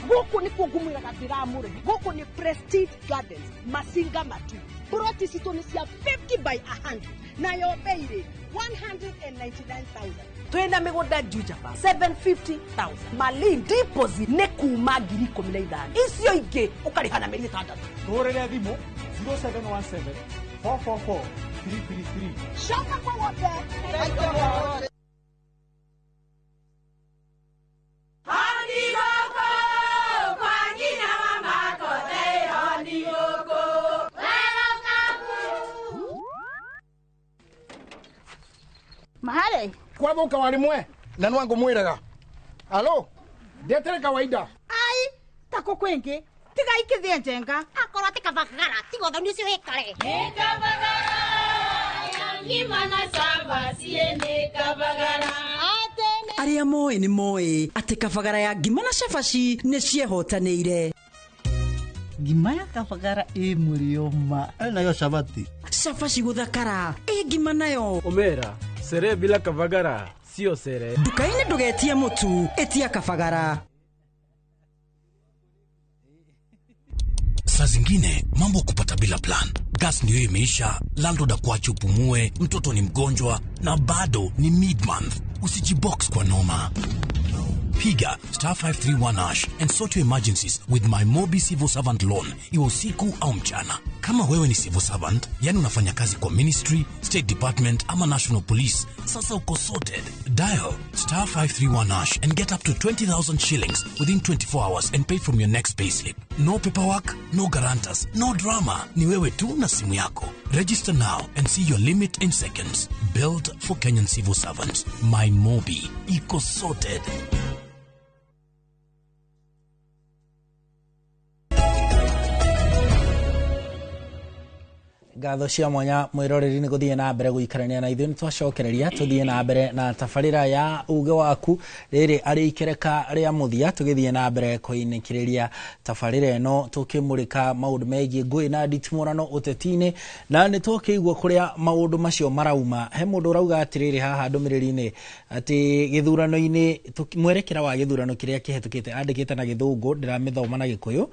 guku nikuo ngumwiraga ndiramure guku ni Prestige Gardens Masinga Matu Broti citũ nĩ cia 50 by 100 nayo bei 199,000. Twina migunda Juja 750,000. Malin deposit nĩ kuma 15,000. Icio ingĩ ũkarĩha na mĩeri 6. Tũhũrĩre thimũ 0717 444 333. Coka kwa wote. Mahare kwathuka warimwe na nwangu mwiraga alo ndetere kawaida ai tako kwingi tiga ikithie njenga akorwo ti kabagara tiga uthoni ucio wikare ni kabagara ya ngima na cabaci ni kabagara. Aria moĩ nĩ moĩ atĩ kabagara ya ngima na cabaci nĩ ciehotanĩire. Ngima ya kabagara ĩ mũrĩo ma nayo cabaci cabaci gũthakara ĩ ngima nayo omera sere bila kabagara sio sere. Nduka-inĩ ndũgetie mũtu ĩtia kabagara. Saa zingine mambo kupata bila plan. Gas ndio imeisha, landlord akuache upumue, mtoto ni mgonjwa na bado ni mid-month. Usijibox kwa noma. Piga star 531 hash and sort your emergencies with my Mobi Civil Servant Loan, iwe usiku au mchana. Kama wewe ni civil servant, yani unafanya kazi kwa ministry, state department ama national police, sasa uko sorted. Dial star 531 hash and get up to 20,000 shillings within 24 hours and pay from your next payslip. No paperwork, no guarantors, no drama. Ni wewe tu na simu yako. Register now and see your limit in seconds. Built for Kenyan civil servants. My Mobi. Iko sorted. Ngatho cia mwanya mwiroreri ni guthie na mbere guikarania na ithuĩ. Nĩ twacokereria tuthie na mbere na tabarĩra ya uge waku rĩrĩ arĩ ikereka rĩa mũthia, tũgĩthiĩ na mbere kũinĩkĩrĩria tabarĩra ĩno tũkĩmũrĩka maũndũ megiĩ ngũĩ na nditimũrano ũteti-inĩ, na nĩ twakĩigua kũrĩa maũndũ macio marauma. He mũndũ ũrauga atĩrĩrĩ haha ndũmĩrĩri-inĩ atĩ gĩthurano-inĩ mwerekera wa gĩthurano kĩrĩa kĩhetũkĩte, andĩkĩte na gĩthũngũ ndĩramĩthoma na gĩkũyũ.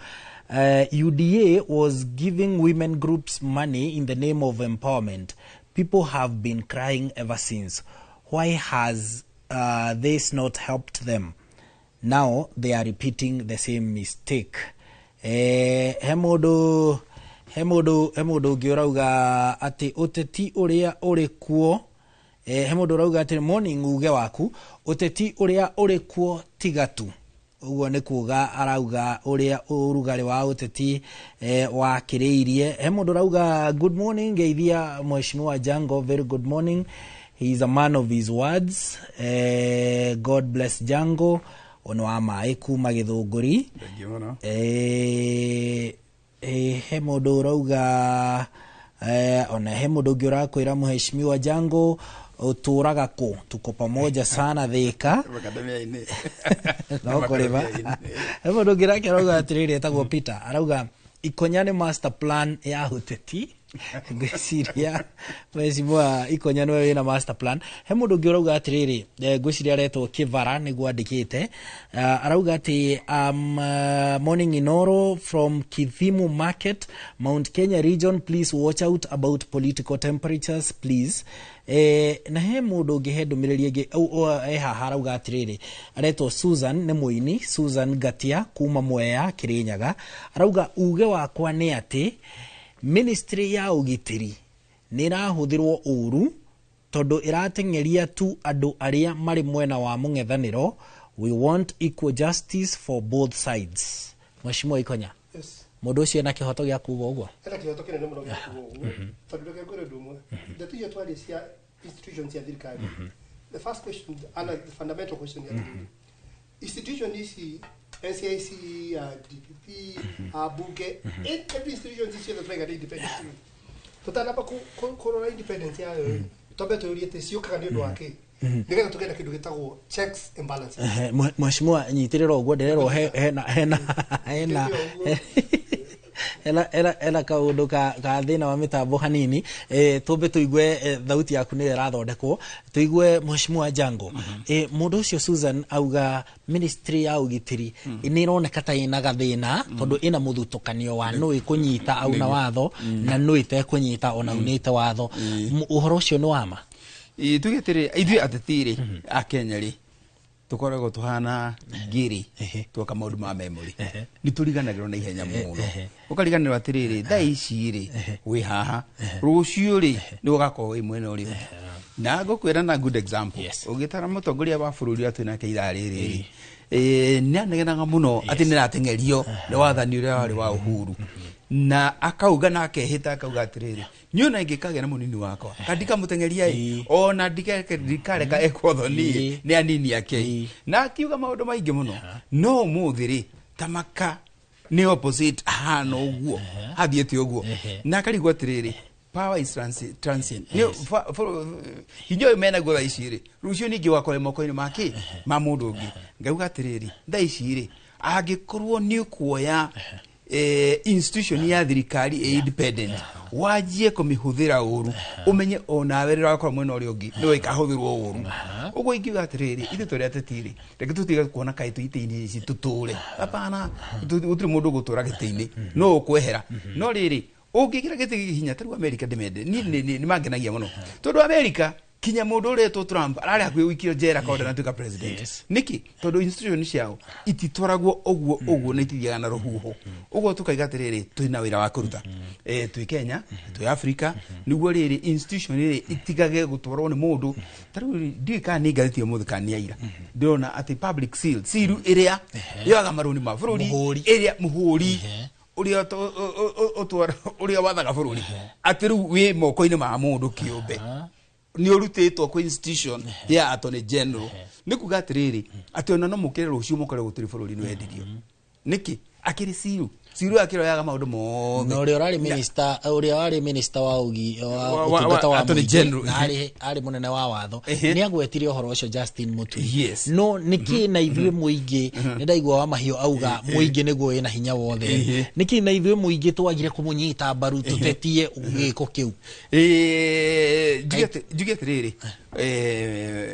UDA was giving women groups money in the name of empowerment. People have been crying ever since. Why has this not helped them? Now they are repeating the same mistake. He mũndũ ũngĩ ũrauga atĩ ũteti ũrĩa ũrĩ kuo, he mũndũ ũrauga atĩ morning uge waku, ũteti ũrĩa ũrĩ kuo tiga tu. Ũguo nĩ kuga arauga ũrĩa ũrugarĩ wa ũteti wakĩrĩirie. He mũndũ ũrauga good morning ngeithia Mheshimiwa Jango, very good morning. He is a man of his words. God bless Jango. Ono wa maĩ kuma Gĩthũngũri. He mũndũ ũrauga Ona he mũndũ ũngĩ ũrakwĩra mheshimiwa Jango ũtũraga kũ, tuko pamoja sana Thika. Makadamia-inĩ. No kũrĩma. He mũndũ ũngĩ nake arauga atĩrĩrĩ, etagwo Peter, arauga Ikonya nĩ master plan ya ũteti. Ngwĩciria mheshimiwa Ikonya nĩwe wĩna master plan. He mũndũ ũngĩ ũrauga atĩrĩrĩ, ngwĩciria aretwo Kĩvara nĩguo andĩkĩte. Arauga atĩ morning Inoro from Kithimu Market, Mount Kenya region, please watch out about political temperatures please. Na he mũndũ ũngĩ he ndũmĩrĩri ĩngĩ haha arauga atĩrĩrĩ, aretwo Susan, nĩ mũini Susan Ngatia kuma Mwea Kĩrĩnyaga, arauga uge wakwa nĩ atĩ ministry ya ũgitĩri nĩ ĩrahũthĩrwo ũru tondũ ĩrateng'eria tu andũ arĩa marĩ mwena wa mũng'ethanĩro. We want equal justice for both sides. Mheshimiwa Ikonya, Yes. mũndũ ũcio ena kĩhoto gĩa kuga ũguo? Ena kĩhoto kĩnene mũno gĩa kuga ũguo, tondũ reke ngwĩre ũndũ ũmwe. Ndeto iria twaria cia institutions cia thirikari, the first question and the fundamental question nĩ atĩrĩrĩ, institution ici, NCIC, DPP, bunge, every institution ici ciothe tũraiga nĩ independent. Tũtanamba kũrora independence yayo rĩ, twambe twĩyũrie atĩ ciũkaga nĩ ũndũ wa kĩ, nĩgetha tũgĩe na kĩndũ gĩtagwo checks and balances. Mheshimiwa, nyitĩrĩra ũguo, ndĩrerwo hena hena hena hena hena hena kaũndũ ka thĩna wa mĩtambo hanini. Tũmbe tũigue thauti yaku nĩyo ĩrathondekwo, tũigue Mheshimiwa Jango. Mũndũ ũcio Susan auga ministry ya ũgitĩri nĩ ĩroneka ta ĩna gathĩna tondũ ĩna mũthutũkanio wa nũ ĩkũnyita auna watho na nũ ĩtekũnyita ona unĩte watho. Ũhoro ũcio nĩ wa ma? Ĩ, tuge atĩrĩ, ithuĩ ateti rĩ a Kenya rĩ, tũkoragwo tũhana ngĩrĩ tweka maũndũ ma memory, nĩ tũriganagĩrwo na ihenya mũno. Ũkariganĩrwo atĩrĩrĩ, thaa ici rĩ wĩ haha, rũciũ rĩ nĩ ũgakorwo wĩ mwena ũrĩa ũngĩ. Na ngũkwĩra na good example, ũgĩtara mũtongoria wa bũrũri ũrĩa twĩ nake ithaa rĩrĩ rĩ, nĩ anegenaga mũno atĩ nĩ arateng'erio nĩ wathani ũrĩa warĩ wa Uhuru, na akauga na akehĩta akauga atĩrĩrĩ, niĩ ona ingĩkagĩa na mũnini wakwa kandikamũteng'eria ĩ, ona ndikareka ekwo thoni nĩ anini ake, na akiuga maũndũ maingĩ mũno. No ũmũthĩ rĩ, tamaka nĩ opposite ahana ũguo, hathiĩte ũguo, na akarigwo atĩrĩrĩ, power is transient. Nĩ hinya ũyũ menaguo thaa ici rĩ, rũciũ ningĩ ũgakorwo moko-inĩ make ma mũndũ ũngĩ. Ngauga atĩrĩrĩ, thaa ici rĩ, angĩkorwo nĩ ũkuoya institution ya thirikari ĩ independent wanjie kũmĩhũthĩra ũru, ũmenye onawe rĩrĩa ũgakorwo mwena ũrĩa ũngĩ nĩwe ĩkahũthĩrwo ũru. Ũguo ingiuga atĩrĩrĩ, ithuĩ tũrĩ ateti rĩ, reke tũtige kuona kaĩ twĩ itĩ-inĩ ici tũtũre. Hapana, gũtirĩ mũndũ ũgũtũra gĩtĩ-inĩ, no ũkwehera. No rĩrĩ, ũngĩkĩra gĩtĩ gĩkĩ hinya, ta rĩu America ndĩmende niĩ, nĩ mangenagia mũno tondũ America kinya mũndũ ũretwo Trump ararĩ hakuhĩ gũikio njera korwo ndanatuĩka president. Nĩkĩ? Tondũ institution ciao ititwaragwo ũguo ũguo na itithiaga na rũhuho ũguo. Tũkaiga atĩrĩrĩ, twĩna wĩra wa kũruta, twĩ Kenya, twĩ Africa, nĩguo rĩrĩ institution rĩrĩ itigage gũtwarwo nĩ mũndũ. Ta rĩu ndiũĩ kana nĩ ngathĩti ya ũmũthĩ kana nĩ ya ira, ndĩrona atĩ public seal, seal ĩrĩa yoyaga marũni ma bũrũri, ĩrĩa mũhũri ũrĩa ũrĩa wathaga bũrũri, atĩ rĩu wĩ moko-inĩ ma mũndũ kĩũmbe, nĩ ũrutĩtwo kwĩ institution ya attorney general. Nĩ kuga atĩrĩrĩ, atĩ ona no mũkĩre rũciũ mũkore gũtirĩ bũrũri nĩ wendirio. Nĩkĩ akĩrĩ ciru ciru akĩroyaga maũndũ mothe? Na ũrĩa ũrarĩ minister, ũrĩa warĩ minister wa ũgi wa ũtungata wa Attorney mũingĩ, General. na arĩ mũnene wa watho, Ehe. nĩ agwetire ũhoro ũcio Justin Muturi. No nĩkĩ na ithuĩ mũingĩ, nĩ ndaigua wa mahiũ auga mũingĩ nĩguo wĩna hinya wothe, nĩkĩ na ithuĩ mũingĩ twagire kũmũnyita mbaru tũtetie gĩko kĩu? Njuge atĩrĩrĩ,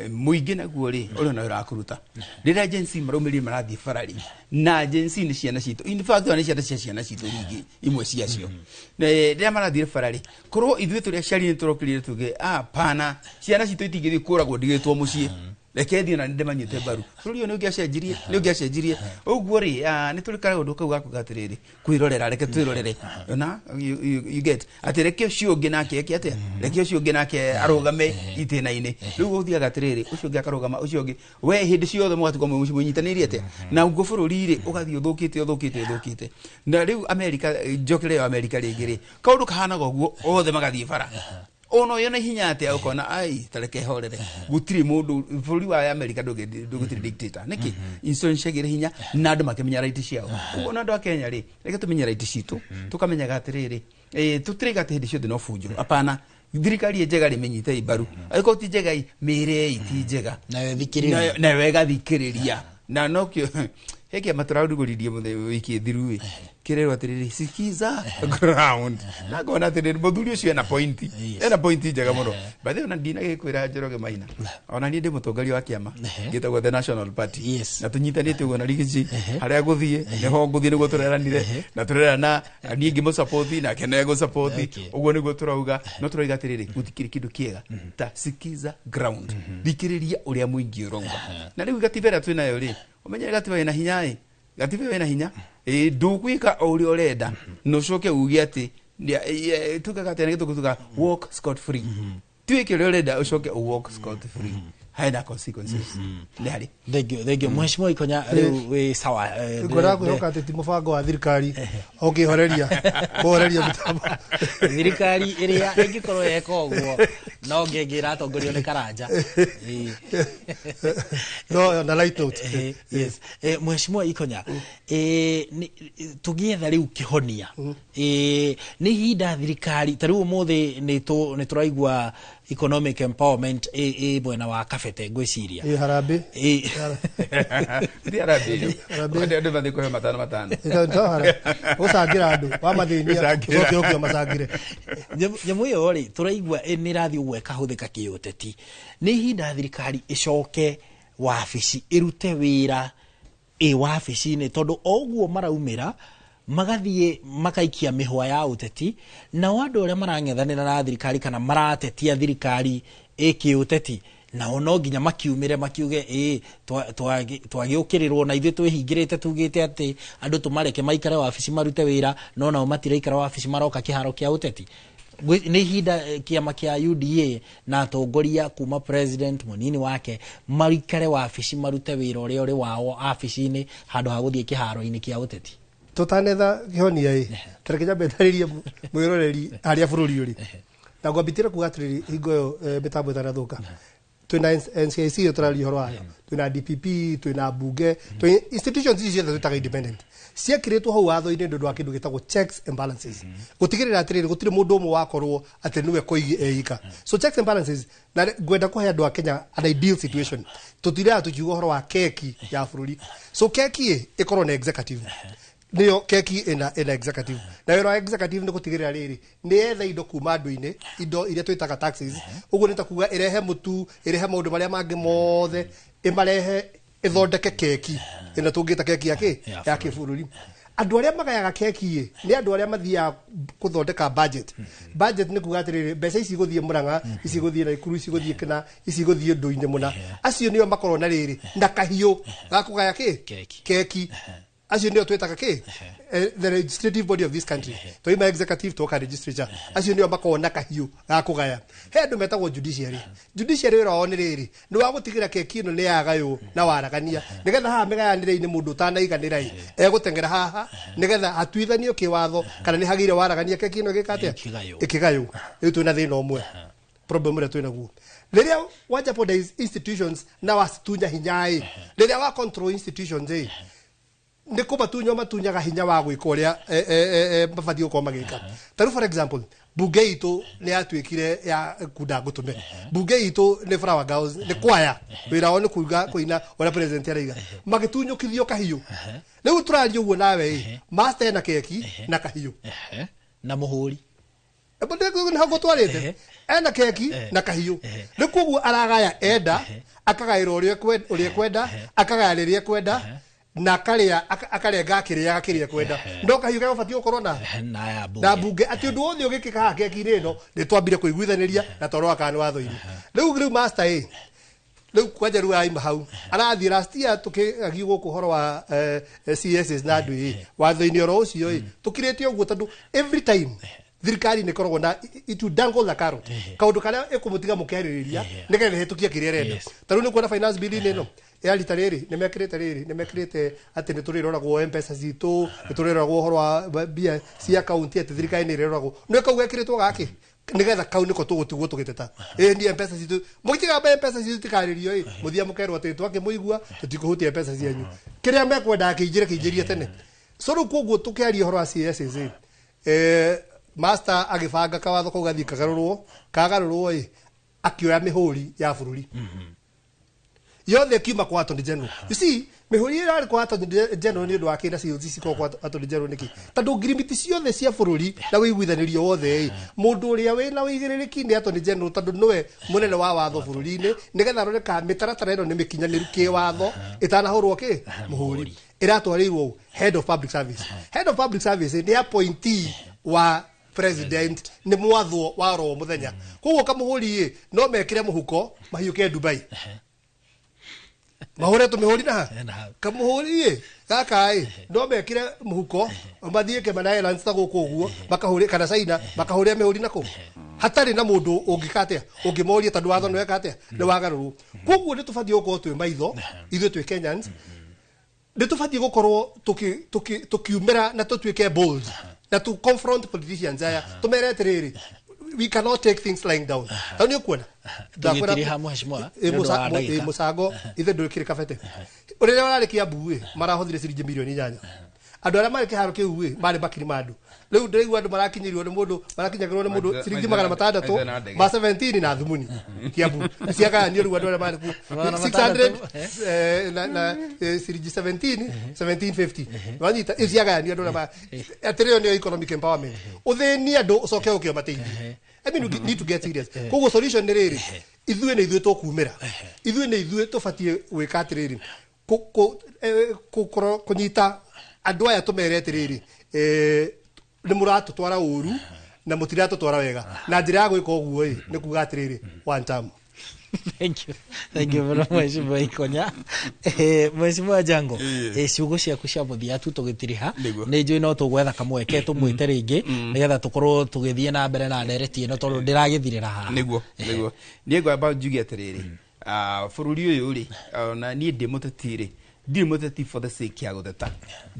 mũingĩ naguo rĩ, ũrĩa ona ũrakũruta rĩrĩa Gen Z maraumĩrire marathiĩ barari, na Gen Z nĩ ciana citũ, in fact ona nĩ ciana cia ciana citũ nyingĩ imwe ciacio. Na, rĩrĩa marathire barari, korwo ithuĩ tũrĩ aciari nĩ tũrokĩrire tuge pana, ciana citũ itingĩthiĩ kũragwo ndigĩtwo mũciĩ, reke thiĩ na ndĩmanyite mbaru, bũrũri ũyũ nĩ ũngĩacenjirie, nĩ ũngĩacenjirie. Ũguo rĩ, nĩ tũrĩ kaũndũ kau gakuga atĩrĩrĩ, kwĩrorera, reke twĩrorere na you get atĩ reke ũcio ũngĩ nake eke atĩa, reke ũcio ũngĩ nake arũgame itĩna-inĩ. Rĩu gũthiaga atĩrĩrĩ, ũcio ũngĩ akarũgama, ũcio ũngĩ, we hĩndĩ ciothe mũgatigwo mũnyitanĩire atĩa, na ũguo bũrũri rĩ ũgathiĩ ũthũkĩte ũthũkĩte ũthũkĩte. Na rĩu America, njokere yo America rĩngĩ rĩ, kaũndũ kahanaga ũguo, othe magathiĩ bara, ona ũyũ na hinya atĩa, ũkona ai tareke horere, gũtirĩ mũndũ bũrũri wa America ndũgũtirĩ dictator. Nĩkĩ? Institution ciagĩre hinya na andũ makĩmenya right ciao. Ũguo na andũ a Kenya rĩ, reke tũmenye right citũ, tũkamenyaga atĩrĩrĩ, Tũtiraiga atĩ hĩndĩ ciothe no bunjo, apana. Thirikari ĩ njega rĩ, mĩnyite mbaru, angĩkorwo ti njega ĩ, mĩrei ti njega. Nayo ĩthikĩrĩrie. Nayo ĩgathikĩrĩria. Na nokĩo he kĩama tũrarugũririe mũthenya wiki ĩthiru ĩ, kĩrerwo atĩrĩrĩ, sikiza ground, na ngona atĩrĩrĩ, mũthuri ũcio ena point, ena point njega mũno. By the way, ona ndinagĩkwĩra, Njoroge Maina, ona niĩ ndĩ mũtongoria wa kĩama gĩtagwo the National Party, na tũnyitanĩte ũguo na Rigathi, harĩa gũthiĩ nĩho ngũthiĩ, nĩguo tũreranire na tũrerana, niĩ ngĩmũsupport nake nĩ egũsupport. Ũguo nĩguo tũrauga. No tũrauga atĩrĩrĩ, gũtikĩrĩ kĩndũ kĩega ta sikiza ground, thikĩrĩria ũrĩa mũingĩ ũrauga. Na rĩu gatiba ĩrĩa twĩnayo rĩ, ũmenye gatiba ĩna hinya ĩ, gatiba ĩyo ĩna hinya ĩ, ndũgwĩka o ũrĩa ũrenda na ũcoke uge atĩ tugaga atĩ nĩ tuga walk scot free. Ti wĩke ũrĩa ũrenda ũcoke ũ walk scot free, hena consequences nĩ harĩ. Thank you, thank you, Mheshimiwa Ikonya. Rĩu wĩ sawa? Ngwendaga kwĩhoka atĩ ti mũbango wa thirikari ũkĩhoreria kũhoreria mĩtambo. Thirikari ĩrĩa ĩngĩkorwo yeka ũguo no ngĩngĩ ĩratongorio nĩ Karanja. No na light note. Yes. Mheshimiwa Ikonya, tũgĩetha rĩu kĩhonia, nĩ ihinda thirikari ta rĩu ũmũthĩ nĩ tũraigua economic empowerment ĩ mwena wa Kabete, ngwĩciria. Ĩ, harambĩ. Ti harambĩ, andũ mathiĩ kũheo matano matano. Ũcangĩra andũ wamathĩnia, ũcoke ũke ũmacangĩre. Nyamũ ĩyo rĩ, tũraigua nĩ ĩrathiĩ ũguo ĩkahũthĩka kĩũteti. Nĩ ihinda thirikari ĩcoke wabici, ĩrute wĩra ĩ wabici-inĩ, tondũ o ũguo maraumĩra magathiĩ makaikia mĩhwa ya ũteti, nao andũ arĩa marang'ethanĩra na thirikari kana maratetia thirikari ĩ kĩũteti nao no nginya makiumĩre makiuge ĩ twagĩũkĩrĩrwo na ithuĩ twĩhingĩrĩte tugĩte atĩ andũ tũmareke maikare wabici marute wĩra, no nao matiraikara wabici, maroka kĩharo kĩa ũteti. Nĩ ihinda kĩama kĩa UDA na atongoria kuma president, mũnini wake, maikare wabici marute wĩra ũrĩa ũrĩ wao wabici-inĩ handũ ha gũthiĩ kĩharo-inĩ kĩa ũteti. Tũtanetha kĩhonia ĩ, tareke nyambe ndarĩrie mwĩroreri harĩa bũrũri ũrĩ, na ngwambitĩre kuga atĩrĩrĩ, hingo ĩyo mĩtambo ĩtanathũka, twĩna NCIC ĩyo tũraria ũhoro wayo, twĩna DPP, twĩna bunge, twĩ institutions ici ciothe twĩtaga independent, ciekĩrĩtwo hau watho-inĩ nĩ ũndũ wa kĩndũ gĩtagwo checks and balances, gũtigĩrĩra atĩrĩrĩ, gũtirĩ mũndũ ũmwe wakorwo atĩ nĩwe koigi eika. So checks and balances, na ngwenda kũhe andũ a Kenya an ideal situation. Tũtiraga tũkiuga ũhoro wa keki ya bũrũri, so keki ĩ ĩkorwo na executive, nĩyo keki ĩna executive, na wĩra wa executive nĩ gũtigĩrĩra rĩrĩ, nĩ yetha indo kuma andũ-inĩ, indo iria twĩtaga taxes. Ũguo nĩ ta kuga ĩrehe mũtu, ĩrehe maũndũ marĩa mangĩ mothe, ĩmarehe ĩthondeke keki ĩno tũngĩta keki ya kĩ ya kĩbũrũri. Andũ arĩa magayaga keki ĩ nĩ andũ arĩa mathiaga kũthondeka budget. Budget nĩ kuga atĩrĩrĩ, mbeca ici igũthiĩ Mũrang'a, ici igũthiĩ Naikuru, ici igũthiĩ kĩna, ici igũthiĩ ndũ-inĩ mũna. Acio nĩo makorwo na rĩrĩ na kahiũ ga kũgaya kĩ keki. Acio nĩo twĩtaga kĩ the legislative body of this country. Twaima executive, twoka legislature. Acio nĩo makoragwo na kahiũ ga kũgaya. He andũ metagwo judiciary. Judiciary wĩra wao nĩ rĩrĩ, nĩ wa gũtigĩra keki ĩno nĩ yagaywo na waragania, nĩgetha haha mĩgayanĩre-inĩ mũndũ ũtanaiganĩra ĩ egũteng'era haha nĩgetha hatuithanio kĩwatho kana nĩ hagĩire waragania, keki ĩno ĩgĩka atĩa? Ĩkĩgaywo. Ĩkĩgaywo. Rĩu twĩna thĩna ũmwe, problem ĩrĩa twĩnaguo, rĩrĩa wa jeopardize institutions na wacitunya hinya ĩ, rĩrĩa wa control institutions ĩ, nĩ kũmatunya matunyaga hinya wa gwĩka ũrĩa mabatiĩ gũkorwo magĩka. Ta rĩu, for example, bunge itũ nĩ yatuĩkire ya kunda ngũtũme. Bunge itũ nĩ flower girls, nĩ kwaya, wĩra wao nĩ kuga kũina ũrĩa president araiga, magĩtunyũkithio kahiũ. Rĩu tũraria ũguo nawe ĩ, master ena keki na kahiũ. Na mũhũri. Nĩho ngũtwarĩte. Ena keki na kahiũ, rĩu koguo aragaya enda, akagaĩra ũrĩa ekwenda, akagaya rĩrĩa ekwenda, na akarĩa akarenga akĩrĩaga kĩrĩa ekwenda, no kahiũ gagũbatiĩ gũkorwo na na ya bunge. Na bunge, atĩ ũndũ wothe ũgĩkĩka haha keki-inĩ ĩno, nĩ twambire kũiguithanĩria na twarora kana nĩ watho-inĩ. Rĩu master ĩ, rĩu kwanja rĩu araima hau arathiĩ. Last year tũkĩagia gũkũ ũhoro wa CSS na andũ ĩ watho-inĩ oro ũcio ĩ, tũkirĩte ũguo tondũ every time thirikari nĩ ĩkoragwo na itu dangle the carrot, kaũndũ karĩa ĩkũmũtiga mũkĩarĩrĩria nĩgetha ĩhĩtũkie kĩrĩa ĩrenda. Ta rĩu nĩ kuona finance bill-inĩ ĩno ya rita rĩrĩ nĩ mekĩrĩte rĩrĩ, nĩ mekĩrĩte atĩ nĩ tũrĩroragwo Mpesa citũ, nĩ tũrĩroragwo ũhoro wa mbia cia kaunti, atĩ thirikari nĩ ĩrĩroragwo. Nĩ kau gekĩrĩtwo gakĩ nĩgetha kau nĩko tũgũtigwo tũgĩteta ĩ ni Mpesa citũ, mũgĩtiga Mpesa citũ tikarĩrio ĩ, mũthia mũkerwo atĩ twakĩmũigua, tũtikũhutia Mpesa cianyu, kĩrĩa mekwendaga kĩingĩre kĩingĩrie tene. So rĩu koguo tũkĩaria ũhoro wa CSS, Master agĩbanga kawatho kau gathiĩ kagarũrwo, kagarũrwo ĩ akĩoya mĩhũri ya bũrũri yothe ĩkiuma kwa Attorney General. You see, mĩhũri ĩrarĩ kwa Attorney General nĩ ũndũ wa kĩna COC cikorwo kwa Attorney General nĩkĩ? Tondũ ngirimiti ciothe cia bũrũri na wĩiguithanĩrio wothe ĩ, mũndũ ũrĩa wĩna wĩigĩrĩrĩki nĩ Attorney General tondũ nĩwe mũnene wa watho bũrũri-inĩ, nĩgetha arore kana mĩtaratara ĩno nĩ mĩkinyanĩru kĩwatho ĩtanahũrwo kĩ mũhũri. Ĩratwarĩirwo head of public service. Head of public service nĩ appointee wa president, nĩ mwathwo wa oro mũthenya. Koguo kamũhũri ĩ no mekĩre mũhuko mahiũke Dubai mahũre tũmĩhũri na kamũhũri ĩ gaka ĩ no mekĩre mũhuko mathiĩ Cayman Islands ta gũkũ ũguo makahũre kana China makahũrĩra mĩhũri na kũu hatarĩ na mũndũ ũngĩka atĩa ũngĩmoria tondũ watho nĩ weka atĩa nĩ wagarũrwo. Koguo nĩ tũbatiĩ gũkorwo twĩ maitho ithuĩ twĩ Kenyans, nĩ tũbatiĩ gũkorwo tũkiumĩra na tũtuĩke bold na to confront politicians aya tũmere atĩrĩrĩ, we cannot take things lying down. Tondũ nĩ ũkuona Tũgĩtiriha mheshimiwa, nĩ ũndũ wa ndagĩka. Mũcango ithe ndũkĩrĩ kabete ũrĩa ũrarĩ Kiambu ĩ marahothire ciringi mirioni 8. Andũ arĩa marĩ kĩharo kĩu ĩ marĩ makiri ma andũ. Rĩu ndĩraigua andũ marakinyĩrwo nĩ mũndũ, marakinyagĩrwo nĩ mũndũ ciringi 600 ma 17 na thumuni Kiambu ciagayanio. Rĩu andũ arĩa marĩ kuo 600 na ciringi 17 1750 wanyita ciagayanio andũ arĩa atĩrĩ, ĩyo nĩyo economic empowerment. Ũthĩnie andũ ũcoke ũke ũmateithie. I mean, we need to get serious. Koguo solution nĩ rĩrĩ, ithuĩ nĩ ithuĩ tũkumĩra, ithuĩ nĩ ithuĩ tũbatiĩ gwĩka atĩrĩrĩ, kũnyita andũ aya tũmere atĩrĩrĩ, nĩ mũratũtwara ũru na mũtiratũtwara wega. Na njĩra ya gwĩka ũguo ĩ nĩ kuga atĩrĩrĩ, one term. Thank you, thank you very much, Mheshimiwa Ikonya. Mheshimiwa Jango, ciugo ciaku cia mũthia tu tũgĩtiriha. Nĩ njũĩ no tũgwetha kamweke tũmwĩte rĩngĩ nĩgetha tũkorwo tũgĩthiĩ na mbere na ndereti ĩno tondũ ndĩragĩthirĩra haha. Nĩguo niĩ ngwamba njuge atĩrĩrĩ, bũrũri ũyũ rĩ, ona niĩ ndĩ mũteti rĩ, ndirĩ mũteti for the sake ya gũteta.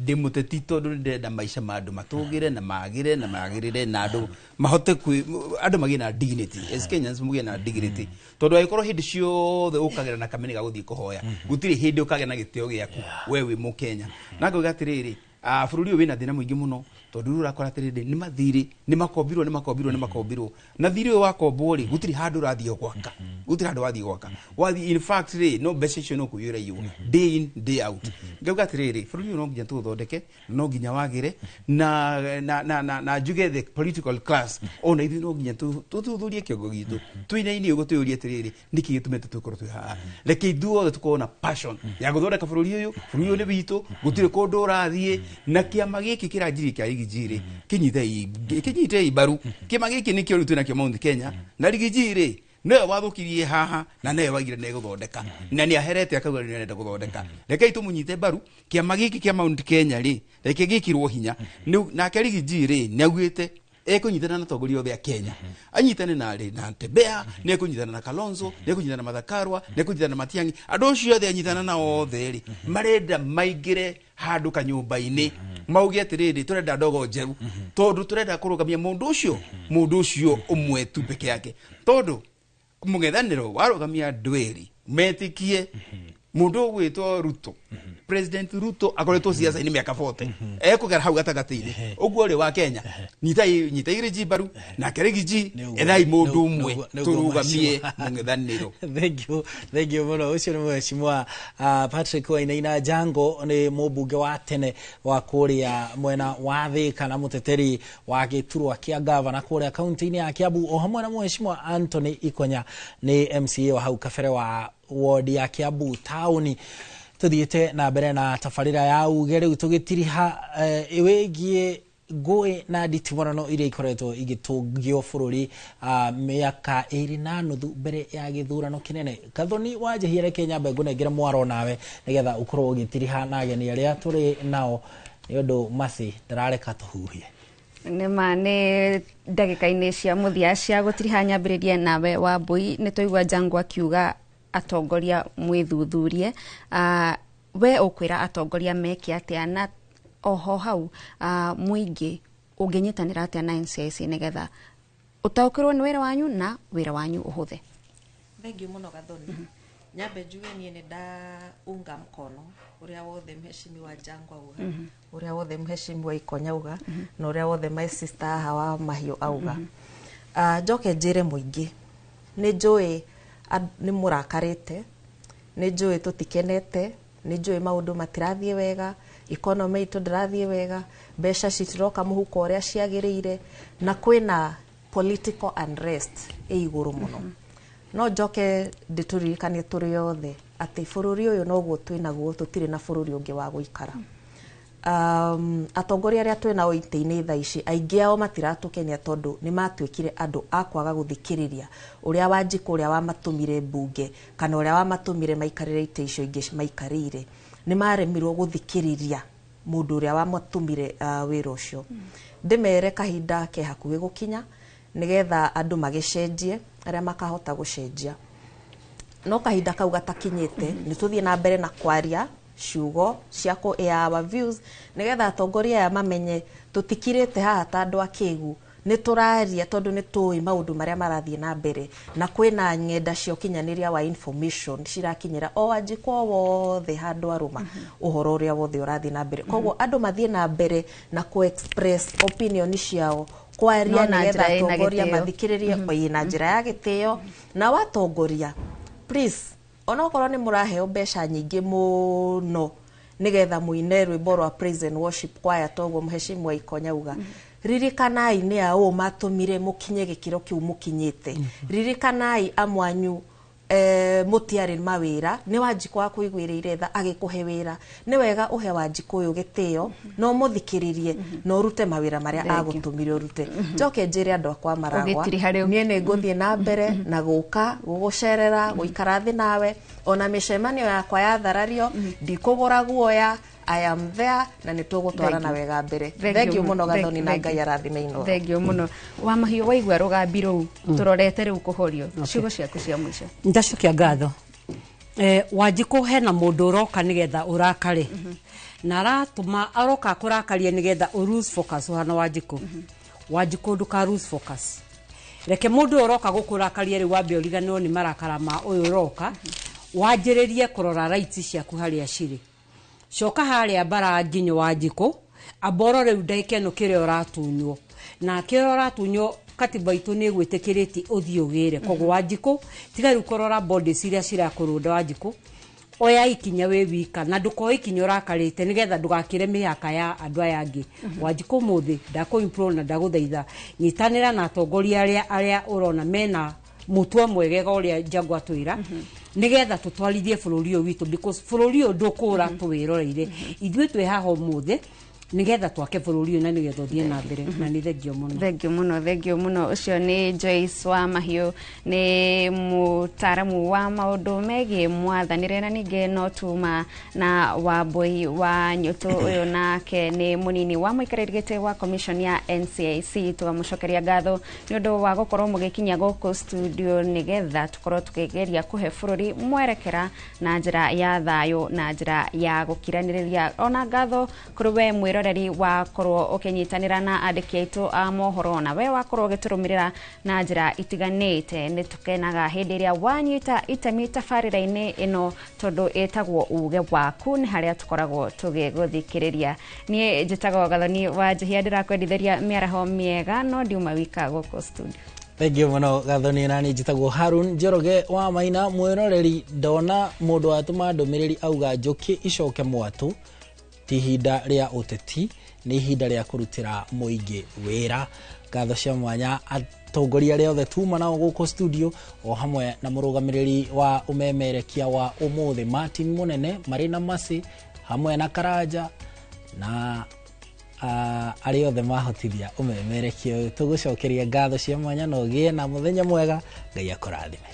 Ndĩ mũteti tondũ nĩ ndĩrenda maica ma andũ matũgĩre na magĩre na magĩrĩre na andũ mahote kwĩ andũ magĩe na dignity. As Kenyans mũgĩe na dignity, tondũ angĩkorwo hĩndĩ ciothe ũkagĩra na kamene ga gũthiĩ kũhoya, gũtirĩ hĩndĩ ũkagĩa na gĩtĩo gĩaku we wĩ Mũkenya. Na ngauga atĩrĩrĩ, bũrũri ũyũ wĩna thĩna mũingĩ mũno tondũ rĩu ũrakora atĩrĩrĩ, nĩ mathirĩ nĩ makombirwo, nĩ makombirwo, nĩ makombirwo, na thirĩ ũyũ wakombwo rĩ, gũtirĩ handũ ũrathiĩ gwaka, gũtirĩ handũ wathiĩ gwaka wathiĩ. In fact rĩ, no mbeca icio no kũiyũra iyũo day in day out. Ngauga atĩrĩrĩ, bũrũri ũyũ no nginya tũũthondeke, no nginya wagĩre na njuge the political class ona ithuĩ no nginya tũthuthurie kĩongo gitũ twĩna-inĩ ũguo, twĩyũrie atĩrĩrĩ, nĩkĩ gĩtũmĩte tũkorwo twĩ haha? Reke ithuothe tũkorwo na passion ya gũthondeka bũrũri ũyũ. Bũrũri ũyũ nĩ witũ, gũtirĩ kũndũ ũrathiĩ. Na kĩama gĩkĩ kĩranjirie kĩa Riggy G rĩ, kĩnyitei mbaru kĩama gĩkĩ, nĩkĩo rĩu twĩnakĩo Mount Kenya. Na Riggy G rĩ, nĩwe wathũkirie haha na nĩwe waigire nĩ gũthondeka na nĩ aherete akauga nĩ arenda gũthondeka. Rekei tũmũnyite mbaru. Kĩama gĩkĩ kĩa Mount Kenya rĩ, reke gĩkĩrwo hinya. Nake Riggy G rĩ, nĩ augĩte ekũnyitana na atongoria othe a Kenya, anyitane na rĩ na Tembea, nĩ ekũnyitana na Kalonzo, nĩ ekũnyitana na Martha Karua, nĩ ekũnyitana na Matiang'i. Andũ acio othe anyitana na othe rĩ, marenda maingĩre handũ kanyũmba-inĩ mauge atĩrĩrĩ, tũrenda ndogo njerũ tondũ tũrenda kũrũgamia mũndũ ũcio ũmwe tu peke yake, tondũ mũng'ethanĩro warũgamia andũ erĩ metĩkie mũndũ ũgwĩtwo Ruto. President Ruto akoretwo siasa-inĩ mĩaka 40, ekũgera hau gatagatĩ-inĩ ũguo rĩ wa Kenya. Nyitai, nyitai Riggy mbaru nake Riggy G, ethai mũndũ ũmwe tũrũgamie mũng'ethanĩro. Thank you, thank you mũno. Ũcio nĩ mheshimiwa Patrick Wainaina Jango, nĩ mũmbunge wa tene wa kũrĩa mwena wa Thĩka na mũteteri wa gĩturwa kĩa gavana kũrĩa kaunti-inĩ ya Kiambu, o hamwe na mheshimiwa Anthony Ikonya, nĩ MCA wa hau kabere wa ward ya Kiambu taũni. Tuthiĩte na mbere na tabarĩra ya uge rĩu tũgĩtiriha wĩgiĩ ngũĩ na nditimũrano iria ikoretwo igĩtũngio bũrũri mĩaka 2.5 mbere ya gĩthurano kĩnene. Gathoni Wanjihia, reke nyambe ngũnengere mwaro nawe nĩgetha ũkorwo ũgĩtiriha na ageni arĩa tũrĩ nao, nĩ ũndũ maci ndarareka tũhuhie. Nĩma nĩ ndagĩka-inĩ cia mũthia cia gũtiriha. Nyambĩrĩrie nawe Wambui. Nĩ twaigua Jango akiuga atongoria mwĩthuthurie. We ũkwĩra atongoria meke atĩa? Na oho hau mũingĩ ũngĩnyitanĩra atĩa na NCIC nĩgetha ũtaũkĩrwo nĩ wĩra wanyu na wĩra wanyu ũhũthe? Thengiũ mũno, Gathoni. Nyambe njuge niĩ nĩ ndaunga mkono ũrĩa wothe mheshimiwa Jangwa auga, ũrĩa wothe mheshimiwa Ikonya auga, na ũrĩa wothe my sister haha wa Mahiũ auga. Njoke njĩre mũingĩ, nĩ njũĩ nĩ mũrakarĩte, nĩ njũĩ tũtikenete, nĩ njũĩ maũndũ matirathiĩ wega, economy itũ ndĩrathiĩ wega, mbeca citiroka mũhuko ũrĩa ciagĩrĩire, na kwĩna political unrest ĩ igũrũ mũno. No njoke ndĩtũririkanie tũrĩ othe atĩ bũrũri ũyũ noguo twĩnaguo, tũtirĩ na bũrũri ũngĩ wa gũikara. Atongoria arĩa twĩ nao itĩ-inĩ thaa ici, aingĩ ao matiratũkenia tondũ nĩ matuĩkire andũ a kwaga gũthikĩrĩria ũrĩa Wanjikũ ũrĩa wamatũmire mbunge kana ũrĩa wamatũmire maikarĩre itĩ icio ingĩ maikarĩire. Nĩ maremirwo gũthikĩrĩria mũndũ ũrĩa wamatũmire wĩra ũcio. Ndĩmere kahinda ke hakuhĩ gũkinya nĩgetha andũ magĩcenjie arĩa makahota gũcenjia. No kahinda kau gatakinyĩte, nĩ tũthiĩ na mbere na kwaria ciugo cia kũ air our views nĩgetha atongoria aya mamenye tũtikirĩte haha ta andũ akĩgu, nĩ tũraria tondũ nĩ tũĩ maũndũ marĩa marathiĩ na mbere, na kwĩna ng'enda cia ũkinyanĩria wa information cirakinyĩra o Wanjikũ o wothe handũ arũma ũhoro ũrĩa wothe ũrathiĩ na mbere. Koguo andũ mathiĩ na mbere na kũ express opinion ciao, kwaria No na nĩgetha njĩra ĩna atongoria gĩtĩo. mathikĩrĩrie na njĩra ya gĩtĩo. Na watongoria, please, onokorwo nĩ mũraheo mbeca nyingĩ mũno nĩgetha mũine rwĩmbo rwa praise and worship choir toguo mheshimiwa Ikonya auga, ririkanai nĩ aũ matũmire mũkinye gĩkĩro kĩu mũkinyĩte. Ririkanai amwanyu mũtiarĩ mawĩra, nĩ Wanjikũ wakũiguĩrĩire tha agĩkũhe wĩra. Nĩ wega ũhe Wanjikũ ũyũ gĩtĩo na ũmũthikĩrĩrie na ũrute mawĩra marĩa Thank you. agũtũmire ũrute. Njoke njĩre andũ akwa Maragwa, Ũgĩtiriha rĩu. niĩ nĩ ngũthiĩ na mbere na gũka gũgũcerera, gũikara thĩ nawe, ona mĩcemanio yakwa yatharario ndikũgũra guoya. I am there na nĩ tũgũtwarana Thank you. wega mbere. Thank Thank you you mũno Thank- Gathoni, na thank Ngai you. arathime Inooro. Thank you mũno. Wa Mahiũ, waigua rũgambi rũu tũrorete rĩu kũhorio, ciugo ciaku cia mũico. Ndacokia ngatho. Wanjikũ, hena mũndũ ũroka nĩgetha ũrakare, na aratũma aroka kũrakaria nĩgetha ũ lose focus. Ũhana Wanjikũ, Wanjikũ, ndũka lose focus. Reke mũndũ ũyũ ũroka gũkũrakaria rĩu wambe ũriganĩrwo nĩ marakara ma ũyũ ũroka, wanjĩrĩrie kũrora rights ciaku harĩa cirĩ. Coka harĩa mbara nginyo, Wanjikũ, amba ũrore rĩu ndagĩka ĩno kĩrĩa ũratunywo, na kĩrĩa ũratunywo katiba itũ nĩ ĩgwĩtĩkĩrĩtie ũthiĩ ũgĩre. Koguo Wanjikũ, tiga rĩu kũrora bodies iria cirakũrũnda. Wanjikũ, oya ikinya wĩ wika, na ndũkoe ikinya ũrakarĩte nĩgetha ndũgakĩre mĩhaka ya andũ aya angĩ. Wanjikũ, ũmũthĩ ndakũ na ndagũthaitha, nyitanĩra na atongoria arĩa ũrona mena mũtwe mwegega ũrĩa Njangwa atwĩra, nĩgetha tũtwarithie bũrũri ũyũ witũ, because bũrũri ũyũ ndũkũra tũwĩroreire. Ithuĩ twĩ haha ũmũthĩ nĩgetha twake bũrũri ũyũ na nĩgetha ũthiĩ na mbere, na nĩ thengio mũno. Thengio mũno, thengio mũno. Ũcio nĩ Joyce wa Mahiũ, nĩ mũtaaramu wa maũndũ megiĩ mwathanĩre, na ningĩ no tuma na Wambui wa Nyũtũ, ũyũ nake nĩ mũnini wa mũikarĩri gĩtĩ wa commission ya NCIC. Tũgamũcokeria ngatho nĩ ũndũ wa gũkorwo mũgĩkinya gũkũ studio nĩgetha tũkorwo tũkĩgeria kũhe bũrũri mwerekera na njĩra ya thayũ na njĩra ya gũkiranĩrĩria. Ona ngatho kũrĩ we mwĩroreri wakorwo ũkĩnyitanĩra na andĩki aitũ a mohoro, na we wakorwo ũgĩtũrũmĩrĩra na njĩra itiganĩte. Nĩ tũkenaga hĩndĩ ĩrĩa wanyita itemi tabarĩra-inĩ ĩno, tondũ ĩtagwo Uge Waku, nĩ harĩa tũkoragwo tũgĩgũthikĩrĩria. Niĩ njĩtagwo Gathoni wa Njihia, ndĩrakwendithĩria mĩaraho mĩega, no ndiuma wika gũkũ studio. Thank you mũno Gathoni. Nani njĩtagwo Harun Njoroge wa Maina. Mwĩroreri, ndona mũndũ watũma ndũmĩrĩri auga njũkĩ icoke mwatũ, ti ihinda rĩa ũteti, nĩ ihinda rĩa kũrutĩra mũingĩ wĩra. Ngatho cia mwanya atongoria arĩa othe tuma nao gũkũ studio, o hamwe na mũrũgamĩrĩri wa ũmemerekia wa ũmũthĩ Martin Mũnene, marĩ na Masi hamwe na Karanja na arĩa othe mahotithia ũmemerekia ũyũ. Tũgũcokeria ngatho cia mwanya na ũgĩe na mũthenya mwega. Ngai akũrathime.